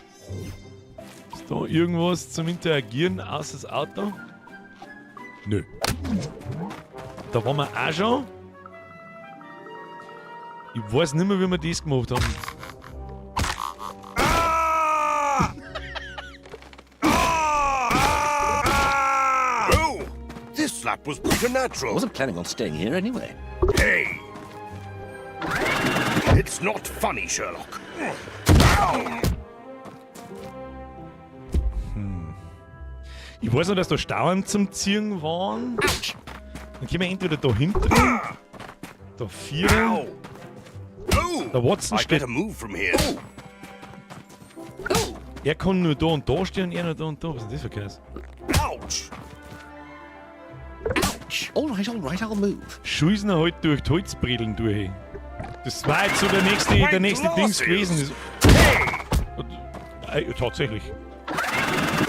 Speaker 1: Ist da irgendwas zum Interagieren außer das Auto? Nö. Da waren wir auch schon. Ich weiß nicht mehr, wie wir das gemacht haben.
Speaker 3: Oh! This slap was preternatural.
Speaker 5: I wasn't planning on staying here anyway.
Speaker 3: Hey! It's not funny, Sherlock.
Speaker 1: Ich weiß noch, dass da Stauern zum Ziehen waren. Dann können wir entweder da hinten, da vier.
Speaker 3: Ow! Oh!
Speaker 1: Der Watson
Speaker 3: I
Speaker 1: steht.
Speaker 3: better move from here.
Speaker 1: Er kann nur da und da stehen und er nur da und da. Was ist denn das für Käse?
Speaker 3: Ouch!
Speaker 5: Ouch. All right, I'll move.
Speaker 1: Schießen er halt durch die Holzbredeln durch. Das war jetzt so der nächste Dings gewesen. Das, tatsächlich.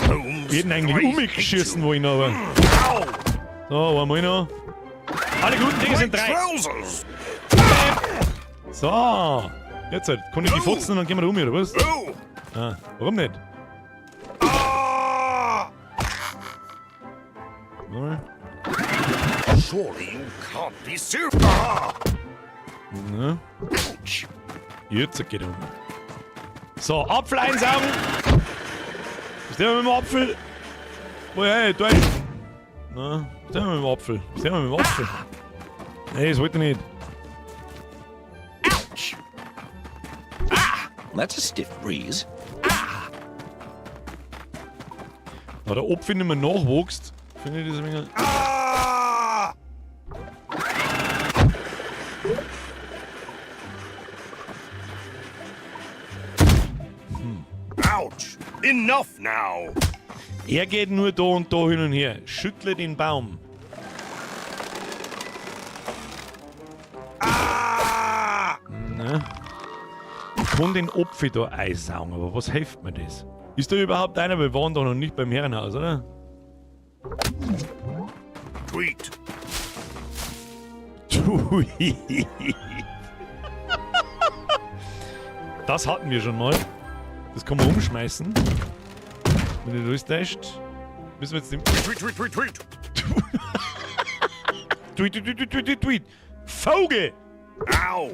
Speaker 3: Holmes,
Speaker 1: Wir hätten eigentlich
Speaker 3: I
Speaker 1: um mich
Speaker 3: hate
Speaker 1: schießen
Speaker 3: you.
Speaker 1: wollen, aber.
Speaker 3: Ow!
Speaker 1: So, einmal noch. Alle guten Dinge
Speaker 3: My
Speaker 1: sind drei.
Speaker 3: trousers!
Speaker 1: So. Jetzt halt. Kann ich die fotzen und dann gehen wir da um, oder was?
Speaker 3: Oh!
Speaker 1: Ah, warum nicht?
Speaker 3: Ah!
Speaker 1: Mal.
Speaker 3: Surely you can't be serious. Ah!
Speaker 1: Na. Jetzt geht um. So, Apfel einsaugen. Was ist denn mit dem Apfel? Oh, hey, da ist. Na, was ist denn mit dem Apfel? Was ist denn mit dem Apfel? Nee, das wollte ich nicht.
Speaker 5: Ouch. Ah! That's a stiff breeze.
Speaker 1: Da der Apfel nicht mehr nachwächst, finde ich das ein wenig.
Speaker 3: Ah! Ouch! Enough now!
Speaker 1: Er geht nur da und da hin und her. Schüttle den Baum.
Speaker 3: Ah!
Speaker 1: Na. Ich kann den Apfel da einsaugen, aber was hilft mir das? Ist da überhaupt einer? Wir waren doch noch nicht beim Herrenhaus, oder?
Speaker 3: Tweet.
Speaker 1: Tweet. Das hatten wir schon mal. Das kann man umschmeißen. Wenn du Lust hast. Müssen wir jetzt den.
Speaker 3: Tweet, tweet, tweet, tweet.
Speaker 1: Tweet, tweet, tweet, tweet, tweet, tweet. Vogel!
Speaker 3: Au!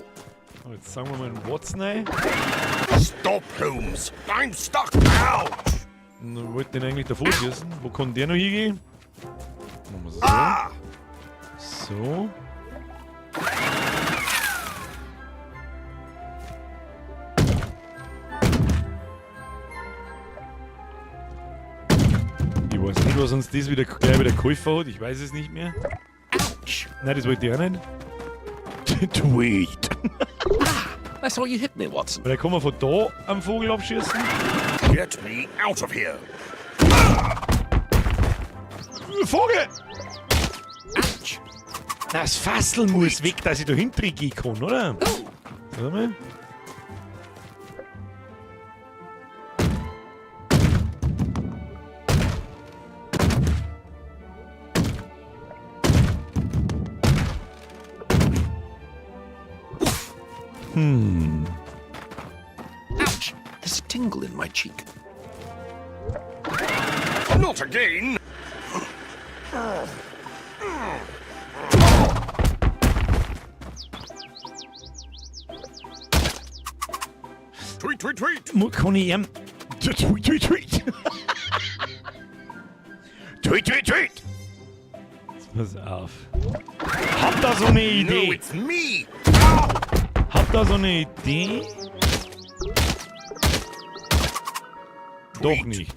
Speaker 1: Oh, jetzt sagen wir mal einen Watson rein.
Speaker 3: Stop, Holmes! I'm stuck! Ouch!
Speaker 1: Und wollte den eigentlich davor schießen. Wo kann der noch hingehen? Machen wir so.
Speaker 3: Ah!
Speaker 1: So. Ich weiß nicht, was uns das wieder, gleich wieder geholfen hat. Ich weiß es nicht mehr.
Speaker 5: Ouch!
Speaker 1: Nein, das wollte ich auch nicht. Tweet.
Speaker 5: I saw you hit me, Watson.
Speaker 1: Oder kann man von da am Vogel abschießen?
Speaker 3: Get me out of here.
Speaker 1: Vogel!
Speaker 5: Ouch!
Speaker 1: Na, das Fassel muss weg, dass ich da hinten gehen kann, oder? Warte mal.
Speaker 5: Ouch! There's a tingle in my cheek.
Speaker 3: Not again. Tweet, tweet, tweet.
Speaker 1: Kann ich ihm. Tweet, tweet, tweet. Tweet, tweet, tweet. Jetzt pass auf. Hab da so eine
Speaker 3: No,
Speaker 1: Idee.
Speaker 3: it's me.
Speaker 1: Hab da so eine Idee? Doch nicht.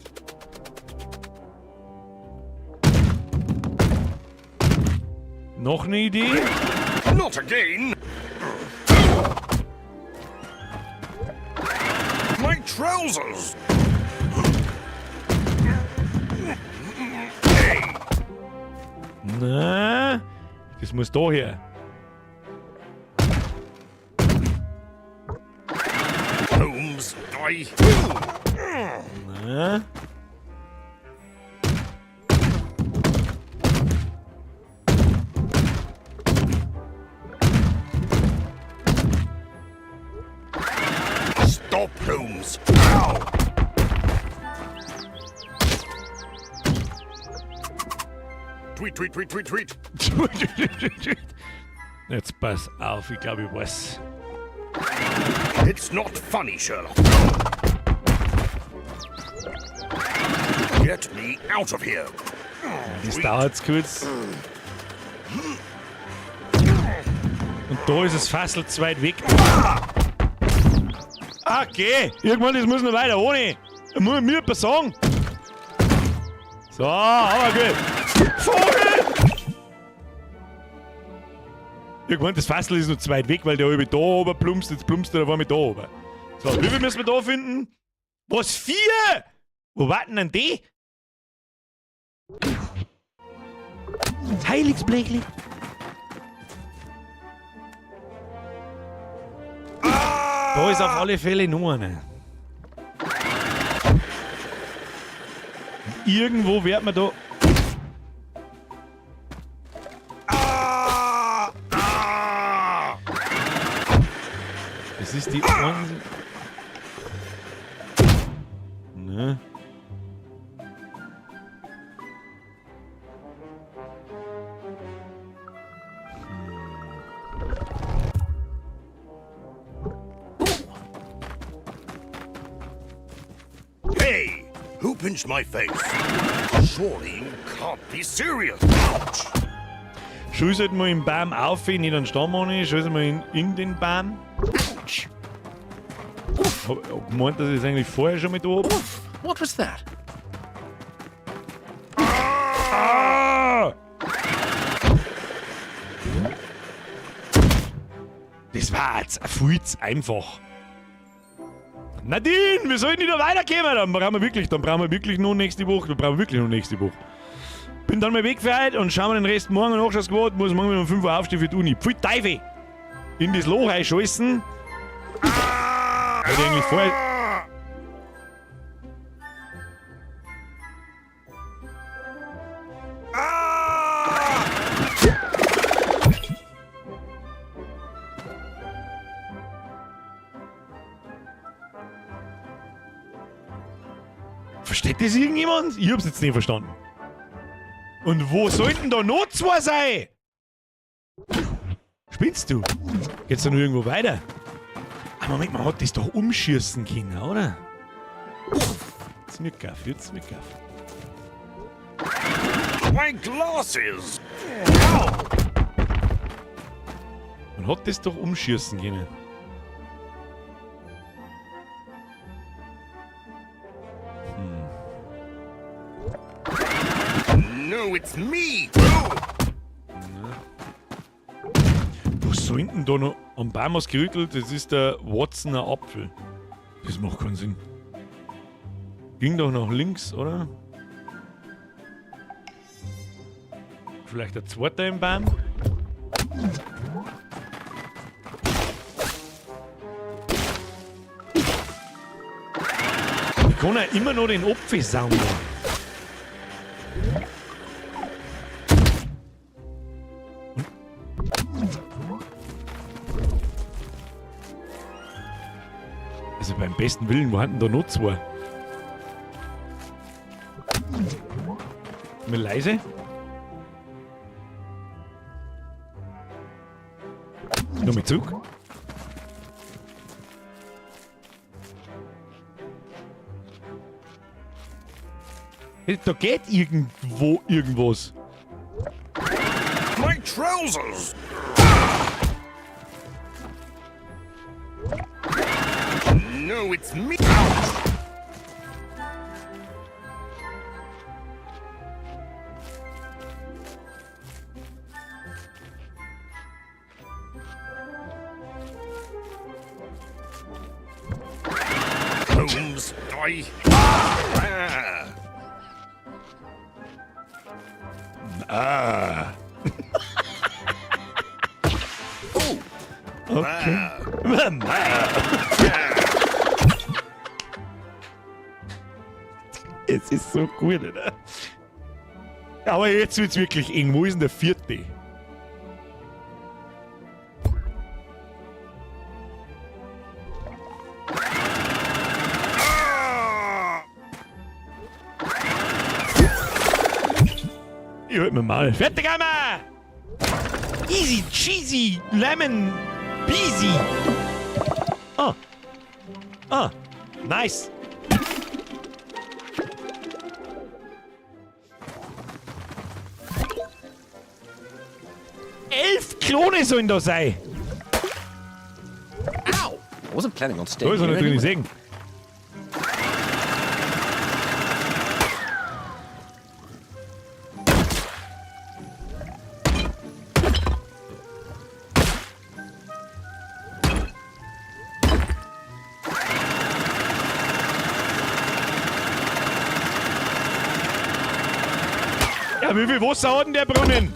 Speaker 1: Noch eine Idee?
Speaker 3: Not again. My trousers. Hey,
Speaker 1: Na, das muss da her.
Speaker 3: Holmes, I.
Speaker 1: Na?
Speaker 3: Stop, Holmes. Ow. Tweet, tweet, tweet, tweet, tweet.
Speaker 1: Jetzt pass auf, ich glaube, ich weiß.
Speaker 3: It's not funny, Sherlock. Get me out of here.
Speaker 1: Das dauert kurz. Und da ist das Fassel zu weit weg. Okay, irgendwann, das muss noch weiter ohne. Muss mir jemand sagen. So, aber gut. Vogel! Irgendwann, das Fassel ist noch zu weit weg, weil der oben da oben plumpst, jetzt plumpst der auf einmal da oben. So, wie viel müssen wir da finden? Was, 4? Wo warten denn die? Das Heiligsblechli. Da ist auf alle Fälle noch einer. Irgendwo wird man da. Das ist die einzige. Ne?
Speaker 3: Hey, who pinched my face? Surely you can't be serious. Ouch!
Speaker 1: Schießt mal im Baum auf, nicht an den Stamm an, schießt mal in den Baum.
Speaker 5: Ouch!
Speaker 1: Hab gemeint, dass ich es eigentlich vorher schon mit da hab.
Speaker 5: Oof! What was that?
Speaker 1: Ah! Das war jetzt viel zu einfach. Nadine, wir sollten wieder weiterkommen. Dann brauchen wir wirklich, dann brauchen wir wirklich nur nächste Woche. Dann brauchen wir wirklich nur nächste Woche. Bin dann mal weg für heute und schauen wir den Rest morgen nach. Gewohnt. Muss morgen um 5 Uhr aufstehen für die Uni. Pfui Teufel! In das Loch reinscheißen. Hätte ich eigentlich vorher. Versteht das irgendjemand? Ich hab's jetzt nicht verstanden. Und wo sollten da noch zwei sein? Spinnst du? Geht's da noch irgendwo weiter? Ah, Moment, man hat das doch umschießen können, oder? Jetzt mir gaff, jetzt mir gaff.
Speaker 3: My glasses!
Speaker 1: Man hat das doch umschießen können.
Speaker 3: No, it's me!
Speaker 1: Wo Wieso hinten da noch am Baum was gerüttelt? Das ist der Watsoner Apfel. Das macht keinen Sinn. Ging doch nach links, oder? Vielleicht der zweite im Baum? Ich kann ja immer noch den Apfel saugen. Also beim besten Willen, wo hatten da noch zwei? Mal leise. Nochmal zurück. Hey, da geht irgendwo irgendwas.
Speaker 4: My trousers! No, it's me. Ouch! Holmes, I. Ah.
Speaker 1: Ah. Okay. Es ist so gut, oder? Aber jetzt wird's wirklich eng. Wo ist denn der vierte? Ich halt mir mal. Fertig einmal! Easy, cheesy, lemon, peasy. Ah. Ah. Nice. 11 Klone sollen da sein.
Speaker 5: Ow! I wasn't planning on
Speaker 1: Da
Speaker 5: staying
Speaker 1: ist er
Speaker 5: here
Speaker 1: natürlich
Speaker 5: anyway.
Speaker 1: sehen. Ja, wie viel Wasser hat denn der Brunnen?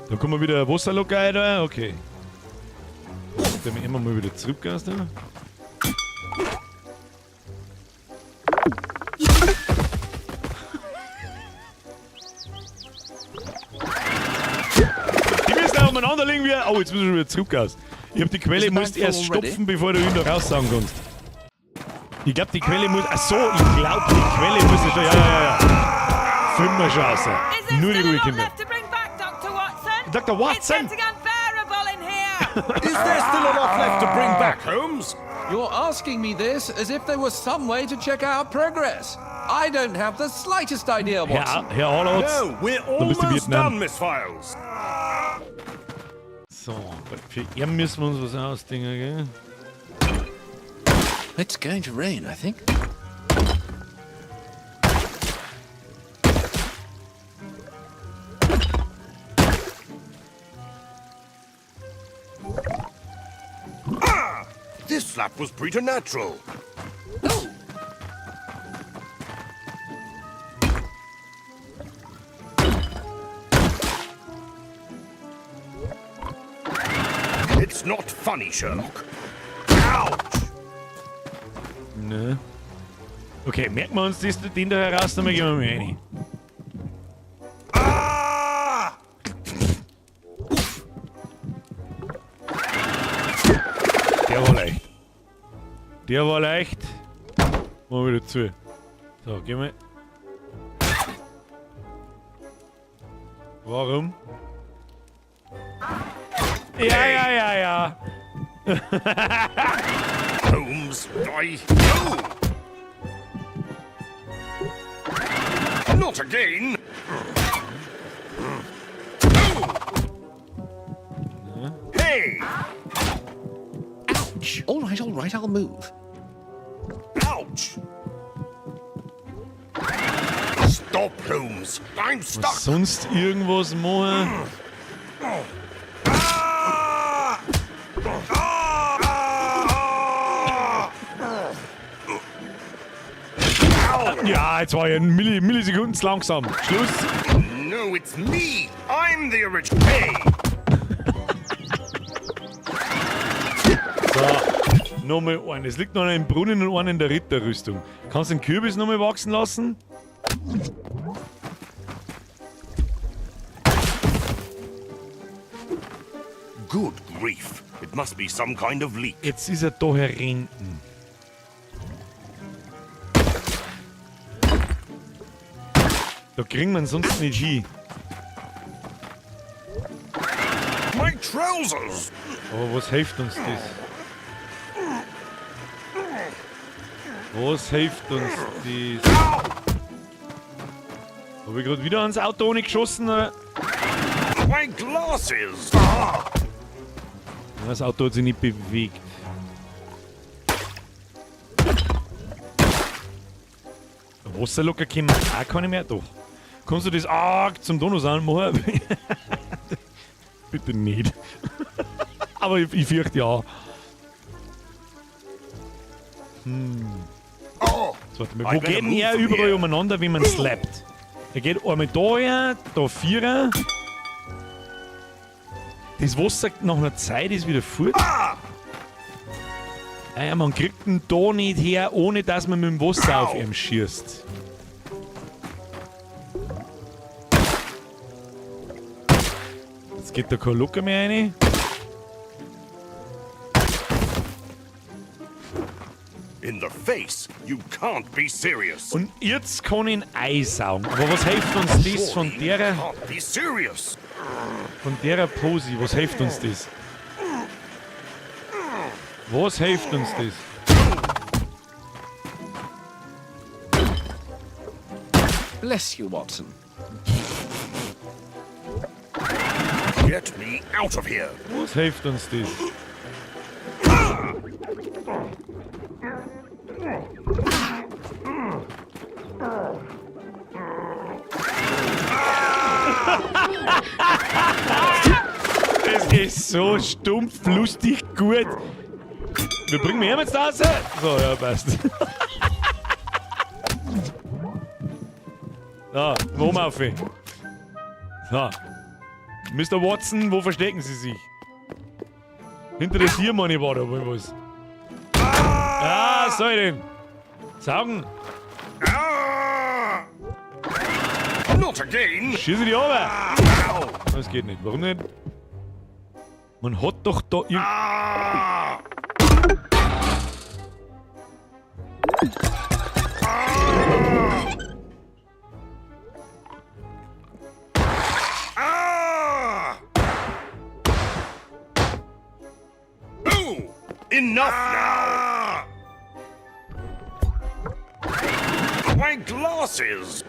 Speaker 1: Da kommen wir wieder Wasserlocker rein, da. Okay. Dann wir immer mal wieder zurück aus da. Die müssen auch umeinander liegen wie. Oh, jetzt müssen wir wieder zurück aus. Ich hab die Quelle
Speaker 5: Is the
Speaker 1: musst
Speaker 5: bank
Speaker 1: erst
Speaker 5: full already?
Speaker 1: stopfen, bevor du ihn da raussaugen kannst. Ich glaub, die Quelle muss. Ach so, ich glaub, die Quelle muss ja schon. Ja, ja, ja, ja. Fünfer Chance.
Speaker 8: Is there
Speaker 1: Nur die
Speaker 8: still a
Speaker 1: ruhige
Speaker 8: lot
Speaker 1: Kinder.
Speaker 8: left to bring back, Dr. Watson?
Speaker 1: Dr. Watson?
Speaker 8: It's getting unbearable in here.
Speaker 4: Is there still a lot left to bring back, Holmes?
Speaker 5: You're asking me this as if there was some way to check our progress. I don't have the slightest idea, Watson.
Speaker 1: Herr, Herr Hollatz.
Speaker 4: No, we're
Speaker 1: Dann bist du
Speaker 4: almost
Speaker 1: Vietnam.
Speaker 4: done, Miss Files.
Speaker 1: So, für ihn müssen wir uns was ausdenken, gell?
Speaker 5: It's going to rain, I think.
Speaker 3: This slap was preternatural.
Speaker 5: Oh!
Speaker 3: It's not funny, Sherlock. Ouch!
Speaker 1: Ne. Okay, merken wir uns das, den da heraus, dann gehen wir mal rein.
Speaker 3: Ah!
Speaker 1: Der war leicht. Der war leicht. Mal wieder zu. So, gehen wir. Warum? Ja, ja, ja, ja.
Speaker 3: Holmes, I. Oh! Not again! Oh! Hey!
Speaker 5: Ouch! All right, I'll move.
Speaker 3: Ouch! Stop, Holmes! I'm stuck!
Speaker 1: Sonst irgendwas machen? Ja, jetzt war ich ein Millisekunden zu langsam. Schluss.
Speaker 3: No, it's me. I'm the original. Hey!
Speaker 1: So, nochmal einen. Es liegt noch einer im Brunnen und einer in der Ritterrüstung. Kannst du den Kürbis nochmal wachsen lassen?
Speaker 3: Good grief. It must be some kind of leak.
Speaker 1: Jetzt ist er da herinten. Da kriegen wir ihn sonst nicht hin.
Speaker 3: My trousers!
Speaker 1: Aber was hilft uns das? Was hilft uns das? Hab ich grad wieder ans Auto ohne geschossen? Oder?
Speaker 3: My glasses!
Speaker 1: Das Auto hat sich nicht bewegt. Wasserlocker können wir auch keine mehr. Doch. Kannst du das arg zum Donosan machen? Bitte nicht. Aber ich fürchte ja.
Speaker 3: Oh!
Speaker 1: So, warte mal. Wo geht denn er überall umeinander, wie man slappt? Er geht einmal da her, da vierer. Das Wasser nach einer Zeit ist wieder fort. Ah, ja, man kriegt ihn da nicht her, ohne dass man mit dem Wasser auf ihm schießt. Jetzt geht da kein Locker mehr rein.
Speaker 3: In the face! You can't be serious!
Speaker 1: Und jetzt kann ich ihn einsaugen. Aber was hilft uns das von der,
Speaker 3: Can't be serious!
Speaker 1: von der Posi? Was hilft uns das? Was hilft uns das?
Speaker 5: Bless you, Watson.
Speaker 3: Get me out of here!
Speaker 1: Was hilft uns das? Das ist so stumpf, lustig, gut. Wir bringen wir jetzt raus? So, ja, passt. So, oben auf. So. Mr. Watson, wo verstecken Sie sich? Hinter der Tiermoney war da wohl was. Ah, soll ich denn? Saugen.
Speaker 3: Not again!
Speaker 1: Schieße die runter. Das geht nicht. Warum nicht? Man hat doch da irgend...
Speaker 3: Ooh! Enough now! My glasses!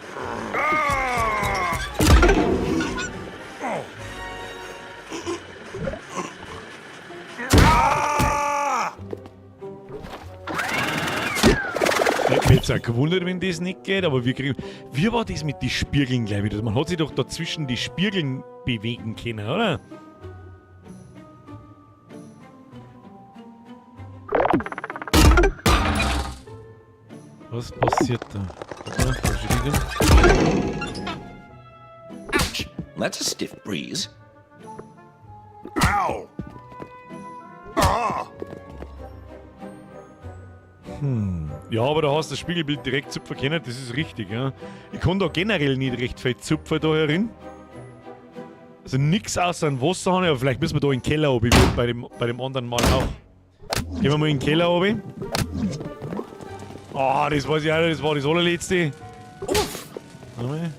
Speaker 1: Hätte mich jetzt auch gewundert, wenn das nicht geht, aber wir kriegen... Wie war das mit den Spiegeln gleich wieder? Man hat sich doch dazwischen die Spiegeln bewegen können, oder? Was passiert da? Warte mal, falsche Richtung.
Speaker 5: Ouch! That's a stiff breeze.
Speaker 3: Au! Ah!
Speaker 1: Ja, aber da hast du das Spiegelbild direkt zupfen können, das ist richtig, ja. Ich kann da generell nicht recht viel zupfen da herin. Also nix außer ein Wasserhahn, aber vielleicht müssen wir da in den Keller runter, wie bei dem anderen Mal auch. Gehen wir mal in den Keller runter. Ah, das weiß ich auch nicht, das war das allerletzte.
Speaker 5: Uff!
Speaker 1: Warte mal.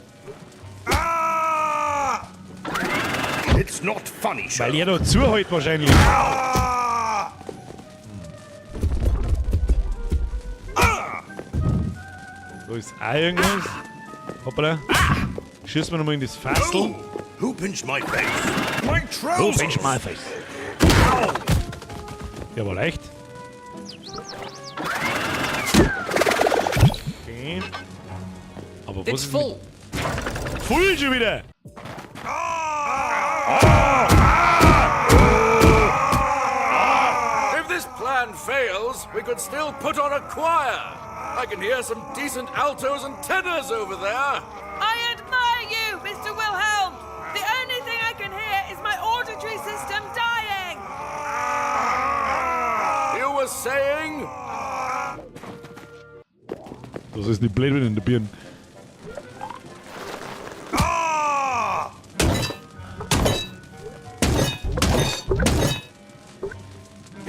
Speaker 3: Ah! It's not funny,
Speaker 1: Weil
Speaker 3: Sherlock.
Speaker 1: er da zuhält wahrscheinlich.
Speaker 3: Ah!
Speaker 1: Da ist auch irgendwas. Hoppala. Schießen wir nochmal in das Fassel.
Speaker 3: Oh, who pinched my face? My trousers!
Speaker 1: Who pinched my face? Der war leicht. Okay. Aber was
Speaker 5: It's
Speaker 1: ist mit
Speaker 5: full.
Speaker 1: Full schon wieder!
Speaker 9: If this plan fails, we could still put on a choir.
Speaker 3: I can hear some decent altos and tenors over there.
Speaker 8: I admire you, Mr. Wilhelm. The only thing I can hear is my auditory system dying.
Speaker 3: You were saying?
Speaker 1: Das ist nicht blöd in der Birne.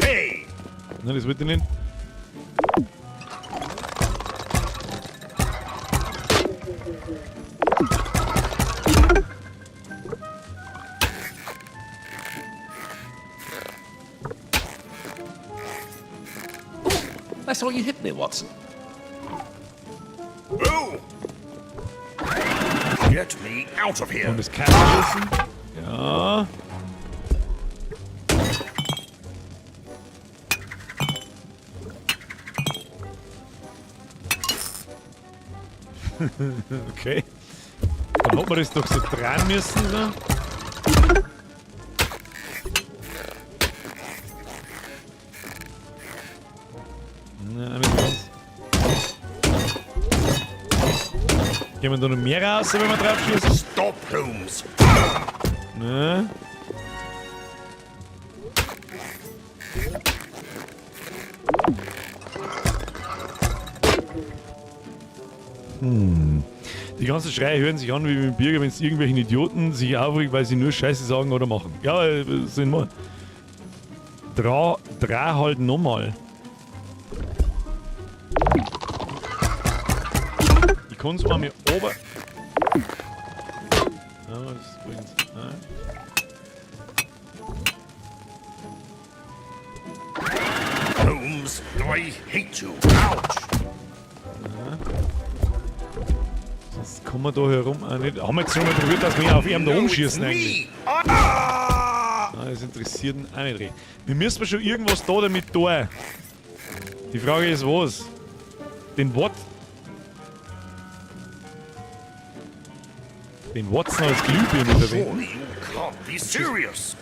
Speaker 4: Hey!
Speaker 1: Nein, das wollte ich nicht.
Speaker 5: I saw you hit me, Watson.
Speaker 4: Oh!
Speaker 3: Get me out of here.
Speaker 1: Und das kann schießen. Ja. Okay. Dann hat man das doch so dran müssen. So. Na, nicht ganz. Gehen wir da noch mehr raus, wenn wir drauf schießen?
Speaker 3: Stop, Holmes.
Speaker 1: Ne? Die ganzen Schreie hören sich an wie mit dem Birger, wenn es irgendwelchen Idioten sich aufregt, weil sie nur Scheiße sagen oder machen. Ja, sind wir. Dra, dra halt nochmal. Ich kann's mal mir ober. Ja, das bringt's. Nein.
Speaker 3: Holmes, I hate you. Ouch.
Speaker 1: Sonst kommen wir da herum auch nicht. Haben wir jetzt schon mal probiert, dass wir auf ihm da
Speaker 3: No, it's
Speaker 1: umschießen eigentlich?
Speaker 3: me. Ah!
Speaker 1: Ah, das interessiert ihn auch nicht recht. Wir müssen schon irgendwas da damit tun. Die Frage ist was? Den Watt. Den Watson als Glühbirne verwenden.
Speaker 3: Surely you can't be serious.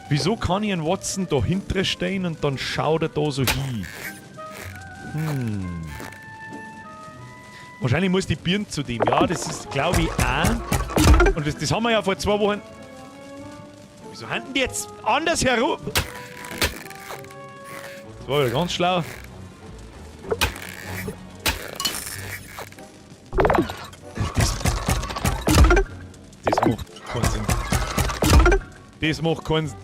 Speaker 1: Wieso kann ich einen Watson da hinter stehen und dann schaut er da so hin? Wahrscheinlich muss die Birne zu dem. Ja, das ist, glaube ich, auch. Und das haben wir ja vor 2 Wochen. Wieso handeln die jetzt anders herum? Das war ja ganz schlau. Das macht keinen Sinn. Das macht keinen Sinn.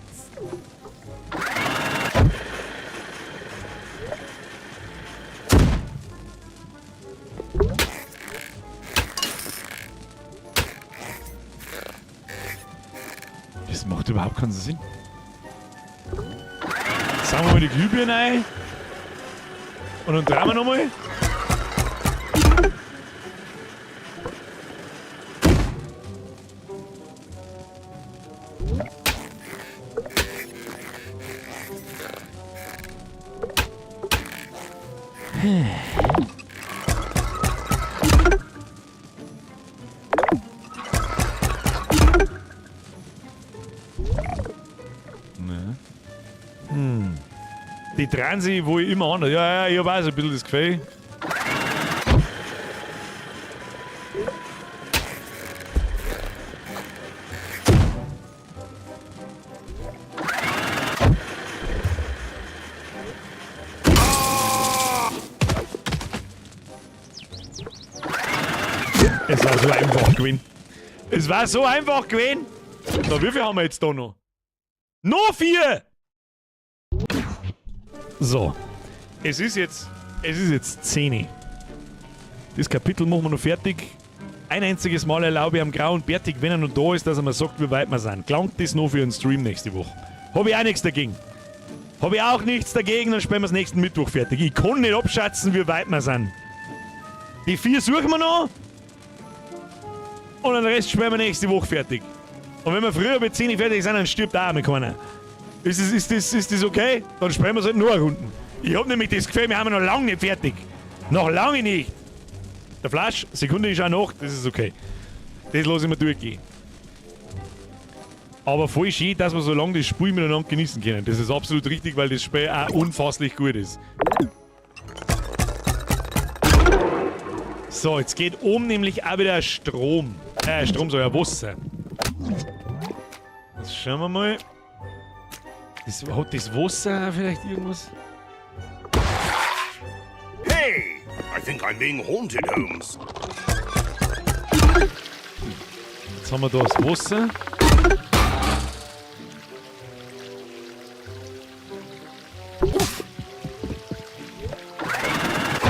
Speaker 1: Das macht überhaupt keinen Sinn. Sagen wir mal die Glühbirne ein. Und dann drehen wir nochmal. Die drehen sich wohl immer anders. Ja, ja, ich hab auch so ein bisschen das Gefühl. Es war so einfach gewesen. Es war so einfach gewesen. So, wie viel haben wir jetzt da noch? Noch 4! So. Es ist jetzt 10. Das Kapitel machen wir noch fertig. Ein einziges Mal erlaube ich am grauen Bertig, wenn er noch da ist, dass er mir sagt, wie weit wir sind. Klangt das noch für einen Stream nächste Woche? Hab ich auch nichts dagegen. Hab ich auch nichts dagegen, dann spielen wir's nächsten Mittwoch fertig. Ich kann nicht abschätzen, wie weit wir sind. Die 4 suchen wir noch. Und den Rest spielen wir nächste Woche fertig. Und wenn wir früher mit 10 fertig sind, dann stirbt auch einmal keiner. Ist das okay? Dann spielen wir's halt nur eine Runde. Ich hab nämlich das Gefühl, wir haben noch lange nicht fertig. Noch lange nicht. Der Flasch, Sekunde ist auch noch, das ist okay. Das lasse ich mir durchgehen. Aber voll schön, dass wir so lange das Spiel miteinander genießen können. Das ist absolut richtig, weil das Spiel auch unfasslich gut ist. So, jetzt geht oben nämlich auch wieder Strom. Strom soll ja Wasser. Jetzt schauen wir mal. Hat das Wasser vielleicht irgendwas?
Speaker 3: Hey! I think I'm being haunted, Holmes.
Speaker 1: Jetzt haben wir da das Wasser.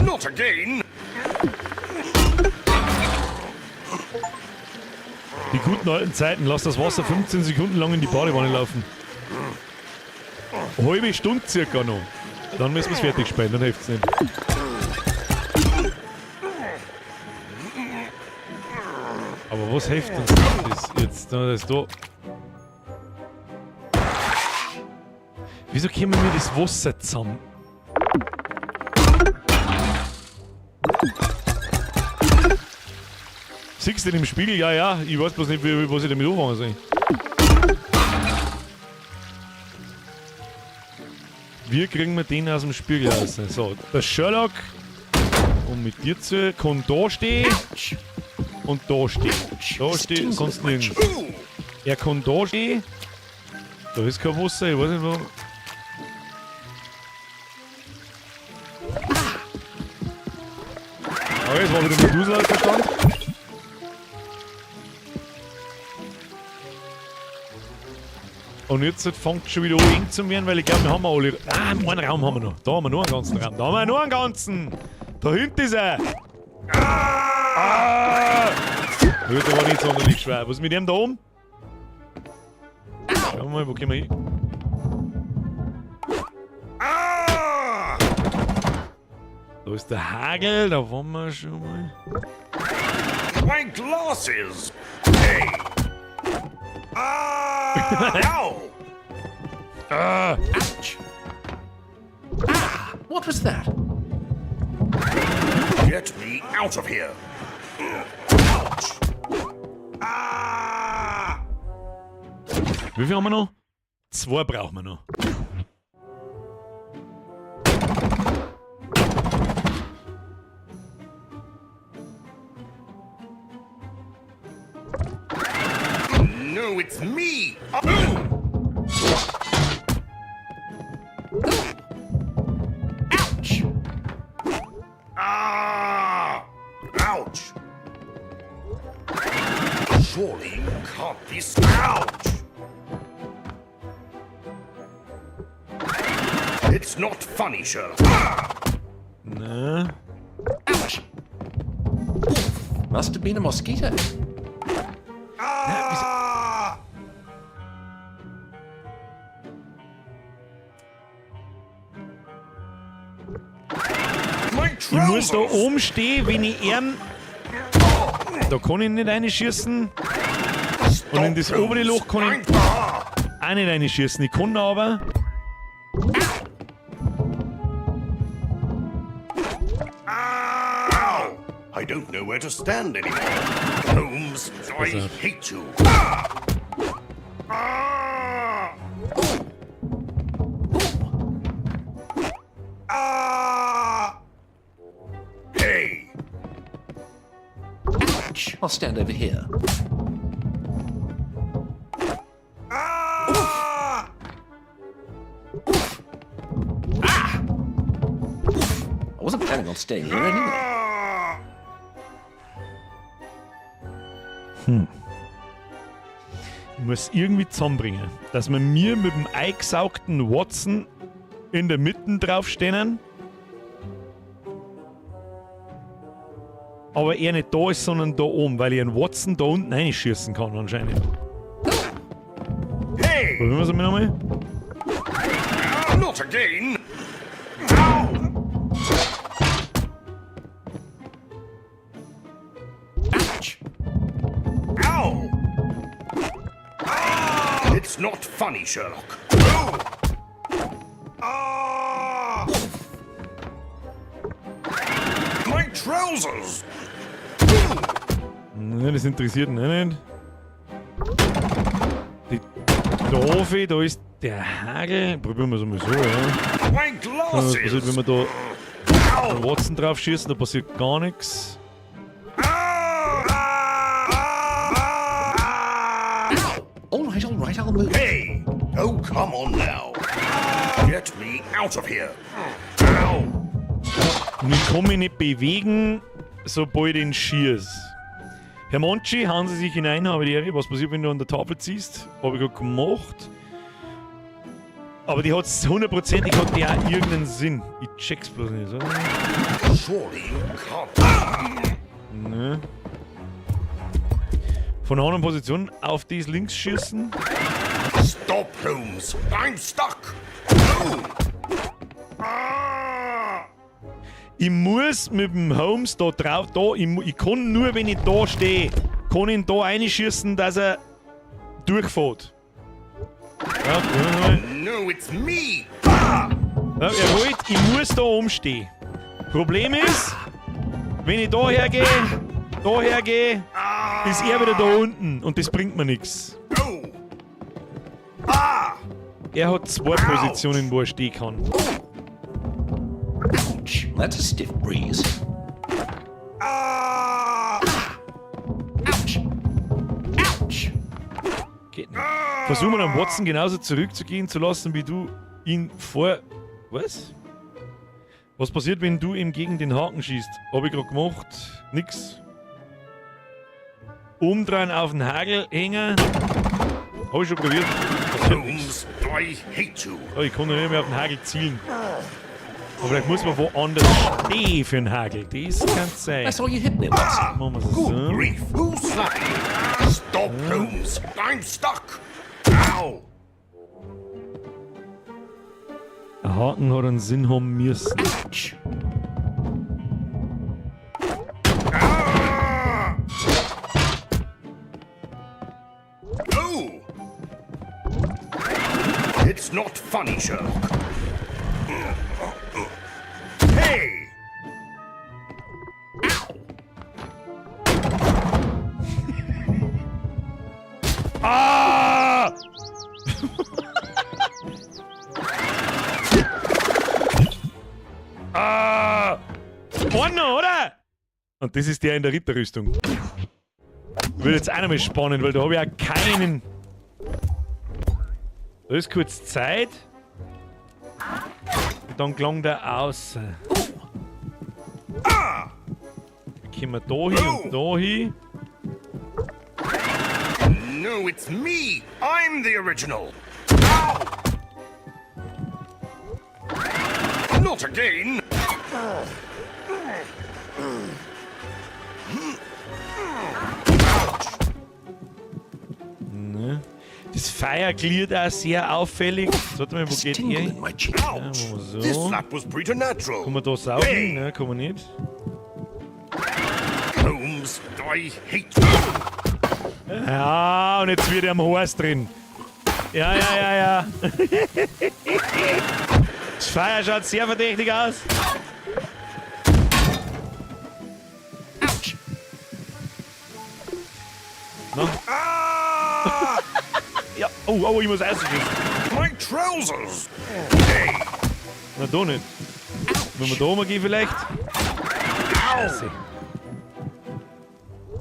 Speaker 3: Not again!
Speaker 1: Die guten alten Zeiten, lass das Wasser 15 Sekunden lang in die Badewanne laufen. Halbe Stunde circa noch. Dann müssen wir's fertig spielen, dann hilft's nicht. Aber was hilft uns das jetzt? Das da. Wieso kommen wir das Wasser zusammen? Siehst du den im Spiegel? Ja, ja. Ich weiß bloß nicht, was ich damit anfangen soll. Wie kriegen wir den aus dem Spiegel raus? So, der Sherlock, um mit dir zu, kann da stehen und da stehen. Da steht sonst nirgends. Er kann da stehen. Da ist kein Wasser, ich weiß nicht warum. Okay, jetzt war wieder mit Dusel-Verstand. Und jetzt fängt es schon wieder an eng zu werden, weil ich glaube, wir haben alle. Ah, einen Raum haben wir noch. Da haben wir noch einen ganzen Raum. Da haben wir noch einen ganzen. Da hinten ist er. Ah! Gut, der war nicht sonderlich schwer. Was ist mit dem da oben? Schauen wir mal, wo gehen wir hin? Da ist der Hagel, da waren wir schon mal.
Speaker 3: My glasses! Hey! Ah! Ow!
Speaker 1: Ah!
Speaker 5: Ouch! Ah! What was that?
Speaker 3: Get me out of here! Ouch! Ah!
Speaker 1: Wie viel haben wir noch? 2 brauchen wir noch.
Speaker 3: No, it's me!
Speaker 5: Ouch!
Speaker 3: Ah! Ouch! Surely you can't be... Ouch! It's not funny, Sherlock.
Speaker 1: Na?
Speaker 5: Ouch! Must have been a mosquito.
Speaker 3: Ah! My
Speaker 1: Ich muss da
Speaker 3: trousers!
Speaker 1: oben stehen, wenn ich ihn... Da kann ich nicht reinschießen. Und in das obere Loch kann ich auch nicht reinschießen. Ich kann aber...
Speaker 3: Ow! I don't know where to stand anymore. Holmes, I hate you. Ah! Ah! Hey!
Speaker 5: Ouch! I'll stand over here.
Speaker 3: Ah!
Speaker 5: Ah! I wasn't planning on staying here anyway.
Speaker 3: Ah!
Speaker 1: Ich muss irgendwie zusammenbringen, dass wir mir mit dem eingesaugten Watson in der Mitte draufstehen, aber er nicht da ist, sondern da oben, weil ich einen Watson da unten reinschießen kann anscheinend.
Speaker 3: Hey!
Speaker 1: Probieren wir es nochmal.
Speaker 3: Not again! Ow!
Speaker 5: Ouch!
Speaker 3: Ow! Ah! It's not funny, Sherlock. Oh! Ah! My trousers!
Speaker 1: Nein, das interessiert ihn auch nicht. Die Da da ist der Hagel. Probieren wir es mal so, ja.
Speaker 4: My
Speaker 1: Was passiert, wenn
Speaker 4: glasses!
Speaker 1: wir da einen Watson drauf schießen? Da passiert gar nichts.
Speaker 5: All right, I'll move.
Speaker 3: Hey! Oh, come on now. Get me out of here. Ow!
Speaker 1: Und ich kann mich nicht bewegen, sobald ich ihn schieß. Herr Monchi, hauen Sie sich hinein, habe die Ehre. Was passiert, wenn du an der Tafel ziehst? Habe ich gerade gemacht. Aber die hat hundertprozentig hat die auch irgendeinen Sinn. Ich check's bloß nicht, oder?
Speaker 3: Surely you can't.
Speaker 1: Ne. Von einer anderen Position auf das links schießen.
Speaker 3: Stop, Holmes! I'm stuck! Oh! Ah!
Speaker 1: Ich muss mit dem Holmes da drauf, da, ich kann nur, wenn ich da stehe, kann ihn da reinschießen, dass er durchfährt. Ja, probieren wir mal.
Speaker 3: No, it's me!
Speaker 1: Ja, er wollte, ich muss da umstehen. Problem ist, wenn ich da hergehe, ist er wieder da unten und das bringt mir nichts.
Speaker 3: Oh! Ah!
Speaker 1: Er hat zwei Positionen, wo er stehen kann.
Speaker 5: Ouch. That's a stiff breeze.
Speaker 3: Ah!
Speaker 5: Ouch. Ouch.
Speaker 1: Geht nicht. Versuchen wir dann Watson genauso zurückzugehen zu lassen, wie du ihn vor. Was? Was passiert, wenn du ihm gegen den Haken schießt? Hab ich gerade gemacht. Nix. Umdrehen auf den Hagel hängen. Hab ich schon probiert. Passiert nix.
Speaker 3: Holmes, I hate you!
Speaker 1: Oh, ich kann doch nicht mehr auf den Hagel zielen. Aber vielleicht muss man woanders stehen für den Hagel. Das kann sein.
Speaker 5: I saw you hit me, Watson.
Speaker 1: Machen wir es
Speaker 3: Good
Speaker 1: so.
Speaker 3: grief! Who's slapping you? Stop, Holmes! I'm stuck! Ow!
Speaker 1: Ein Haken hat einen Sinn haben müssen.
Speaker 5: Ouch.
Speaker 3: Ah! Oh! It's not funny, Sherlock. Hey! Ow!
Speaker 1: Ah! Ah! Einer, oder? Und das ist der in der Ritterrüstung. Wird jetzt auch nochmal spannend, weil da habe ich auch keinen. Da ist kurz Zeit. Und dann klang der aus. Dann kommen wir da hin und da hin.
Speaker 3: No, it's me! I'm the original! Ow! Not again!
Speaker 1: Ne? Das Feuer gliert auch sehr auffällig. Warte mal, wo
Speaker 5: This
Speaker 1: geht
Speaker 5: tingle
Speaker 1: ihr?
Speaker 5: in my cheek.
Speaker 3: Ouch!
Speaker 1: Ja, so.
Speaker 3: This slap was preternatural.
Speaker 1: Kann man da saugen?
Speaker 3: Hey!
Speaker 1: Ne, kann man nicht.
Speaker 3: Holmes, I hate you!
Speaker 1: Ja, und jetzt wird er am Horst drin. Ja, ja, ja, ja. Das Feuer schaut sehr verdächtig aus.
Speaker 5: Ouch.
Speaker 1: No?
Speaker 3: Ah!
Speaker 1: Ja, oh, oh, ich muss ausschießen.
Speaker 3: My trousers! Hey!
Speaker 1: Na, da nicht. Wenn wir da umgehen vielleicht. Scheiße.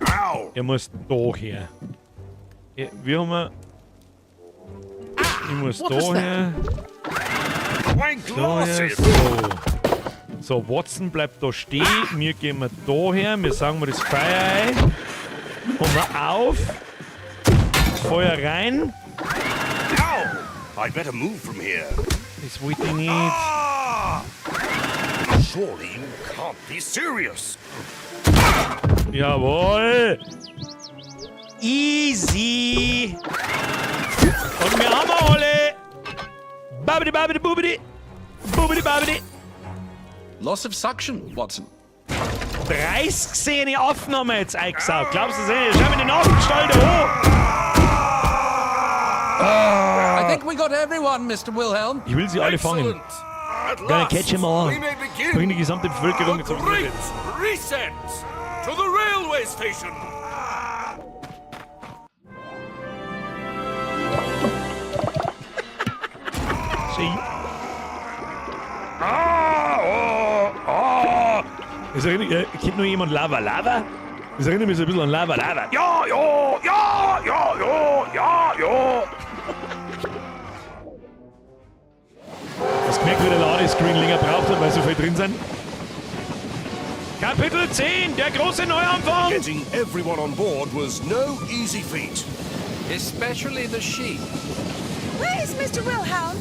Speaker 3: Ow!
Speaker 1: Er muss da her. Ja, wie haben wir... Ich muss
Speaker 5: what
Speaker 1: da
Speaker 5: was that?
Speaker 1: her.
Speaker 3: My
Speaker 1: Da her.
Speaker 3: glasses!
Speaker 1: So. So, Watson bleibt da stehen. Wir gehen wir da her. Wir sagen wir das Feuer ein. Kommen wir auf. Feuer rein.
Speaker 3: Ow! I better move from here.
Speaker 1: Das wollte ich nicht.
Speaker 3: Ah! Surely you can't be serious.
Speaker 1: Jawohl. Easy. Und wir haben alle. Babidi babidi bubidi. Bubidi babidi.
Speaker 5: Loss of suction, Watson.
Speaker 1: 30 Szene Affen haben wir jetzt eingesaugt. Glaubst du das nicht? Schau mir den Affenstall da an.
Speaker 5: I think we got everyone, Mr. Wilhelm.
Speaker 1: Ich will sie alle fangen.
Speaker 3: Excellent. At
Speaker 1: Gonna
Speaker 3: last,
Speaker 1: catch 'em all.
Speaker 3: we may begin
Speaker 1: Bring die gesamte Bevölkerung
Speaker 3: the
Speaker 1: zum
Speaker 3: great reset to the railway station.
Speaker 1: Schön. Ah, oh, oh. Das erinnert, kennt noch jemand Lava Lava? Das erinnert mich so ein bisschen an Lava Lava. Ja, ja, ja, ja, ja, ja, ja. Hast gemerkt, wie der Ladescreen länger braucht hat, weil so viel drin sind? Kapitel 10, der große Neuanfang!
Speaker 7: Getting everyone on board was no easy feat.
Speaker 5: Especially the sheep.
Speaker 6: Where is Mr. Wilhelm?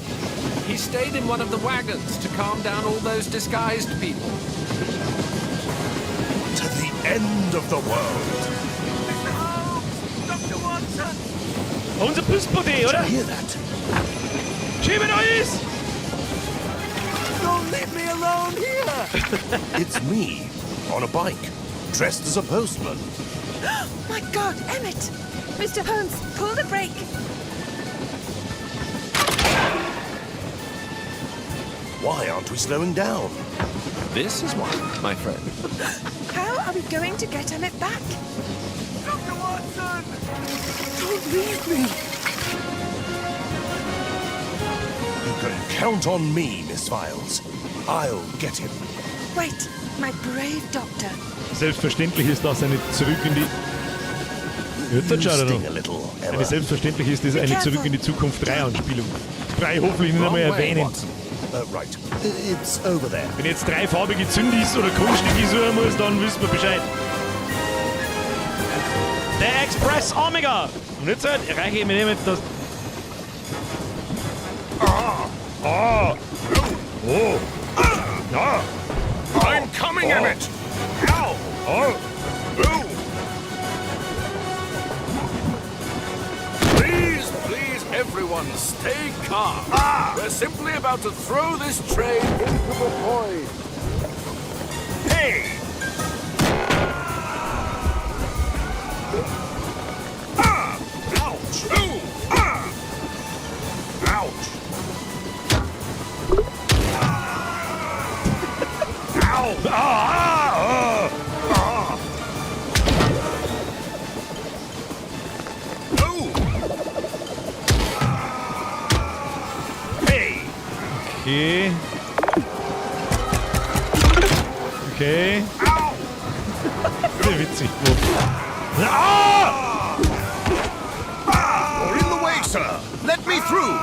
Speaker 5: He stayed in one of the wagons to calm down all those disguised people.
Speaker 7: To the end of the world.
Speaker 8: Mr. Holmes! Dr. Watson!
Speaker 1: Unser Püstbuddy, oder?
Speaker 7: Hear that?
Speaker 1: Schiebe da ist!
Speaker 8: Don't leave me alone here!
Speaker 7: It's me, on a bike, dressed as a postman.
Speaker 6: My God, Emmett! Mr. Holmes, pull the brake.
Speaker 7: Why aren't we slowing down?
Speaker 5: This is why, my friend.
Speaker 6: How are we going to get Emmett back?
Speaker 8: Dr. Watson!
Speaker 7: Don't leave me! You can count on me, Miss Files. I'll get him.
Speaker 6: Wait, my brave doctor.
Speaker 1: Selbstverständlich ist das eine Zurück in die... Jetzt
Speaker 7: You
Speaker 1: schaut er
Speaker 7: sting
Speaker 1: noch.
Speaker 7: a little, Emma.
Speaker 1: Eine selbstverständlich ist das eine Zurück in die Zukunft 3 Anspielung. Das brauche ich hoffentlich nicht einmal
Speaker 5: Wrong way,
Speaker 1: erwähnen.
Speaker 5: Watson.
Speaker 7: Right. It's over there.
Speaker 1: Wenn ich jetzt drei farbige Zündis oder Kunststücke suchen muss, dann wissen wir Bescheid. Der Express Omega! Und jetzt halt erreiche ich mir nicht das. Ah! Ah! Oh! Ja!
Speaker 4: I'm coming, Emmett! Ow!
Speaker 1: Oh!
Speaker 4: Ooh!
Speaker 3: Please, please, everyone, stay calm. We're simply about to throw this train into the void.
Speaker 4: Hey! Ah! Ouch! Ooh! Ah! Ouch! Ow!
Speaker 1: Ah! Ah!
Speaker 4: Ah! Ooh! Hey!
Speaker 1: Okay. Okay.
Speaker 4: Ow!
Speaker 1: Sehr witzig. Ah!
Speaker 7: You're in the way, sir. Let me through.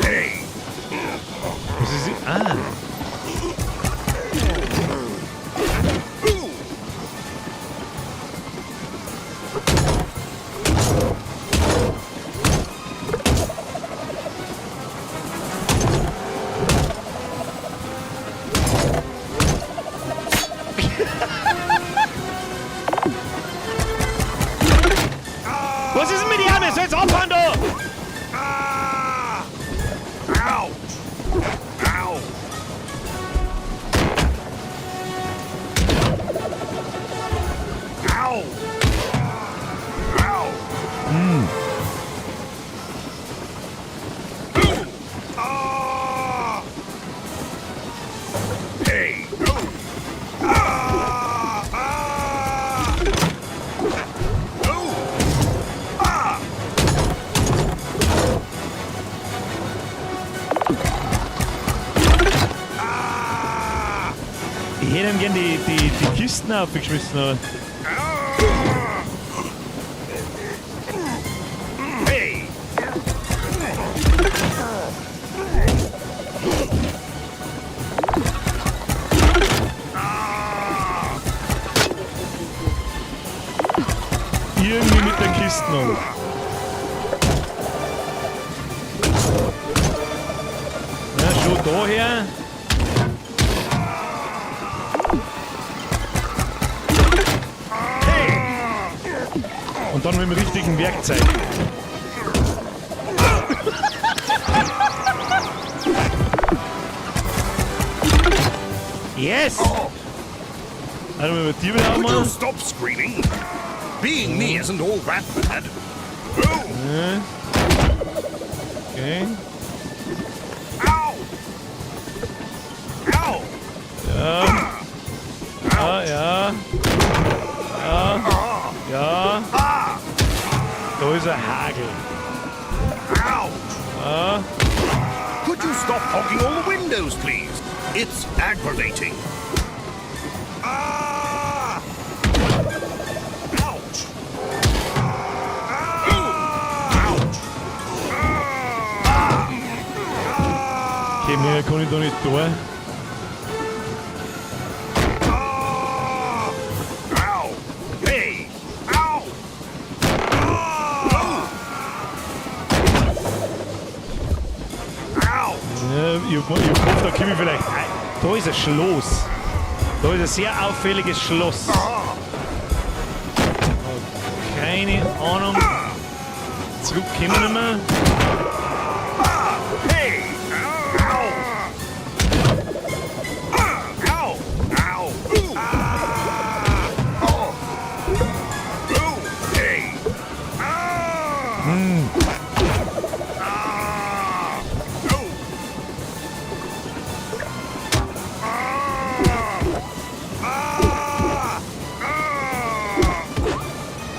Speaker 4: Hey!
Speaker 1: Was ist. Ah!
Speaker 4: Ooh!
Speaker 1: Was ist denn mit ihm? Er soll jetzt abfahren da!
Speaker 4: Ah! Ouch! Ow! Ow! Ow! Ooh! Ah! Hey! Ooh! Ah! Ah! Ooh! Ah! Ah!
Speaker 1: Ich hätte ihm gern die Kisten aufgeschmissen, aber.
Speaker 4: Hey!
Speaker 1: Irgendwie mit der Kiste noch. Na, schon daher. Und dann mit dem richtigen Werkzeug. Yes! Also, wenn wir dir wieder
Speaker 4: Would you
Speaker 1: aufmachen.
Speaker 4: stop screaming? Being me isn't all that bad. Ooh!
Speaker 1: Okay.
Speaker 4: Ow! Ow!
Speaker 1: Ja, ja. Ja. Ja. Da ist ein Hagel.
Speaker 4: Ouch!
Speaker 3: Stop hogging all the windows, please. It's aggravating. Ah! Ouch! Ouch!
Speaker 1: Okay, mehr kann ich da nicht tun.
Speaker 3: Ow! Hey! Ow! Ow!
Speaker 1: Ja, ich hab gehofft, da komme ich vielleicht. Da ist ein Schloss. Da ist ein sehr auffälliges Schloss. Keine Ahnung. Zurück kommen wir nicht mehr.
Speaker 3: Hey! Ow! Ow! Ow! Oh! Oh! Hey! Oh!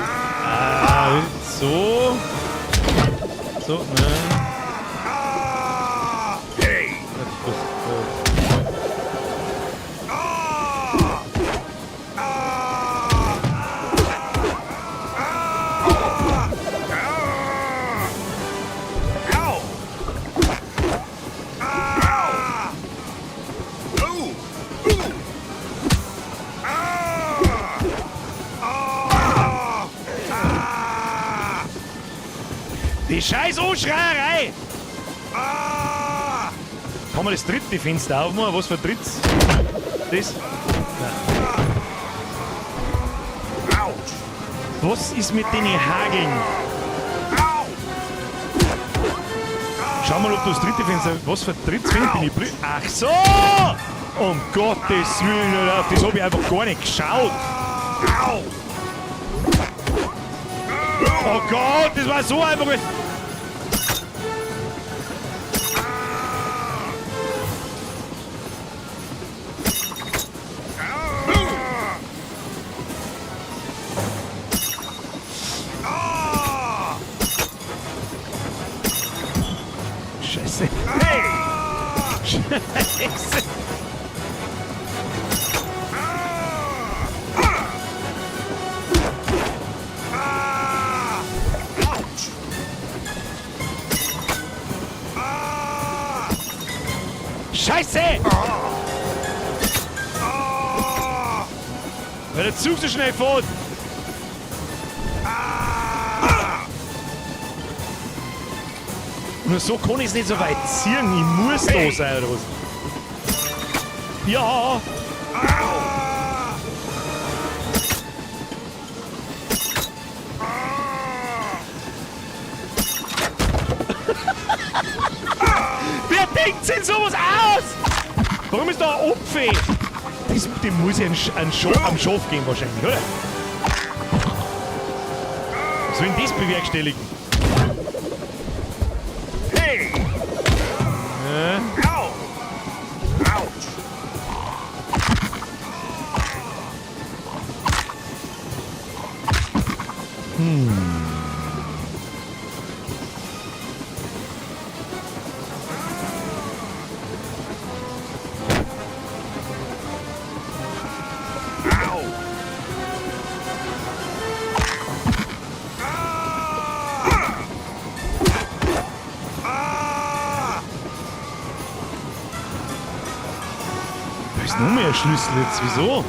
Speaker 1: Ah, so. So, ne.
Speaker 3: Hey! Ow! Ow! Oh! Ooh!
Speaker 1: Die scheiß Anschreierei! Kann man das dritte Fenster aufmachen? Was für ein drittes? Das? Nein.
Speaker 3: Autsch!
Speaker 1: Was ist mit den Hageln? Schau mal, ob du das dritte Fenster. Was für ein drittes Fenster bin ich blöd? Ach so! Um Gottes Willen, auf das hab ich einfach gar nicht geschaut. Oh Gott, das war so einfach. Scheiße. Scheiße. Scheiße! Weil der Zug so schnell fährt. Nur so kann ich es nicht so weit ziehen. Ich muss da sein, oder was? Ja! Wer denkt sich sowas aus? Warum ist da ein Opfe? Dem muss ich am Schaf gehen wahrscheinlich, oder? Was soll denn das bewerkstelligen?
Speaker 3: Hey! Au! Autsch! Au!
Speaker 1: Da ist noch mehr Schlüssel jetzt. Wieso?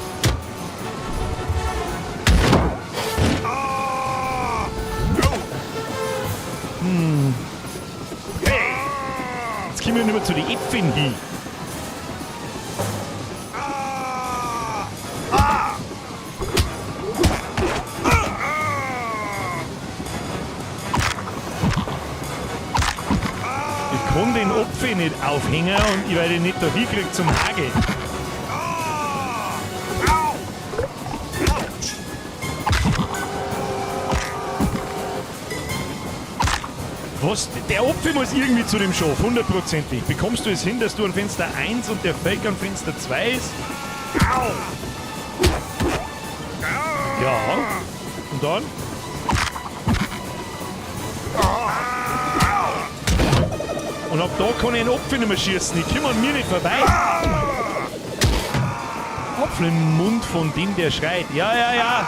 Speaker 1: Jetzt kommen wir nicht mehr zu den Äpfeln hin. Ich kann den Apfel nicht aufhängen und ich werde ihn nicht da hinkriegen zum Hagel. Was? Der Apfel muss irgendwie zu dem Schaf, hundertprozentig. Bekommst du es hin, dass du an Fenster 1 und der Fake an Fenster 2 ist? Ja. Und dann? Und ab da kann ich einen Apfel nicht mehr schießen. Ich komme an mir nicht vorbei. Apfel im Mund von dem, der schreit. Ja, ja, ja.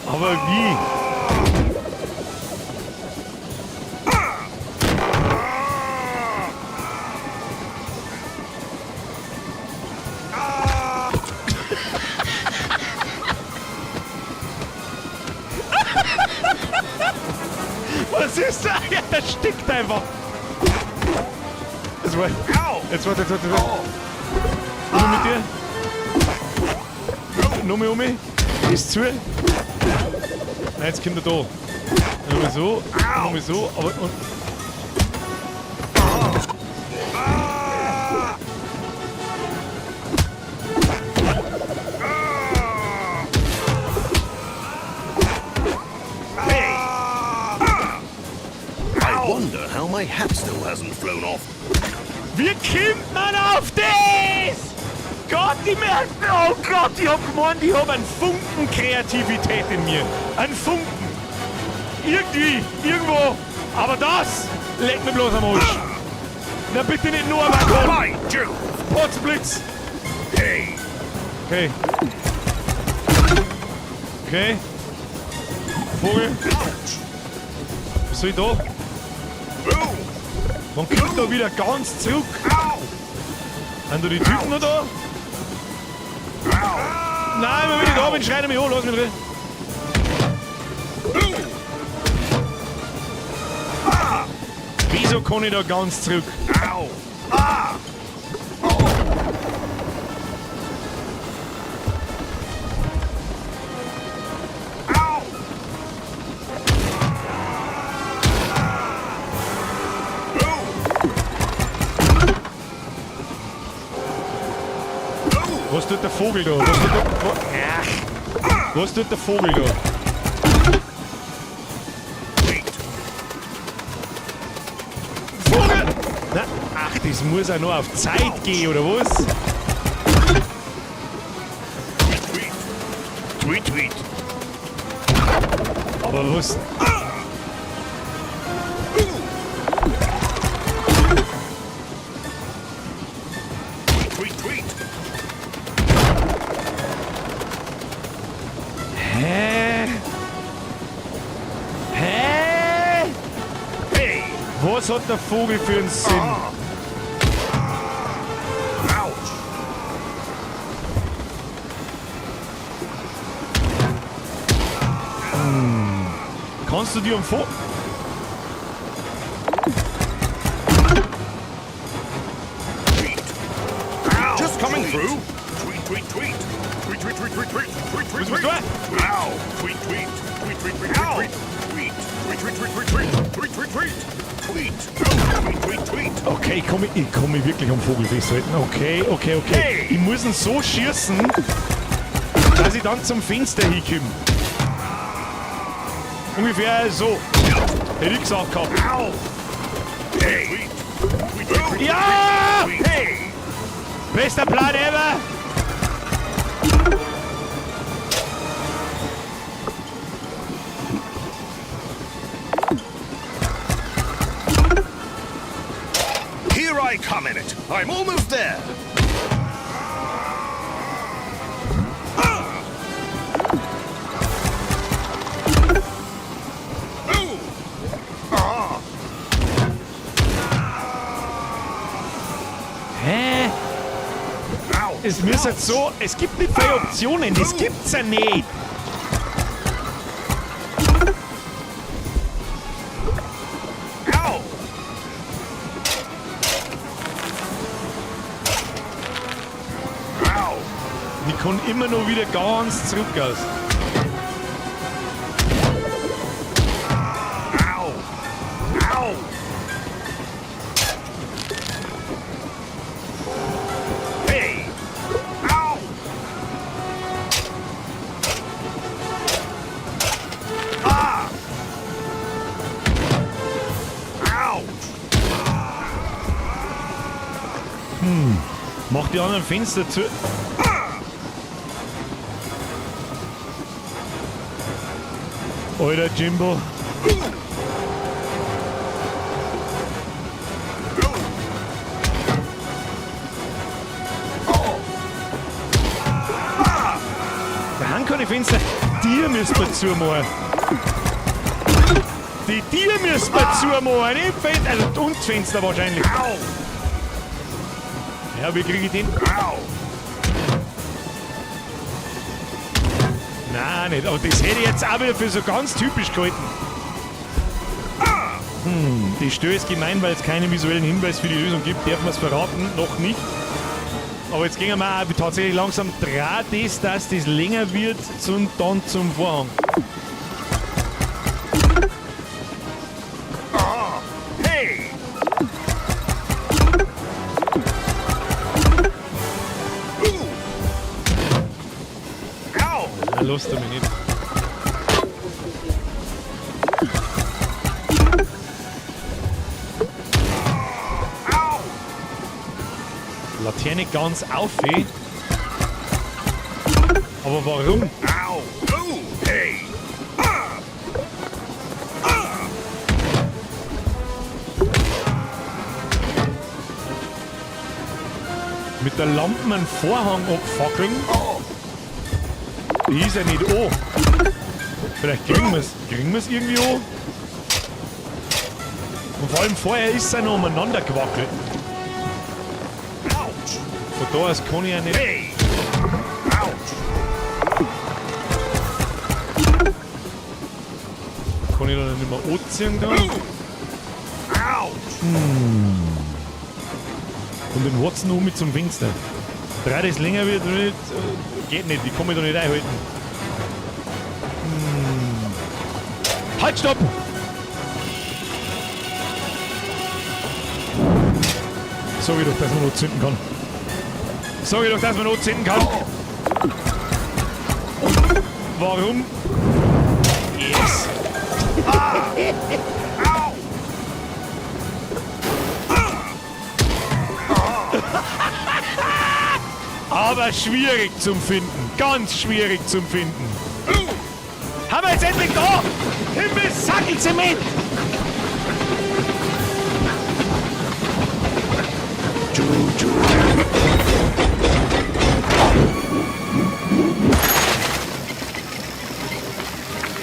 Speaker 1: Aber wie? Was ist da? Ja, das stickt einfach. Jetzt warte. Jetzt warte, jetzt warte, jetzt warte. Um mit dir. Nochmal um mich. Ist zu. Nein, jetzt kommt er da. Nochmal so, nochmal so, aber. Und
Speaker 7: I wonder how my hat still hasn't flown off.
Speaker 1: Wie kommt man auf das? Gott, die merken, oh Gott, ich hab gemeint, ich hab einen Funken Kreativität in mir. Einen Funken. Irgendwie, irgendwo. Aber das leckt mir bloß am Arsch. Na bitte nicht nur am Balkon. Potzblitz.
Speaker 4: Hey!
Speaker 1: Okay. Okay. Vogel. Was soll ich da? Man kommt da wieder ganz zurück. Sind da die Typen noch da? Nein, wenn ich da bin, schreit er mich an, lass mich drin. Wieso kann ich da ganz zurück? Was tut der Vogel da? Was tut der, ach, was tut der Vogel da? Vogel! Na, ach, das muss auch noch auf Zeit gehen, oder was?
Speaker 4: Tweet, tweet. Tweet, tweet.
Speaker 1: Aber was?
Speaker 4: Tweet, tweet.
Speaker 1: Hä? Hä?
Speaker 4: Hey!
Speaker 1: Was hat der Vogel für einen Sinn?
Speaker 4: Ouch!
Speaker 1: Kannst du dir am Vogel...
Speaker 4: Tweet. Just coming through. Tweet, tweet, tweet. Tweet, tweet, tweet, tweet, tweet. Tweet, tweet,
Speaker 1: Was musst du
Speaker 4: tweet. Ow! Tweet, tweet. Tweet, tweet, tweet, tweet, tweet. Tweet, tweet, tweet, tweet, tweet. Tweet, tweet, tweet. Tweet. Oh, tweet, tweet, tweet.
Speaker 1: Okay, ich komm mich wirklich am Vogel festhalten. Okay, okay, okay.
Speaker 4: Hey!
Speaker 1: Ich muss ihn so schießen, dass ich dann zum Fenster hinkomme. Ungefähr so. Hätte ich gesagt gehabt.
Speaker 4: Ow! Hey! Tweet, tweet, tweet,
Speaker 1: Ja!
Speaker 4: tweet. Hey!
Speaker 1: Bester Plan ever!
Speaker 7: Here I come in it. I'm almost there.
Speaker 1: Hä?
Speaker 4: Ow!
Speaker 1: Es muss halt so, es gibt nicht viele Optionen, das gibt's ja nicht.
Speaker 4: Ow! Ow!
Speaker 1: Ich kann immer noch wieder ganz zurück aus.
Speaker 4: Ow! Ow! Hey! Ow! Ah! Ouch!
Speaker 1: Mach die anderen Fenster zu. Alter Jimbo. Da haben keine Fenster. Die müssen wir zumachen. Die Tier müssen wir zumachen. Nicht Fenster, also und das Fenster wahrscheinlich. Ja, wie kriege ich den? Nein, nicht. Aber das hätte ich jetzt auch wieder für so ganz typisch gehalten. Die Stör ist gemein, weil es keinen visuellen Hinweis für die Lösung gibt. Darf man es verraten? Noch nicht. Aber jetzt gehen wir auch tatsächlich langsam dran, das, dass das länger wird und dann zum Vorhang.
Speaker 4: Hey! Au!
Speaker 1: Na, lasst er mich nicht. Laterne ganz auf, eh? Aber warum?
Speaker 4: Au! Oh! Hey!
Speaker 1: Mit der Lampe einen Vorhang abfackeln? Die ist ja nicht an. Vielleicht kriegen wir's. Kriegen wir's irgendwie an? Und vor allem vorher ist es ja noch umeinander gewackelt.
Speaker 4: Autsch!
Speaker 1: Von da aus kann ich ja nicht.
Speaker 4: Hey! Autsch!
Speaker 1: Kann ich da nicht mehr anziehen da?
Speaker 4: Autsch!
Speaker 1: Und den Watson um mit zum Fenster. Drei, das länger wird, nicht, geht nicht, ich kann mich da nicht einhalten. Halt, stopp! Sag ich doch, dass man noch zünden kann. Sag ich doch, dass man noch zünden kann. Warum? Yes! Aber schwierig zum Finden. Ganz schwierig zum Finden. Haben wir jetzt endlich da? Himmel, Sackelzement!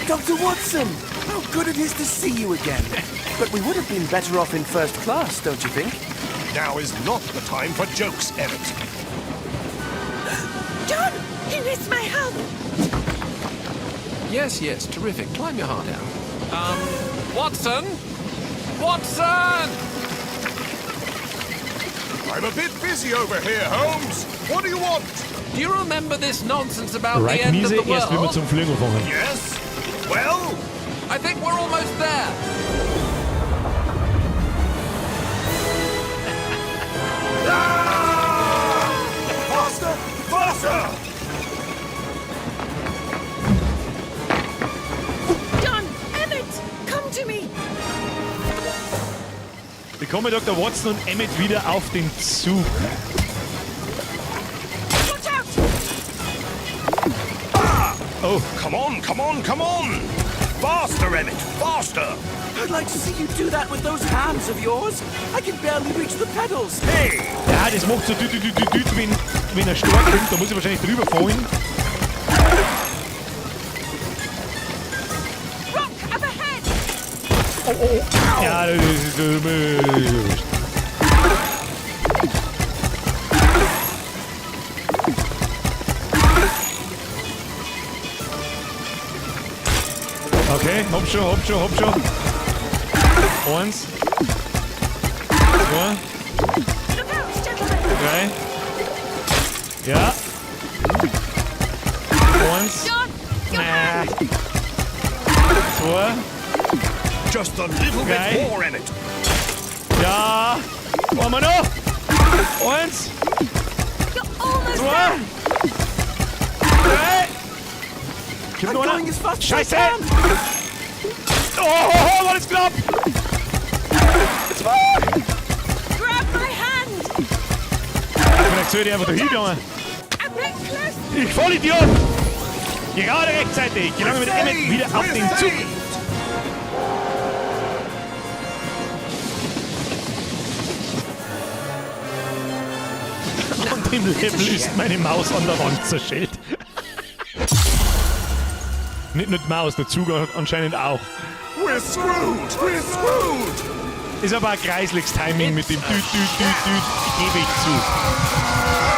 Speaker 9: Dr. Watson, how good it is to see you again. But we would have been better off in first class, don't you think?
Speaker 4: Now is not the time for jokes, Emmett.
Speaker 6: John, he needs my help.
Speaker 5: Yes, yes, terrific. Climb your heart out. Watson? Watson!
Speaker 4: I'm a bit busy over here, Holmes. What do you want?
Speaker 5: Do you remember this nonsense about
Speaker 1: Right
Speaker 5: the end of
Speaker 1: Miese
Speaker 5: the
Speaker 1: erst, wenn wir
Speaker 5: world?
Speaker 1: zum Fliegen anfangen.
Speaker 4: Yes? Well?
Speaker 5: I think we're almost there.
Speaker 4: Faster! Faster!
Speaker 6: John, Emmett, come to me.
Speaker 1: Bekomme Dr. Watson und Emmett wieder auf den Zug.
Speaker 6: Watch out!
Speaker 1: Oh.
Speaker 4: Come on, come on, come on! Faster, Emmett, faster!
Speaker 9: I'd like to see you do that with those hands of yours. I can barely reach the pedals.
Speaker 4: Hey!
Speaker 1: Ja, das macht so düt, düt, düt, düt, wenn er stark kommt. Da muss ich wahrscheinlich drüber fallen.
Speaker 8: Rock up ahead!
Speaker 1: Oh, oh, oh. Ja, das ist... Okay, hopp schon, hopp schon, hopp schon. 1, 2,
Speaker 6: Look out, gentlemen.
Speaker 1: 3. Ja. 1,
Speaker 8: John, your hand!
Speaker 1: 2.
Speaker 4: Just a little bit
Speaker 1: Drei.
Speaker 4: more, Emmett.
Speaker 1: Ja. Einmal noch. 1,
Speaker 8: You're almost
Speaker 1: 2,
Speaker 8: there!
Speaker 1: 3. Kommt
Speaker 9: I'm
Speaker 1: noch einer.
Speaker 9: going as fast as I
Speaker 1: Scheiße.
Speaker 9: can.
Speaker 1: Oh, oh, oh, war das knapp. 2.
Speaker 8: Grab my hand!
Speaker 1: Vielleicht soll ich einfach da hingegangen. Ich Vollidiot! Gerade rechtzeitig! Gelange mit Emmett wieder auf den Zug! Und im Level ist meine Maus an der Wand zerschellt. Nicht nur die Maus, der Zug anscheinend auch.
Speaker 4: We're screwed! We're screwed!
Speaker 1: Ist aber ein kreisliches Timing mit dem Düt, Düt, Düt, Düt, gebe ich zu.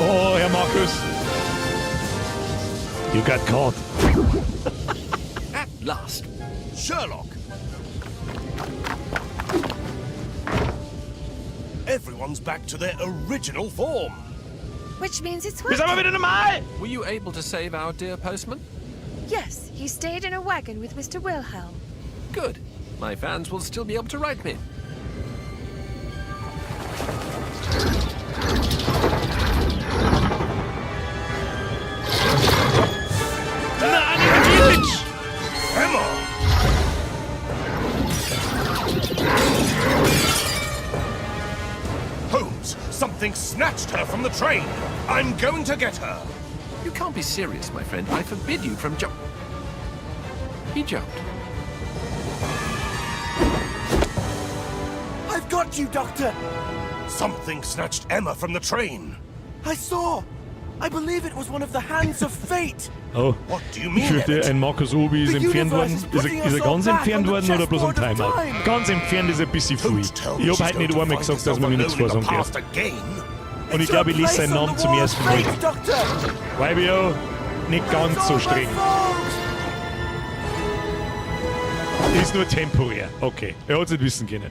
Speaker 1: Oh, Herr Markus. You got caught.
Speaker 5: At last.
Speaker 7: Sherlock! Everyone's back to their original form.
Speaker 6: Which means it's
Speaker 1: Wir sind aber
Speaker 6: working.
Speaker 1: wieder normal!
Speaker 5: Were you able to save our dear postman?
Speaker 6: Yes, he stayed in a wagon with Mr. Wilhelm.
Speaker 5: Good. My fans will still be able to write me.
Speaker 1: Nein, nicht wirklich!
Speaker 7: Emma! Holmes, something snatched her from the train. I'm going to get her.
Speaker 5: You can't be serious, my friend. I forbid you from jump. He jumped.
Speaker 9: I've got you, Doctor!
Speaker 7: Something snatched Emma from the train.
Speaker 9: I saw! I believe it was one of the hands of fate!
Speaker 1: Oh.
Speaker 7: What do you
Speaker 1: Ich
Speaker 7: mean,
Speaker 1: fürchte,
Speaker 7: Emmett?
Speaker 1: ein Markus Obi ist
Speaker 9: The
Speaker 1: entfernt
Speaker 9: universe
Speaker 1: worden.
Speaker 9: is
Speaker 1: Ist
Speaker 9: putting
Speaker 1: er, ist er
Speaker 9: us all
Speaker 1: ganz
Speaker 9: back
Speaker 1: entfernt
Speaker 9: on the
Speaker 1: worden oder bloß ein
Speaker 9: chessboard of
Speaker 1: Timeout?
Speaker 9: time.
Speaker 1: Ganz entfernt ist ein bisschen viel.
Speaker 7: Don't tell me
Speaker 1: Ich hab
Speaker 7: she's
Speaker 1: heute nicht
Speaker 7: going to
Speaker 1: einmal
Speaker 7: find
Speaker 1: gesagt, dass
Speaker 7: herself
Speaker 1: man mir nichts
Speaker 7: alone in the
Speaker 1: vorsagen darf.
Speaker 7: past again.
Speaker 1: Und ich
Speaker 9: It's
Speaker 1: glaube,
Speaker 9: your
Speaker 1: ich lese
Speaker 9: place
Speaker 1: seinen
Speaker 9: on
Speaker 1: Namen
Speaker 9: the
Speaker 1: zum
Speaker 9: wall of
Speaker 1: ersten Mal.
Speaker 9: fate, Doctor!
Speaker 1: YBO, nicht ganz
Speaker 9: It's
Speaker 1: so
Speaker 9: all my
Speaker 1: streng.
Speaker 9: fault!
Speaker 1: Ist nur temporär. Okay, er hat's nicht wissen können.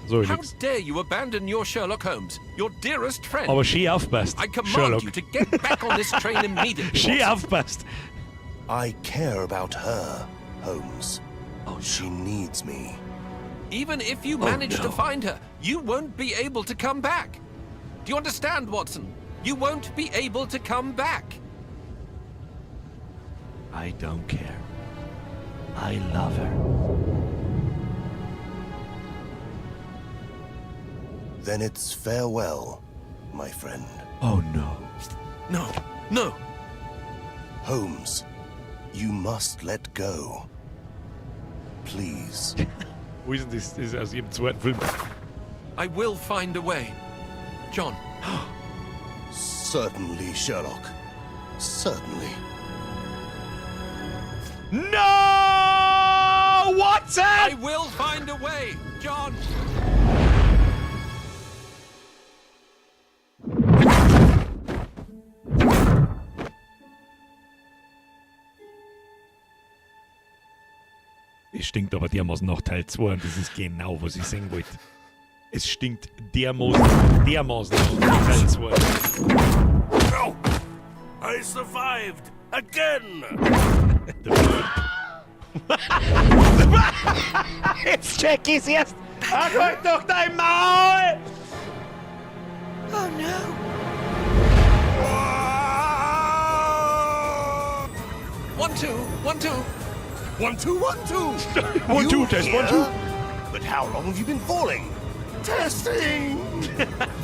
Speaker 1: So,
Speaker 5: How
Speaker 1: nix.
Speaker 5: dare you abandon your Sherlock Holmes, your dearest friend?
Speaker 1: Aber schön aufpasst,
Speaker 5: I command
Speaker 1: Sherlock.
Speaker 5: you to get back on this train immediately.
Speaker 1: Schön
Speaker 5: Watson.
Speaker 1: aufpasst.
Speaker 7: I care about her, Holmes. She needs me.
Speaker 5: Even if you manage to find her, you won't be able to come back. Do you understand, Watson? You won't be able to come back.
Speaker 1: I don't care. I love her.
Speaker 7: Then it's farewell, my friend.
Speaker 1: Oh no.
Speaker 5: No, no.
Speaker 7: Holmes, you must let go. Please.
Speaker 1: Wo ist denn das? Das ist aus ihrem zweiten Film.
Speaker 5: I will find a way. John,
Speaker 7: Certainly, Sherlock. Certainly.
Speaker 1: No! Watson!
Speaker 5: I will find a way. John!
Speaker 1: Es stinkt aber dermaßen nach Teil 2 und das ist genau, was ich sehen wollte. Es stinkt dermaßen, dermaßen nach Teil 2.
Speaker 3: Oh, I survived again.
Speaker 1: Jetzt check ich's erst! Ach, halt doch dein Maul!
Speaker 6: Oh no.
Speaker 5: 1, 2, 1, 2.
Speaker 7: 1, 2, 1, 2!
Speaker 1: 1, 2,
Speaker 7: You
Speaker 1: test, 1,
Speaker 7: here?
Speaker 1: 2.
Speaker 7: But how long have you been falling? Testing!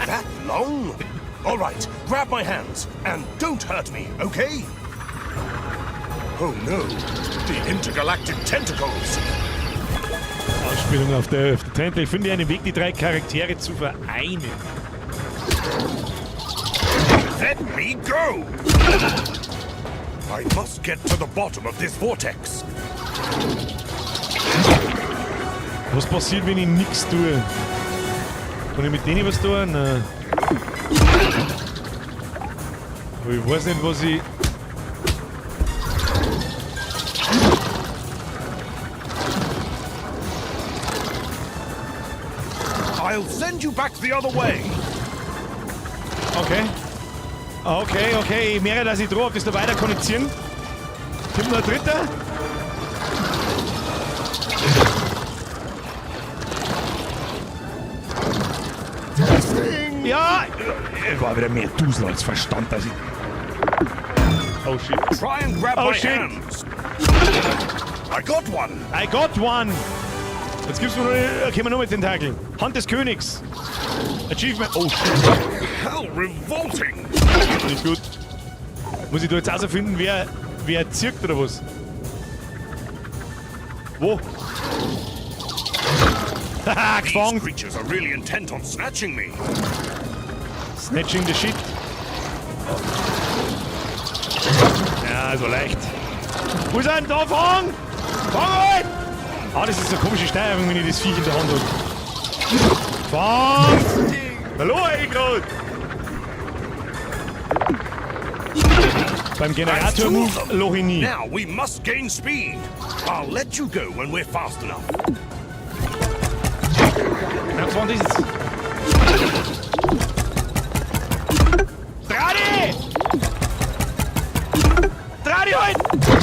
Speaker 7: That long? All right, grab my hands and don't hurt me, okay? Oh no, the intergalactic tentacles!
Speaker 1: Anspielung auf der, auf der Tentacle. Ich finde einen Weg, die drei Charaktere zu vereinen.
Speaker 4: Let me go! I must get to the bottom of this vortex.
Speaker 1: Was passiert, wenn ich nichts tue? Kann ich mit denen was tun? Nein. Aber ich weiß nicht, was ich.
Speaker 4: I'll send you back the other way.
Speaker 1: Okay. Okay. Ich merke, dass ich drohe, ob das da weiter kann ich ziehen. Kommt noch ein dritter? Ja! Es war wieder mehr Dusel als Verstand, dass ich. Oh shit.
Speaker 7: Try and grab
Speaker 1: Oh,
Speaker 7: my
Speaker 1: shit.
Speaker 7: hands. I got one.
Speaker 1: I got one! Jetzt gibt's mir nur, können wir nur mit Tentakeln. Hand des Königs. Achievement. Oh shit.
Speaker 7: How revolting!
Speaker 1: Nicht gut. Muss ich da jetzt herausfinden, wer zirkt oder was? Wo? Haha,
Speaker 7: These
Speaker 1: gefangen.
Speaker 7: creatures are really intent on snatching me.
Speaker 1: Snatching the shit. Ja, so leicht. Wo ist er denn da? Fang! Fang halt! Ah, das ist eine komische Steuerung, wenn ich das Viech in der Hand habe. Fang! Hallo, Egrot! Beim Generator-Move loch ich nie.
Speaker 7: Now we must gain speed. I'll let you go when we're fast enough.
Speaker 1: Was war denn das jetzt? Dradi! Dradi halt!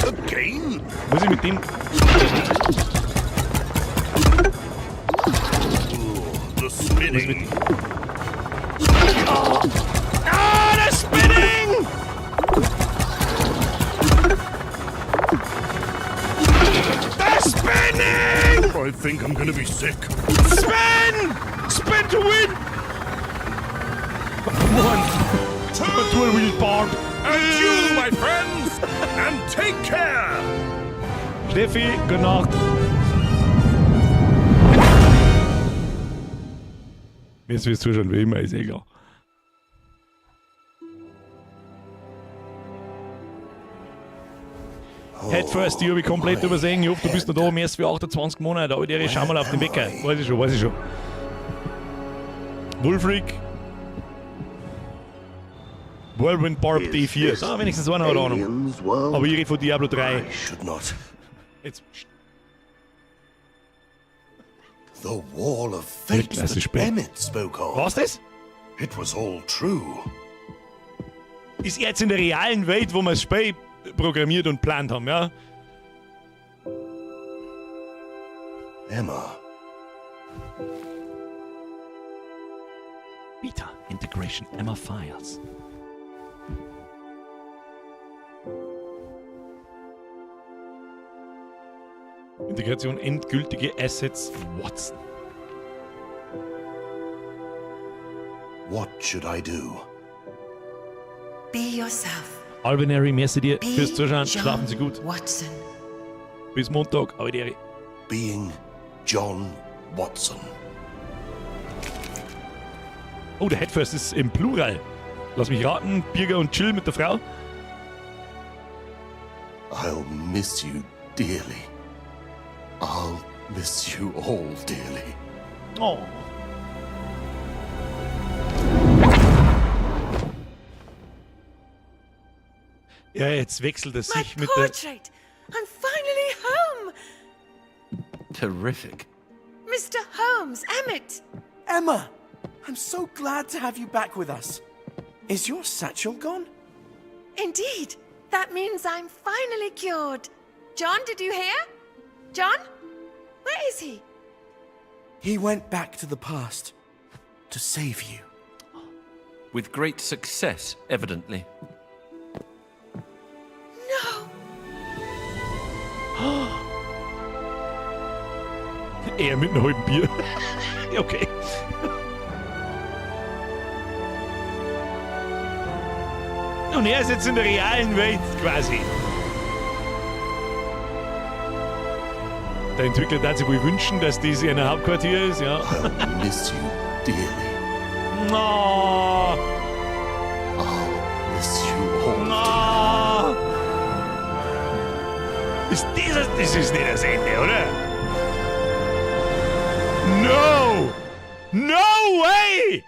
Speaker 7: Again?
Speaker 1: Muss ich mit dem...
Speaker 7: The spinning.
Speaker 1: Ah, the spinning! The spinning!
Speaker 7: I think I'm gonna be sick.
Speaker 1: Spin! Spin to win! One,
Speaker 7: Two,
Speaker 1: two wheel barb.
Speaker 7: and you, my friends, and take care.
Speaker 1: Steffi, gute Nacht. Mir ist fürs Zuschauen wie immer, ist eh klar. Head first, die habe ich komplett übersehen. Ich hoffe, du bist noch da, erst für 28 Monate, aber der schau mal auf den Wecker. Weiß ich schon, weiß ich schon. Wolfric. Whirlwind Barb D4. Ah, wenigstens einer hat Ahnung. Aber ich rede von Diablo 3.
Speaker 7: I should not.
Speaker 1: Jetzt.
Speaker 7: The wall of fate
Speaker 1: Weltklasse
Speaker 7: that
Speaker 1: Spiel.
Speaker 7: Emmett spoke of.
Speaker 1: Was das?
Speaker 7: It was all true.
Speaker 1: Ist jetzt in der realen Welt, wo wir das Spiel programmiert und plant haben, ja?
Speaker 7: Emma.
Speaker 1: Beta Integration Emma Files. Integration endgültige Assets Watson.
Speaker 7: What should I do?
Speaker 6: Be yourself.
Speaker 1: Albinary, merci dir
Speaker 6: Be
Speaker 1: fürs Zuschauen.
Speaker 6: John
Speaker 1: Schlafen Sie gut.
Speaker 6: Watson.
Speaker 1: Bis Montag. Auf.
Speaker 7: Being John Watson.
Speaker 1: Oh, der Headfirst ist im Plural. Lass mich raten, Birger und Jill mit der Frau.
Speaker 7: I'll miss you dearly. I'll miss you all dearly.
Speaker 1: Oh. Ja, jetzt wechselt er
Speaker 6: My
Speaker 1: sich mit der.
Speaker 6: portrait! I'm finally home!
Speaker 5: Terrific.
Speaker 6: Mr. Holmes, Emmett!
Speaker 9: Emma! I'm so glad to have you back with us. Is your satchel gone?
Speaker 6: Indeed! That means I'm finally cured. John, did you hear? John? Where is he?
Speaker 9: He went back to the past to save you.
Speaker 5: With great success, evidently.
Speaker 6: No!
Speaker 1: Er mit einem halben Bier. Okay. Und er ist jetzt in der realen Welt quasi. Der Entwickler darf sich wohl wünschen, dass dies in einem Hauptquartier ist, ja.
Speaker 7: I'll miss you dearly.
Speaker 1: No.
Speaker 7: I'll miss you all.
Speaker 1: No. Ist dieses, das ist nicht das Ende, oder? No! No way!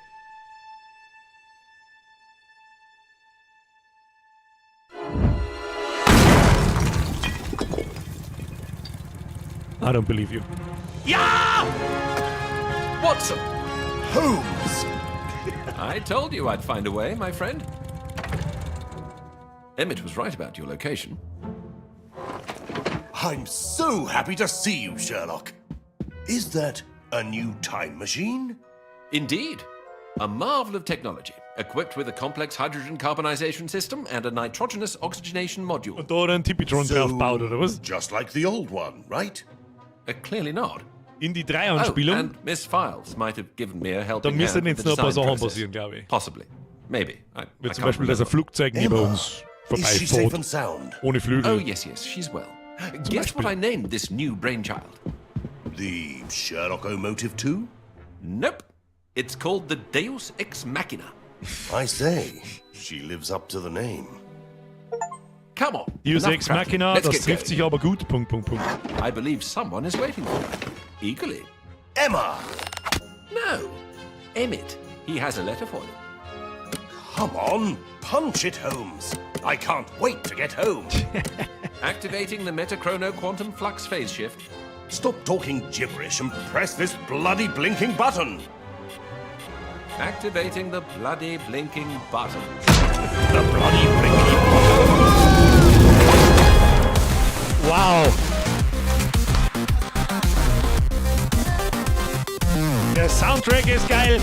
Speaker 1: I don't believe you. Ja!
Speaker 5: Watson!
Speaker 7: Holmes!
Speaker 5: I told you I'd find a way, my friend. Emmett was right about your location.
Speaker 7: I'm so happy to see you, Sherlock. Is that a new time machine?
Speaker 5: Indeed. A marvel of technology. Equipped with a complex hydrogen carbonization system and a nitrogenous oxygenation module.
Speaker 1: Und da hat er einen Tippitron
Speaker 7: So-
Speaker 1: draufgebaut, oder was?
Speaker 7: Just like the old one, right?
Speaker 5: Clearly not.
Speaker 1: In die
Speaker 5: Oh,
Speaker 1: 3-Anspielung.
Speaker 5: and Miss Files might have given me a
Speaker 1: Da
Speaker 5: helping
Speaker 1: müssen
Speaker 5: hand with
Speaker 1: jetzt
Speaker 5: the
Speaker 1: noch ein paar
Speaker 5: design
Speaker 1: Sachen
Speaker 5: process.
Speaker 1: passieren, glaube ich.
Speaker 5: Possibly. Maybe.
Speaker 1: Wie
Speaker 5: I
Speaker 1: zum
Speaker 5: can't
Speaker 1: Beispiel, dass ein
Speaker 5: remember.
Speaker 1: Flugzeug neben
Speaker 7: Emma,
Speaker 1: uns
Speaker 7: Is she safe
Speaker 1: vorbeifährt.
Speaker 7: and sound?
Speaker 1: Ohne Flügel.
Speaker 5: Oh, yes, she's well. Guess what
Speaker 1: Beispiel.
Speaker 5: I named this new brainchild?
Speaker 7: The Sherlock O-Motive 2?
Speaker 5: Nope. It's called the Deus Ex Machina.
Speaker 7: I say, she lives up to the name.
Speaker 5: Come on.
Speaker 1: Deus
Speaker 5: enough
Speaker 1: Ex
Speaker 5: crapping.
Speaker 1: Machina,
Speaker 5: Let's
Speaker 1: das
Speaker 5: get
Speaker 1: trifft
Speaker 5: going.
Speaker 1: sich aber gut. Punkt, Punkt, Punkt.
Speaker 5: I believe someone is waiting for me. Eagerly.
Speaker 7: Emma!
Speaker 5: No. Emmett. He has a letter for you.
Speaker 7: Come on, punch it, Holmes. I can't wait to get home.
Speaker 5: Activating the Metachrono quantum flux phase shift.
Speaker 7: Stop talking gibberish and press this bloody blinking button.
Speaker 5: Activating the bloody blinking button.
Speaker 1: The bloody blinking button. Wow. Der Soundtrack ist geil.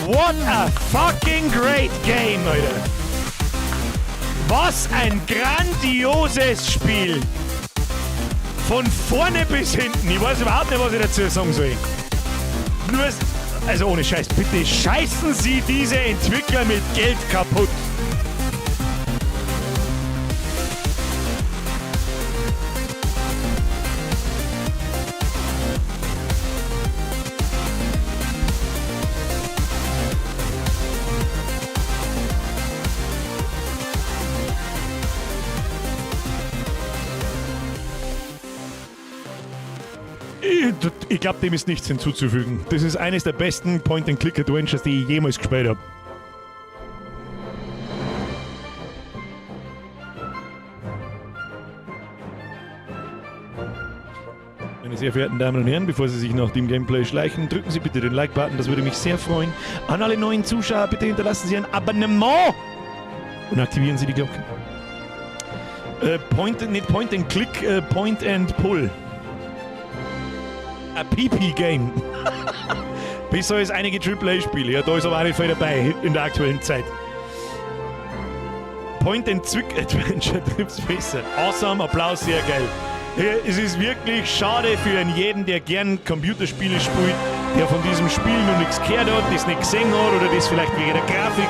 Speaker 1: What a fucking great game, Alter. Was ein grandioses Spiel. Von vorne bis hinten. Ich weiß überhaupt nicht, was ich dazu sagen soll. Nur, also ohne Scheiß, bitte scheißen Sie diese Entwickler mit Geld kaputt. Ich glaube, dem ist nichts hinzuzufügen. Das ist eines der besten Point-and-Click-Adventures, die ich jemals gespielt habe. Meine sehr verehrten Damen und Herren, bevor Sie sich nach dem Gameplay schleichen, drücken Sie bitte den Like-Button, das würde mich sehr freuen. An alle neuen Zuschauer, bitte hinterlassen Sie ein Abonnement und aktivieren Sie die Glocke. Point, nicht Point and Click, Point and Pull. A PP-Game. Besser als einige AAA-Spiele. Ja, da ist aber auch nicht viel dabei in der aktuellen Zeit. Point and Zwick Adventure trifft's besser. Awesome, Applaus, sehr geil. Ja, es ist wirklich schade für einen jeden, der gern Computerspiele spielt, der von diesem Spiel noch nichts gehört hat, das nicht gesehen hat oder das vielleicht wegen der Grafik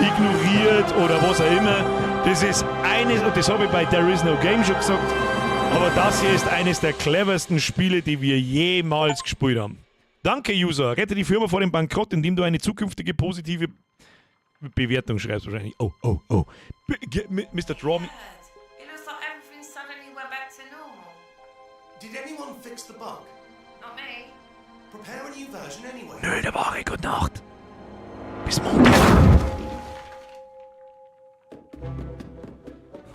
Speaker 1: ignoriert oder was auch immer. Das ist eines, und das habe ich bei There Is No Game schon gesagt, aber das hier ist eines der cleversten Spiele, die wir jemals gespielt haben. Danke, User. Rette die Firma vor dem Bankrott, indem du eine zukünftige positive Bewertung schreibst wahrscheinlich. Oh. Mr. Draw Me.
Speaker 6: It looks like everything suddenly went back to normal.
Speaker 7: Did anyone fix the bug?
Speaker 6: Not me.
Speaker 7: Prepare a new version anyway.
Speaker 1: Nö, der Ware, gute Nacht. Bis Montag.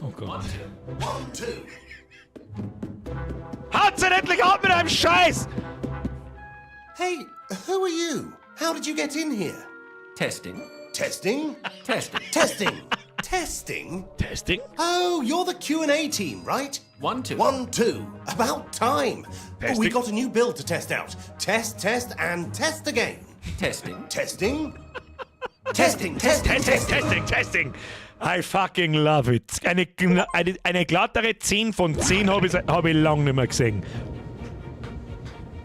Speaker 1: Oh Gott.
Speaker 7: One, two.
Speaker 1: Haut's denn endlich ab mit einem Scheiß!
Speaker 7: Hey, who are you? How did you get in here?
Speaker 5: Testing.
Speaker 7: Testing?
Speaker 5: Testing.
Speaker 7: Testing. Testing?
Speaker 1: Testing?
Speaker 7: Oh, you're the Q&A team, right?
Speaker 5: 1, 2.
Speaker 7: 1, 2. About time.
Speaker 1: Testing.
Speaker 7: We got a new build to test out. Test, test, and test again.
Speaker 5: Testing.
Speaker 7: Testing. Testing, testing,
Speaker 1: Testing, testing, testing. I fucking love it. Eine glattere 10 von 10 habe ich, hab ich lang nicht mehr gesehen.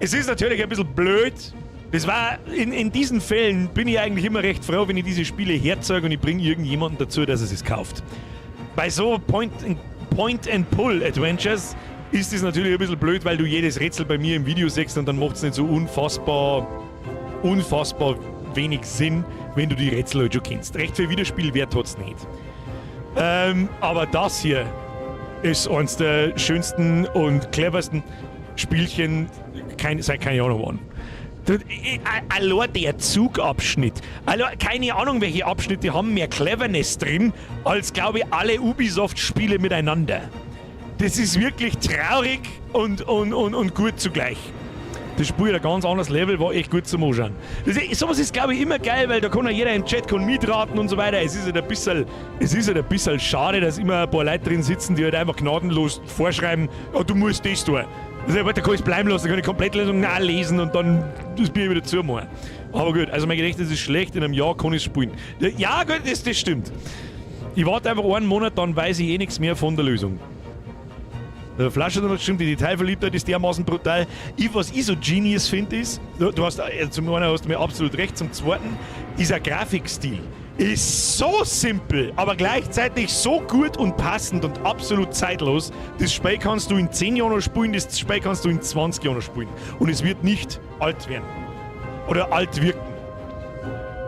Speaker 1: Es ist natürlich ein bisschen blöd. Das war, in diesen Fällen bin ich eigentlich immer recht froh, wenn ich diese Spiele herzeige und ich bringe irgendjemanden dazu, dass er es kauft. Bei so Point-and-Pull-Adventures ist es natürlich ein bisschen blöd, weil du jedes Rätsel bei mir im Video siehst und dann macht es nicht so unfassbar wenig Sinn, wenn du die Rätsel halt schon kennst. Recht viel Wiederspielwert hat's nicht. Aber das hier ist eines der schönsten und cleversten Spielchen seit keine Ahnung wann. Allein der Zugabschnitt. Allein, keine Ahnung, welche Abschnitte haben mehr Cleverness drin, als, glaube ich, alle Ubisoft-Spiele miteinander. Das ist wirklich traurig und gut zugleich. Das Spiel hat ein ganz anderes Level, war echt gut zum Anschauen. Sowas ist, glaube ich, immer geil, weil da kann ja jeder im Chat kann mitraten und so weiter. Es ist halt ein bisschen, es ist halt ein bisschen schade, dass immer ein paar Leute drin sitzen, die halt einfach gnadenlos vorschreiben, oh, du musst das tun. Also, da kann ich es bleiben lassen, da kann ich komplett Lösung nachlesen und dann das Bier wieder zumachen. Aber gut, also mein Gedächtnis ist schlecht, in einem Jahr kann ich es spielen. Ja, gut, das stimmt. Ich warte einfach einen Monat, dann weiß ich eh nichts mehr von der Lösung. Der Flasche hat geschrieben, die Detailverliebtheit ist dermaßen brutal. Was ich so genius finde, ist, du hast, zum einen hast du mir absolut recht, zum zweiten, dieser Grafikstil ist so simpel, aber gleichzeitig so gut und passend und absolut zeitlos. Das Spiel kannst du in 10 Jahren noch spielen, das Spiel kannst du in 20 Jahren noch spielen. Und es wird nicht alt werden. Oder alt wirken.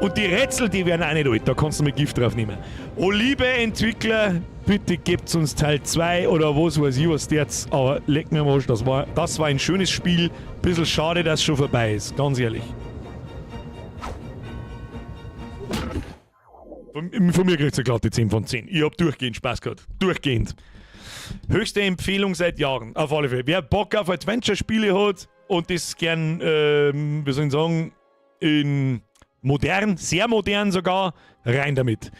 Speaker 1: Und die Rätsel, die werden auch nicht alt, da kannst du mit Gift drauf nehmen. Oh, liebe Entwickler, bitte gebt uns Teil 2 oder was weiß ich was jetzt. Aber leck mir am Arsch, das war ein schönes Spiel. Bisschen schade, dass es schon vorbei ist, ganz ehrlich. Von mir kriegt's eine glatte 10 von 10. Ich hab durchgehend Spaß gehabt. Durchgehend. Höchste Empfehlung seit Jahren, auf alle Fälle. Wer Bock auf Adventure-Spiele hat und das gern, wie soll ich sagen, in modern, sehr modern sogar, rein damit.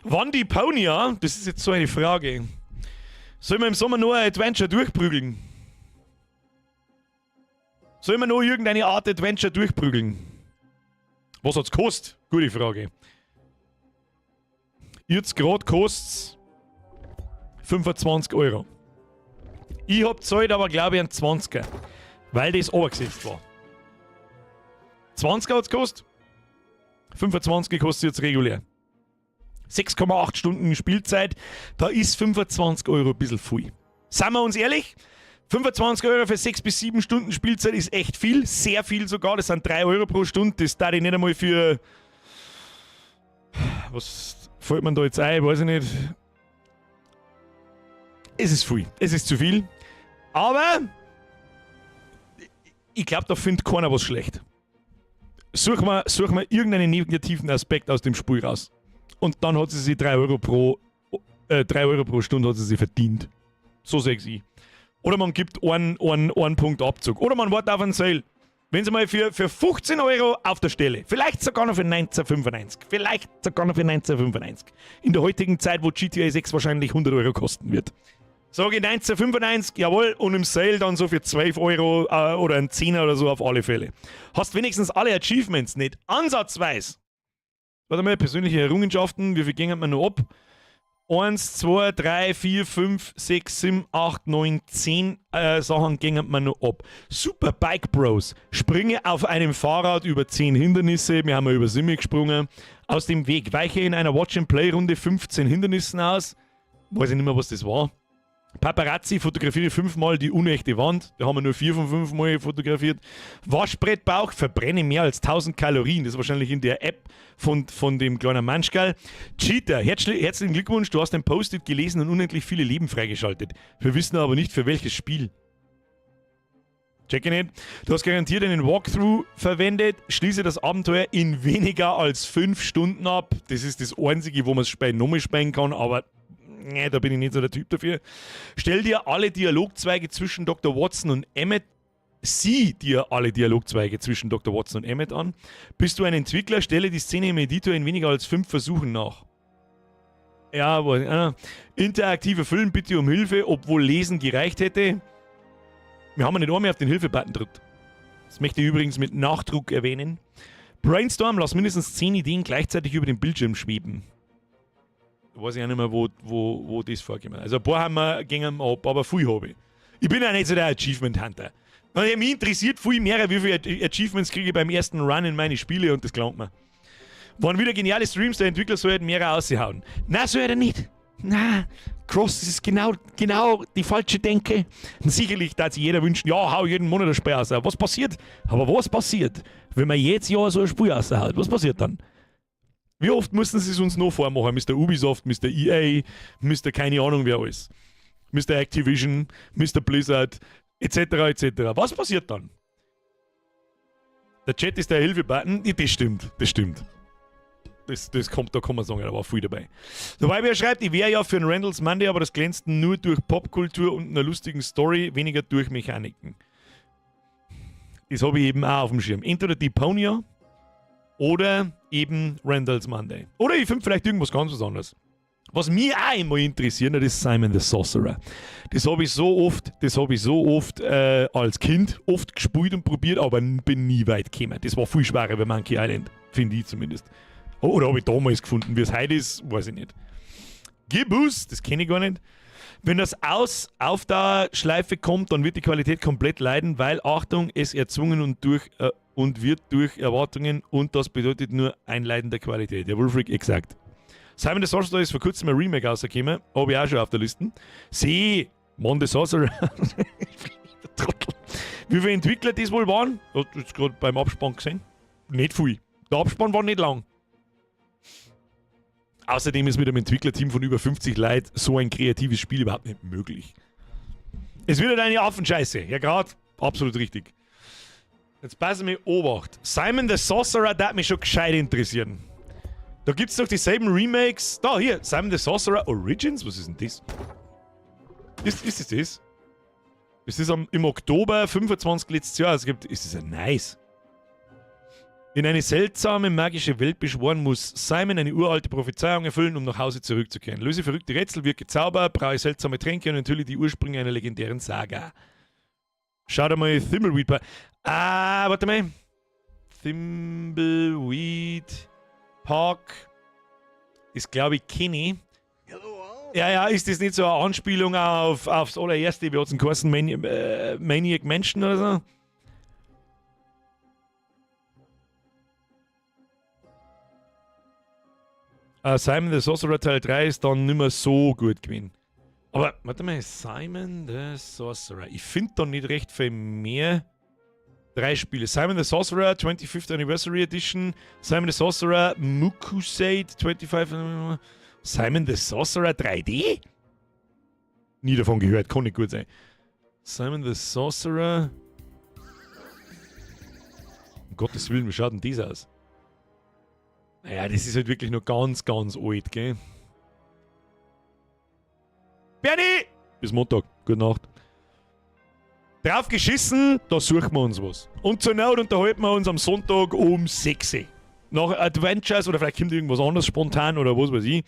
Speaker 1: Wann Deponia, das ist jetzt so eine Frage. Sollen wir im Sommer noch ein Adventure durchprügeln? Sollen wir noch irgendeine Art Adventure durchprügeln? Was hat's gekostet? Gute Frage. Jetzt grad kostet's 25 Euro. Ich hab gezahlt, aber glaub ich einen 20er, weil das runtergesetzt war. 20er hat's gekostet. 25 kostet jetzt regulär. 6,8 Stunden Spielzeit, da ist 25 Euro ein bisschen viel. Seien wir uns ehrlich, 25 Euro für 6 bis 7 Stunden Spielzeit ist echt viel, sehr viel sogar, das sind 3 Euro pro Stunde, das darf ich nicht einmal für... Was fällt mir da jetzt ein, weiß ich nicht. Es ist viel, es ist zu viel, aber ich glaub, da findet keiner was schlecht. Such mal irgendeinen negativen Aspekt aus dem Spiel raus. Und dann hat sie sich 3 Euro pro 3 Euro pro Stunde hat sie sich verdient. So seh ich. Oder man gibt einen Punkt Abzug. Oder man wartet auf einen Sale. Wenn sie mal für 15 Euro auf der Stelle, vielleicht sogar noch für 19,95. Vielleicht sogar noch für 19,95. In der heutigen Zeit, wo GTA 6 wahrscheinlich 100 Euro kosten wird. Sag ich 19,95, jawohl, und im Sale dann so für 12 Euro oder einen 10er oder so auf alle Fälle. Hast wenigstens alle Achievements, nicht ansatzweise. Warte mal, persönliche Errungenschaften, wie viel gingen wir noch ab? 1, 2, 3, 4, 5, 6, 7, 8, 9, 10 Sachen gingen wir noch ab. Super Bike Bros. Springe auf einem Fahrrad über 10 Hindernisse. Wir haben ja über Simme gesprungen. Aus dem Weg. Weiche in einer Watch-and-Play-Runde 15 Hindernissen aus. Weiß ich nicht mehr, was das war. Paparazzi fotografiere 5-mal die unechte Wand. Da haben wir nur 4 von 5 Mal fotografiert. Waschbrettbauch, verbrenne mehr als 1000 Kalorien. Das ist wahrscheinlich in der App von dem kleinen Manschgal. Cheater, herzlichen Glückwunsch, du hast ein Post-it gelesen und unendlich viele Leben freigeschaltet. Wir wissen aber nicht, für welches Spiel. Check ich nicht. Du hast garantiert einen Walkthrough verwendet. Schließe das Abenteuer in weniger als 5 Stunden ab. Das ist das Einzige, wo man das Spiel nochmal spielen kann, aber nee, da bin ich nicht so der Typ dafür. Stell dir alle Dialogzweige zwischen Doktor Watson und Emmett. Sieh dir alle Dialogzweige zwischen Doktor Watson und Emmett an. Bist du ein Entwickler, stelle die Szene im Editor in weniger als 5 Versuchen nach. Ja, aber interaktive Film, bitte um Hilfe, obwohl Lesen gereicht hätte. Wir haben nicht einmal auf den Hilfe-Button gedrückt. Das möchte ich übrigens mit Nachdruck erwähnen. Brainstorm, lass mindestens 10 Ideen gleichzeitig über den Bildschirm schweben. Da weiß ich auch nicht mehr, wo das vorgekommen ist. Also ein paar haben wir, gingen ab, aber viel habe ich. Ich bin ja nicht so der Achievement Hunter. Also, mich interessiert viel mehr, wie viele Achievements kriege ich beim ersten Run in meine Spiele und das gelangt mir. Waren wieder geniale Streams, der Entwickler soll halt mehr raushauen. Nein, soll er nicht. Na, Cross, das ist genau die falsche Denke. Und sicherlich darf sich jeder wünschen, ja, hau jeden Monat ein Spiel raus. Was passiert? Aber was passiert, wenn man jedes Jahr so ein Spiel raushaut? Was passiert dann? Wie oft müssen sie es uns noch vormachen? Mister Ubisoft, Mister EA, Mister keine Ahnung wer alles. Mister Activision, Mister Blizzard, et cetera, et cetera. Was passiert dann? Der Chat ist der Hilfe-Button. Ja, das stimmt, das stimmt. Da kann man sagen, da war viel dabei. Wobei wer schreibt, ich wäre ja für einen Randall's Monday, aber das glänzt nur durch Popkultur und einer lustigen Story, weniger durch Mechaniken. Das habe ich eben auch auf dem Schirm. Entweder Deponia oder eben Randall's Monday. Oder ich finde vielleicht irgendwas ganz was anderes. Was mich auch immer interessiert, das ist Simon the Sorcerer. Das habe ich so oft, das habe ich so oft als Kind oft gespielt und probiert, aber bin nie weit gekommen. Das war viel schwerer bei Monkey Island, finde ich zumindest. Oder habe ich damals gefunden. Wie es heute ist, weiß ich nicht. Gibbous, das kenne ich gar nicht. Wenn das aus auf der Schleife kommt, dann wird die Qualität komplett leiden, weil, Achtung, es erzwungen und durch und wird durch Erwartungen und das bedeutet nur ein Leiden der Qualität. Ja, Wolfric, exakt. Simon the Sorcerer ist vor kurzem ein Remake rausgekommen, habe ich auch schon auf der Liste. See, Mon the Sorcerer. Der Trottel. Wie viele Entwickler das wohl waren? Hast du jetzt gerade beim Abspann gesehen? Nicht viel. Der Abspann war nicht lang. Außerdem ist mit einem Entwicklerteam von über 50 Leuten so ein kreatives Spiel überhaupt nicht möglich. Es wird halt eine Affenscheiße. Ja, grad. Absolut richtig. Jetzt passen wir Obacht. Simon the Sorcerer, der hat mich schon gescheit interessieren. Da gibt's doch dieselben Remakes. Da, hier, Simon the Sorcerer Origins. Was ist denn das? Ist das das? Ist das im Oktober 25 letztes Jahr? Also gibt, ist das ja nice. In eine seltsame magische Welt beschworen muss Simon eine uralte Prophezeiung erfüllen, um nach Hause zurückzukehren. Löse verrückte Rätsel, wirke Zauber, braue seltsame Tränke und enthülle die Ursprünge einer legendären Saga. Schau dir mal Thimbleweed Park. Ah, warte mal. Thimbleweed Park ist, glaube ich, Kenny. Ja, ja, ist das nicht so eine Anspielung aufs allererste, wie hat's denn geheißen, Maniac Mansion oder so? Simon the Sorcerer Teil 3 ist dann nicht mehr so gut gewesen. Aber, warte mal, Simon the Sorcerer. Ich find da nicht recht viel mehr. 3 Spiele. Simon the Sorcerer 25th Anniversary Edition, Simon the Sorcerer Mukusade 25, Simon the Sorcerer 3D? Nie davon gehört, kann nicht gut sein. Simon the Sorcerer. Um Gottes Willen, wie schaut denn das aus? Naja, das ist halt wirklich noch ganz, ganz alt, gell? Bernie! Bis Montag. Gute Nacht. Drauf geschissen, da suchen wir uns was. Und zur Not unterhalten wir uns am Sonntag um 6 Uhr. Nach Adventures oder vielleicht kommt irgendwas anderes spontan oder was weiß ich.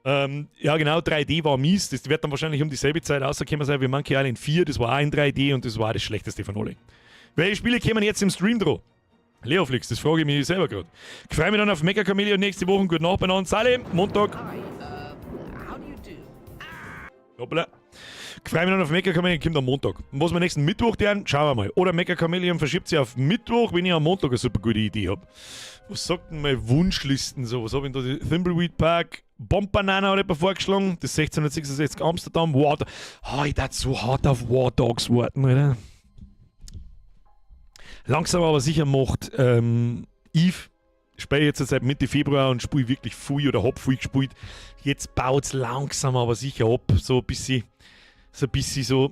Speaker 1: Ja, genau, 3D war mies. Das wird dann wahrscheinlich um dieselbe Zeit rausgekommen sein wie Monkey Island 4. Das war auch in 3D und das war das schlechteste von allen. Welche Spiele kämen jetzt im Stream drauf? Leoflix, das frage ich mich selber gerade. Ich freue mich dann auf Mecca Chameleon nächste Woche. Gute Nacht beieinander. Salim, Montag.
Speaker 10: Hi, how do you do?
Speaker 1: Hoppla. Ich freue mich dann auf Mecca Chameleon, kommt am Montag. Und was wir nächsten Mittwoch tun, schauen wir mal. Oder Mecca Chameleon verschiebt sich auf Mittwoch, wenn ich am Montag eine super gute Idee hab. Was sagt denn meine Wunschlisten so? Was hab ich denn da? Die Thimbleweed Park, Bomb Banana hat jemand vorgeschlagen, das 1666 Amsterdam, War Dogs. Oh, ich darf so hart auf War Dogs warten, Alter. Langsam aber sicher macht Eve. Ich spiele jetzt seit Mitte Februar und spiele wirklich viel oder hab viel gespielt. Jetzt baut's langsam aber sicher ab. So ein bisschen, so ein bisschen so,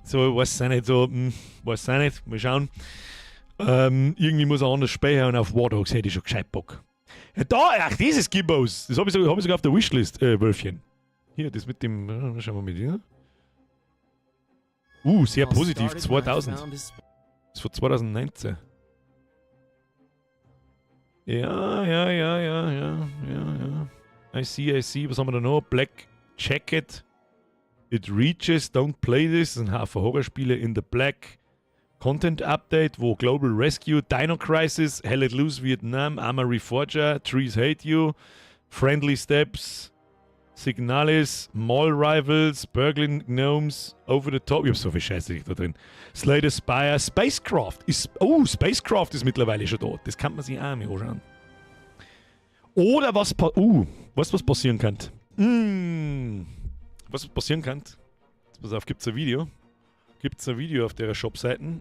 Speaker 1: so, weiß ich nicht, so, weiß ich nicht, mal schauen. Irgendwie muss er anders spielen und auf War Dogs hätte ich schon gescheit Bock. Ja, da, ach, dieses Gibbos. Das hab ich sogar auf der Wishlist, Wölfchen. Hier, das mit dem, schauen wir mit dir. Sehr
Speaker 9: All
Speaker 1: positiv,
Speaker 9: started when I
Speaker 1: 2000.
Speaker 9: found his
Speaker 1: Das ist von 2019. Ja, ja, ja, ja, ja, ja, ja. I see, I see. Was haben wir da noch? Black Jacket. It Reaches, Don't Play This. Das sind Haufen Horrorspiele in the Black. Content Update, wo Global Rescue, Dino Crisis, Hell Let Loose Vietnam, Arma Reforger, Trees Hate You, Friendly Steps, Signalis, Mall Rivals, Burgling Gnomes, Over the Top. Ich hab so viel Scheiße da drin. Slay the Spire, Spacecraft ist. Oh, Spacecraft ist mittlerweile schon da. Das kann man sich auch mal anschauen. Oder was weißt du, was passieren kann? Was passieren kann? Jetzt pass auf, gibt's ein Video? Gibt's ein Video auf der Shop-Seite?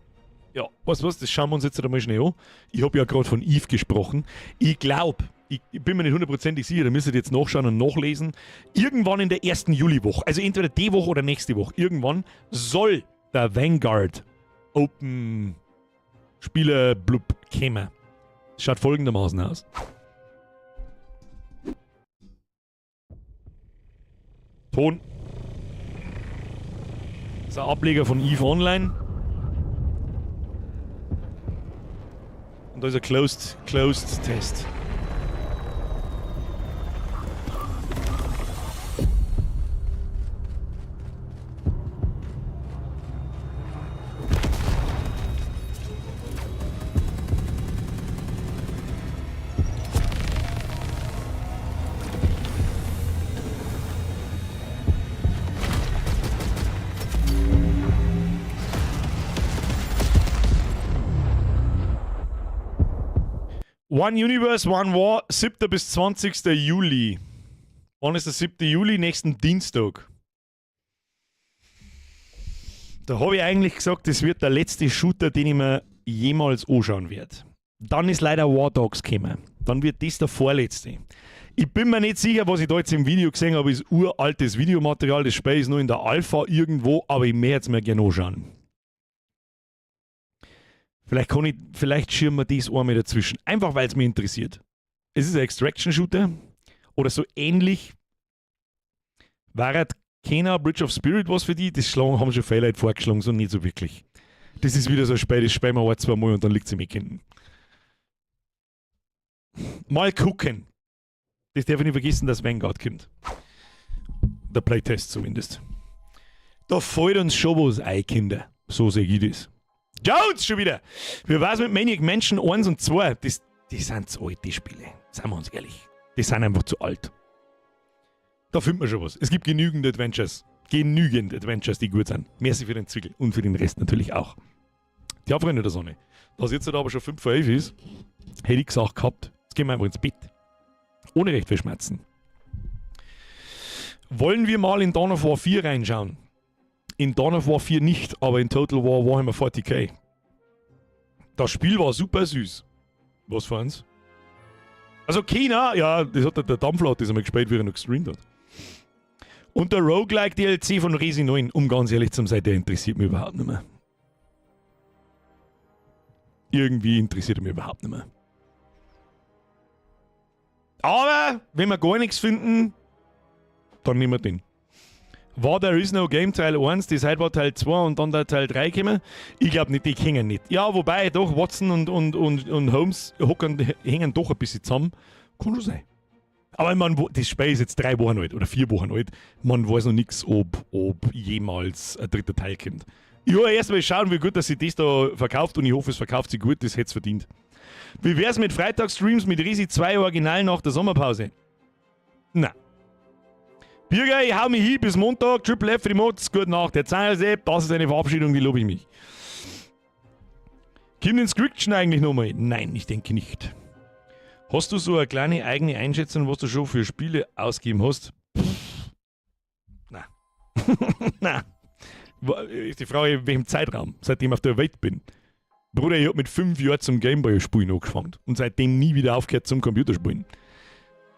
Speaker 1: Ja, weißt du was, das schauen wir uns jetzt einmal schnell an. Ich hab ja grad von Eve gesprochen. Ich glaub, ich bin mir nicht hundertprozentig sicher, da müsst ihr jetzt nachschauen und nachlesen. Irgendwann in der ersten Juliwoche, also entweder die Woche oder nächste Woche, irgendwann soll der Vanguard Open Spieler Blub kommen. Das schaut folgendermaßen aus. Ton. Das ist ein Ableger von EVE Online. Und da ist ein Closed Test. One Universe, One War, 7. bis 20. Juli. Wann ist der 7. Juli? Nächsten Dienstag. Da habe ich eigentlich gesagt, das wird der letzte Shooter, den ich mir jemals anschauen werde. Dann ist leider War Dogs gekommen. Dann wird das der vorletzte. Ich bin mir nicht sicher, was ich da jetzt im Video gesehen habe, ist uraltes Videomaterial. Das Spiel ist nur in der Alpha irgendwo, aber ich möchte es mir gerne anschauen. Vielleicht kann ich, vielleicht schirmen wir das einmal dazwischen. Einfach weil es mich interessiert. Es ist ein Extraction-Shooter oder so ähnlich. War Kena Bridge of Spirit was für die? Das schlagen, haben schon viele Leute vorgeschlagen, so nicht so wirklich. Das ist wieder so ein Spiel, das spielen wir ein, zwei Mal und dann liegt es im Eck hinten. Mal gucken. Das darf ich nicht vergessen, dass Vanguard kommt. Der Playtest zumindest. Da fällt uns schon was ein, Kinder. So sehe ich das. Jones schon wieder! Wie war's mit Maniac Mansion 1 und 2? Das, die sind zu alt, die Spiele. Seien wir uns ehrlich. Die sind einfach zu alt. Da findet man schon was. Es gibt genügend Adventures. Genügend Adventures, die gut sind. Merci für den Zwickel und für den Rest natürlich auch. Ja, Freunde der Sonne. Da es jetzt halt aber schon 5 vor 11 ist, hätte ich gesagt gehabt, jetzt gehen wir einfach ins Bett. Ohne recht viel Schmerzen. Wollen wir mal in Dawn of War 4 reinschauen? In Dawn of War 4 nicht, aber in Total War Warhammer 40k. Das Spiel war super süß. Was für eins? Also Kena, ja, das hat der Dampfler hat das einmal gespielt, wie er noch gestreamt hat. Und der Roguelike DLC von Resi 9, um ganz ehrlich zu sein, der interessiert mich überhaupt nicht mehr. Irgendwie interessiert er mich überhaupt nicht mehr. Aber, wenn wir gar nichts finden, dann nehmen wir den. War There Is No Game Teil 1, das heute war Teil 2 und dann der Teil 3 gekommen? Ich glaube nicht, die hängen nicht. Ja, wobei doch Watson und Holmes hocken, hängen doch ein bisschen zusammen. Kann schon sein. Aber ich mein, das Spiel ist jetzt 3 Wochen alt oder 4 Wochen alt. Man weiß noch nichts, ob jemals ein dritter Teil kommt. Ich will erst mal schauen, wie gut dass sich das da verkauft, und ich hoffe, es verkauft sich gut, das hätte es verdient. Wie wär's mit Freitagsstreams mit Resi 2 Original nach der Sommerpause? Na. Bürger, ich hau mich hin bis Montag. Triple F für die Mods. Gute Nacht. Der Zahnsepp, das ist eine Verabschiedung, die lobe ich mich. Kommt Inscryption eigentlich nochmal? Nein, ich denke nicht. Hast du so eine kleine eigene Einschätzung, was du schon für Spiele ausgegeben hast? Pff. Na. Na. Ist die Frage, in welchem Zeitraum, seitdem ich auf der Welt bin. Bruder, ich hab mit 5 Jahren zum Gameboy spielen angefangen und seitdem nie wieder aufgehört zum Computerspielen.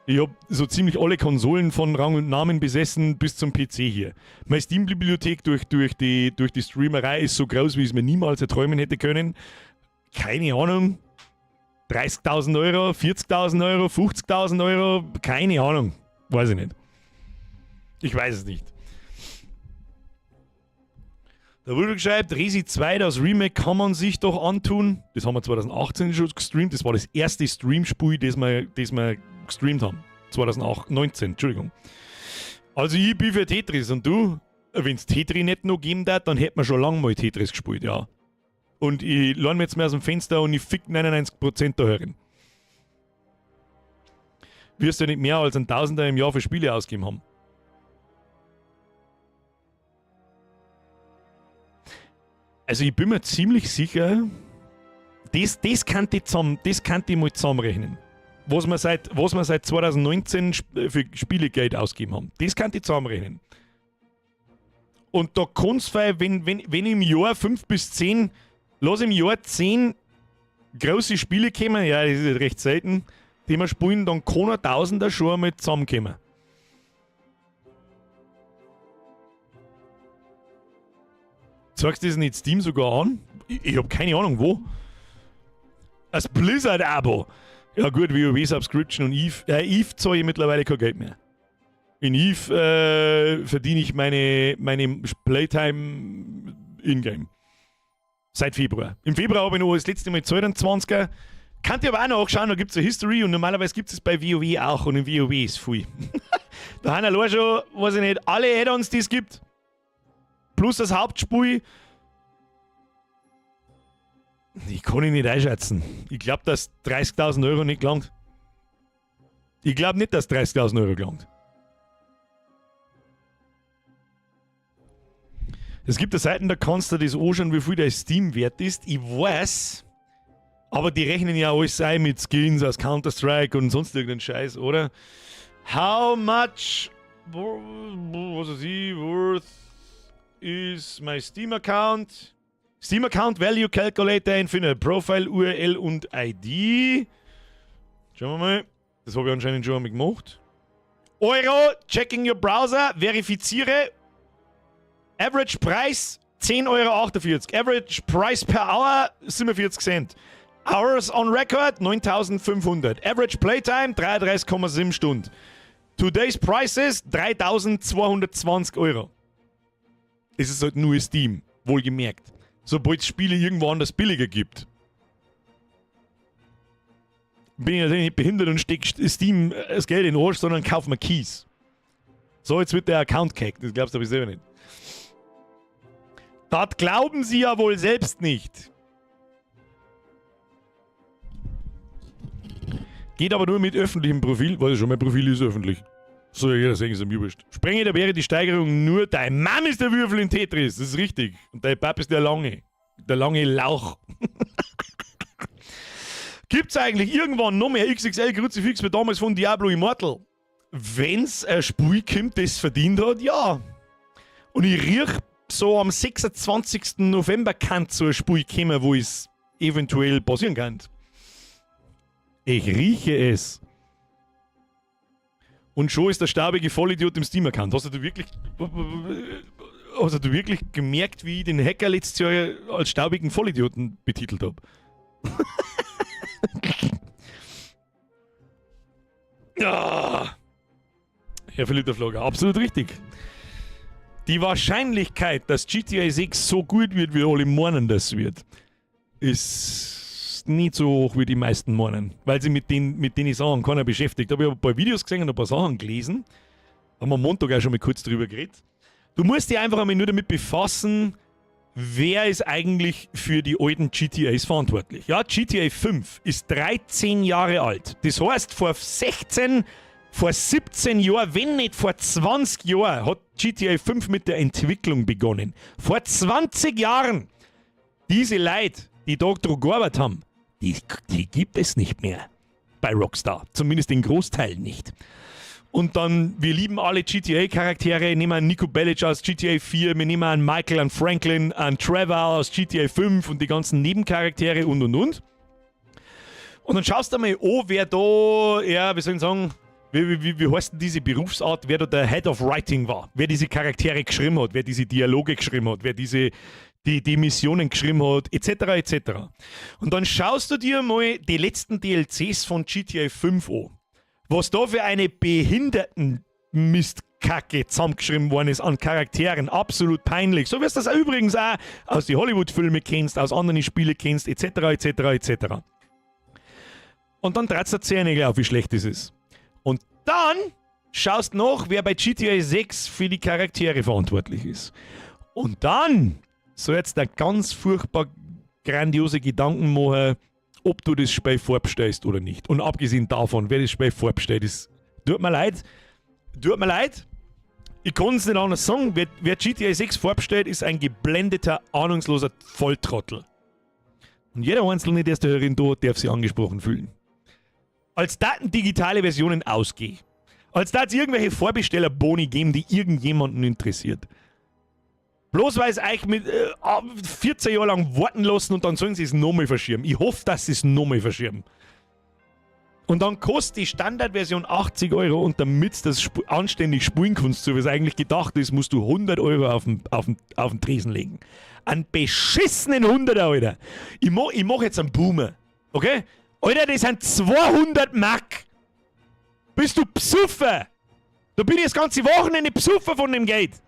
Speaker 1: Ich hab so ziemlich alle Konsolen von Rang und Namen besessen bis zum PC hier. Meine Steam-Bibliothek durch die Streamerei ist so groß, wie ich es mir niemals erträumen hätte können. Keine Ahnung. 30.000 Euro, 40.000 Euro, 50.000 Euro, keine Ahnung. Weiß ich nicht. Ich weiß es nicht. Da wurde geschrieben, Resi 2, das Remake kann man sich doch antun. Das haben wir 2018 schon gestreamt. Das war das erste Streamspiel, das wir gestreamt haben. 2019, Entschuldigung. Also ich bin für Tetris und du? Wenn es Tetris nicht noch gegeben hat, dann hätten wir schon lange mal Tetris gespielt, ja. Und ich lehne mir jetzt mal aus dem Fenster und ich fick 99% da herin. Wirst du nicht mehr als ein Tausender im Jahr für Spiele ausgegeben haben. Also ich bin mir ziemlich sicher, das kann ich mal zusammenrechnen. Was wir seit 2019 für Spielegeld ausgegeben haben. Das kann ich zusammenrechnen. Und da kann's, wenn im Jahr 5 bis 10, lass im Jahr 10 große Spiele kommen, ja, das ist halt recht selten, die wir spielen, dann kann ein Tausender schon einmal zusammenkommen. Zeigst du das nicht Steam sogar an? Ich hab keine Ahnung, wo. Das Blizzard-Abo. Ja gut, WoW Subscription und Eve. Eve zahle ich mittlerweile kein Geld mehr. In Eve verdiene ich meine Playtime in-game. Seit Februar. Im Februar habe ich noch das letzte Mal 22er. Könnt ihr aber auch nachschauen, da gibt es eine History und normalerweise gibt es bei WoW auch und in WoW ist viel. Da haben allein schon, weiß ich nicht, alle Add-ons, die es gibt. Plus das Hauptspiel. Ich kann ihn nicht einschätzen. Ich glaube, dass 30.000 Euro nicht gelangt. Ich glaube nicht, dass 30.000 Euro gelangt. Es gibt eine Seiten, da kannst du das anschauen, wie viel der Steam wert ist. Ich weiß, aber ich habe keine Ahnung. Aber die rechnen ja alles ein mit Skins aus Counter-Strike und sonst irgendeinen Scheiß, oder? How much, was weiß ich, worth is my Steam Account? Steam Account Value Calculator, Infinite Profile, URL und ID. Schauen wir mal. Das habe ich anscheinend schon einmal gemacht. Euro, checking your browser, verifiziere. Average Price 10,48 Euro. Average Price per Hour 47 Cent. Hours on Record 9500. Average Playtime 33,7 Stunden. Today's Prices 3220 Euro. Es ist halt nur Steam, wohlgemerkt. Sobald es Spiele irgendwo anders billiger gibt, bin ich natürlich nicht behindert und steck Steam das Geld in den Arsch, sondern kauf mir Keys. So, jetzt wird der Account gehackt. Das glaubst du aber selber nicht. Das glauben sie ja wohl selbst nicht. Geht aber nur mit öffentlichem Profil. Weiß ich schon, mein Profil ist öffentlich. Soll ja jeder sehen, ist mir wurscht. Sprenge, da wäre die Steigerung nur, dein Mann ist der Würfel in Tetris. Das ist richtig. Und dein Pap ist der Lange. Der lange Lauch. Gibt's eigentlich irgendwann noch mehr XXL Kruzifix wie damals von Diablo Immortal? Wenn's ein Spiel kommt, das verdient hat, ja. Und ich riech so am 26. November kann so ein Spiel kommen, wo es eventuell passieren kann. Ich rieche es. Und schon ist der staubige Vollidiot im Steam-Account. Hast du wirklich gemerkt, wie ich den Hacker letztes Jahr als staubigen Vollidioten betitelt habe? Ja. Herr Philipp der Flogger, absolut richtig. Die Wahrscheinlichkeit, dass GTA 6 so gut wird, wie alle meinen, das wird, ist nicht so hoch, wie die meisten meinen. Weil sie mit den, mit den Sachen keiner beschäftigt. Da habe ich ein paar Videos gesehen und ein paar Sachen gelesen. Haben wir am Montag auch schon mal kurz drüber geredet. Du musst dich einfach einmal nur damit befassen, wer ist eigentlich für die alten GTAs verantwortlich. Ja, GTA 5 ist 13 Jahre alt. Das heißt, vor 16, vor 17 Jahren, wenn nicht vor 20 Jahren, hat GTA 5 mit der Entwicklung begonnen. Vor 20 Jahren! Diese Leute, die da dran gearbeitet haben, die, die gibt es nicht mehr bei Rockstar. Zumindest den Großteil nicht. Und dann, wir lieben alle GTA-Charaktere, nehmen einen Nico Bellic aus GTA 4, wir nehmen einen Michael, einen Franklin, einen Trevor aus GTA 5 und die ganzen Nebencharaktere und und und. Und dann schaust du mal an, wer da, ja, wie soll ich sagen, wie, wie, wie heißt denn diese Berufsart, wer da der Head of Writing war, wer diese Charaktere geschrieben hat, wer diese Dialoge geschrieben hat, wer diese, die, die Missionen geschrieben hat, etc., etc. Und dann schaust du dir mal die letzten DLCs von GTA 5 an. Was da für eine behinderten Mistkacke zusammengeschrieben worden ist an Charakteren. Absolut peinlich. So wie du das übrigens auch aus den Hollywood-Filmen kennst, aus anderen Spielen kennst, etc., etc., etc. Und dann dreht der Zehennägel auf, wie schlecht das ist. Und dann schaust nach, wer bei GTA 6 für die Charaktere verantwortlich ist. Und dann soll jetzt der ganz furchtbar grandiose Gedanken machen, ob du das Spiel vorbestellst oder nicht. Und abgesehen davon, wer das Spiel vorbestellt, ist, tut mir leid, tut mir leid, ich kann es nicht anders sagen, wer, wer GTA 6 vorbestellt, ist ein geblendeter, ahnungsloser Volltrottel. Und jeder Einzelne, der es da herin da, darf sich angesprochen fühlen. Als Daten digitale Versionen ausgehen. Als da es irgendwelche Vorbestellerboni geben, die irgendjemanden interessiert. Bloß weil es euch mit 14 Jahren lang warten lassen und dann sollen sie es nochmal verschieben. Ich hoffe, dass sie es nochmal verschieben. Und dann kostet die Standardversion 80 Euro und damit das sp anständig spielen kannst, so wie es eigentlich gedacht ist, musst du 100 Euro auf den, auf den, auf den Tresen legen. Einen beschissenen 100er, Alter. Ich mach, ich mach jetzt einen Boomer. Okay? Alter, das sind 200 Mark. Bist du Psuffer? Da bin ich das ganze Wochenende Psuffer von dem Geld.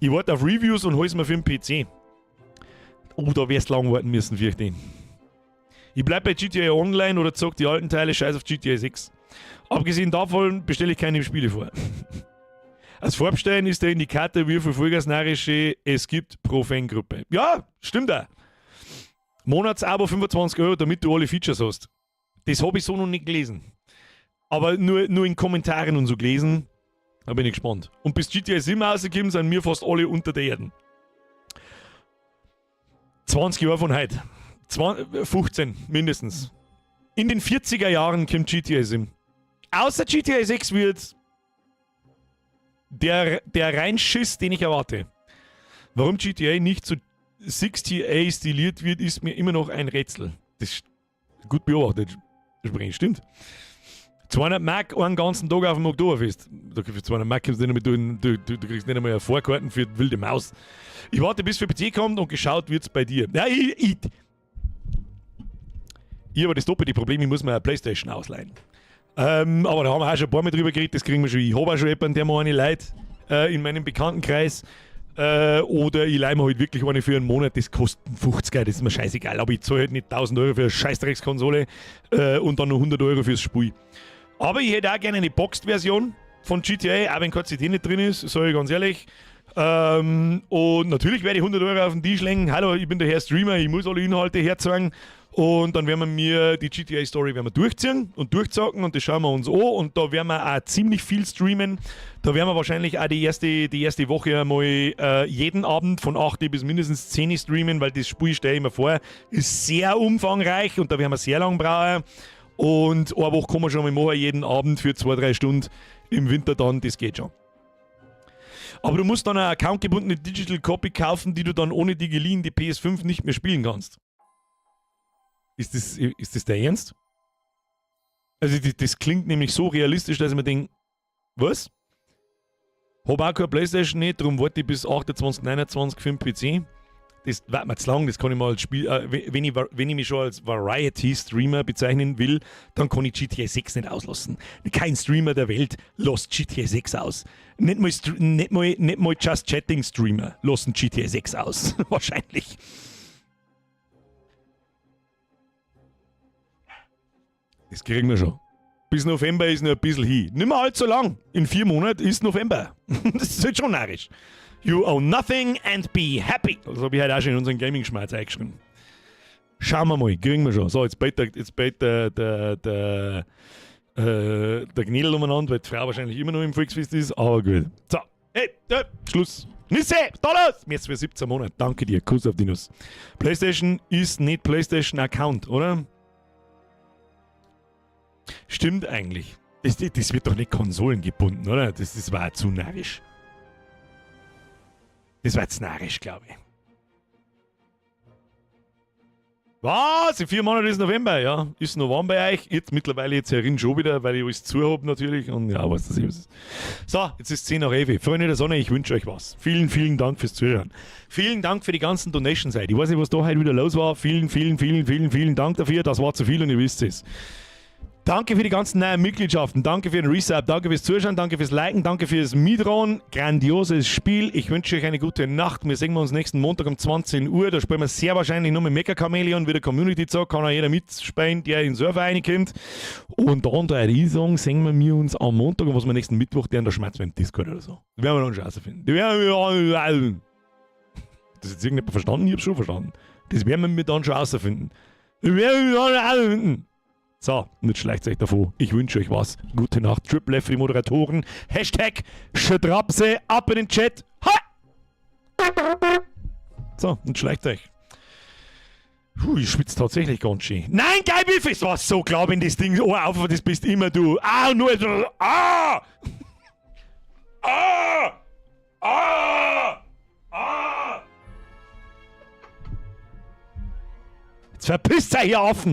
Speaker 1: Ich warte auf Reviews und hol's mir für den PC. Oh, da wirst du lang warten müssen, fürchte ich. Ich bleib bei GTA Online oder zock die alten Teile, scheiß auf GTA 6. Abgesehen davon bestelle ich keine Spiele vor. Als Vorbestellen ist der Indikator, wie viel Vollgasnarische es gibt pro Fangruppe. Ja, stimmt auch. Monatsabo 25 Euro, damit du alle Features hast. Das habe ich so noch nicht gelesen. Aber nur, nur in Kommentaren und so gelesen. Da bin ich gespannt. Und bis GTA 7 rausgekommen, sind wir fast alle unter der Erde. 20 Jahre von heute. 15 mindestens. In den 40er Jahren kommt GTA 7. Außer GTA 6 wird der Reinschiss, den ich erwarte. Warum GTA nicht zu 60A stiliert wird, ist mir immer noch ein Rätsel. Das ist gut beobachtet. Stimmt. 200 Mark einen ganzen Tag auf dem Oktoberfest. Da für 200 Mark kommst du nicht einmal, du kriegst nicht einmal eine Vorkarten für die wilde Maus. Ich warte, bis für PC kommt und geschaut wird's bei dir. Ja, ich habe das doppelte Problem, ich muss mir eine Playstation ausleihen. Aber da haben wir auch schon ein paar Mal drüber geredet, das kriegen wir schon. Ich habe auch schon jemanden, der mir eine leiht in meinem Bekanntenkreis. Oder ich leih mir halt wirklich eine für einen Monat, das kostet 50, das ist mir scheißegal. Aber ich zahle halt nicht 1000 Euro für eine Scheißdreckskonsole und dann noch 100 Euro fürs Spiel. Aber ich hätte auch gerne eine Boxed-Version von GTA, auch wenn kein CD nicht drin ist, sage ich ganz ehrlich. Und natürlich werde ich 100 Euro auf den Tisch legen. Hallo, ich bin der Herr Streamer, ich muss alle Inhalte herzeigen. Und dann werden wir mir die GTA Story werden wir durchziehen und durchzocken und das schauen wir uns an. Und da werden wir auch ziemlich viel streamen. Da werden wir wahrscheinlich auch die erste Woche einmal jeden Abend von 8 bis mindestens 10 streamen, weil das Spiel, stelle ich mir vor, ist sehr umfangreich und da werden wir sehr lang brauchen. Und eine Woche kann man schon mal machen, jeden Abend für 2, 3 Stunden im Winter dann, das geht schon. Aber du musst dann eine accountgebundene Digital Copy kaufen, die du dann ohne die geliehene PS5 nicht mehr spielen kannst. Ist das der Ernst? Also das klingt nämlich so realistisch, dass ich mir denke, was? Hab auch keine Playstation nicht, darum warte ich bis 28, 29 für den PC. Das wird mir zu lang, das kann ich mal als Spiel, wenn ich mich schon als Variety-Streamer bezeichnen will, dann kann ich GTA 6 nicht auslassen. Kein Streamer der Welt lässt GTA 6 aus. Nicht mal Just Chatting Streamer lassen GTA 6 aus. Wahrscheinlich. Das kriegen wir schon. Bis November ist noch ein bisschen hin. Nicht mehr allzu lang. In 4 Monaten ist November. Das ist halt schon narrisch. You own nothing and be happy. Das habe ich heute auch schon in unseren Gaming-Schmerz eingeschrieben. Schauen wir mal, kriegen wir schon. So, jetzt bellt der Gnädel umeinander, weil die Frau wahrscheinlich immer noch im Volksfest ist, aber gut. So, hey, Schluss. Nüsse, da los! Jetzt für 17 Monate. Danke dir, Kuss auf die Nuss. PlayStation ist nicht PlayStation Account, oder? Stimmt eigentlich. Das wird doch nicht konsolengebunden, oder? Das war zu narrisch. Das war zu narrisch, glaube ich. Was? In 4 Monaten ist November, ja. Ist noch warm bei euch? Jetzt mittlerweile jetzt herin schon wieder, weil ich alles zu habe natürlich. Und ja, was das ist. So, jetzt ist 10 nach 11. Freunde der Sonne, ich wünsche euch was. Vielen, vielen Dank fürs Zuhören. Vielen Dank für die ganzen Donations heute. Ich weiß nicht, was da heute wieder los war. Vielen, vielen, vielen, vielen, vielen Dank dafür. Das war zu viel und ihr wisst es. Danke für die ganzen neuen Mitgliedschaften. Danke für den Resub. Danke fürs Zuschauen. Danke fürs Liken. Danke fürs Mitron. Grandioses Spiel. Ich wünsche euch eine gute Nacht. Wir sehen uns nächsten Montag um 20 Uhr. Da spielen wir sehr wahrscheinlich nur mit Mecha Chameleon wieder Community Zock. Kann auch jeder mitspielen, der in den Server reinkommt. Und dann, da ich sagen, sehen wir uns am Montag und was wir nächsten Mittwoch, der in der Schmerz im Discord oder so. Das werden wir dann schon rausfinden. Das werden wir. Das jetzt irgendjemand verstanden? Ich hab's schon verstanden. Das werden wir dann schon rausfinden. Das werden wir dann rausfinden. So, und jetzt schleicht euch davon. Ich wünsche euch was. Gute Nacht. Triple F für die Moderatoren. #Schtrapse ab in den Chat. Ha! So, und schleicht euch. Puh, ich schwitze tatsächlich ganz schön. Nein, geil, Biff, es war so klar, wenn das Ding oh, auf, das bist immer du. Ah, nur. Ah! Ah! Ah! Ah! Jetzt verpisst euch, ihr Affen!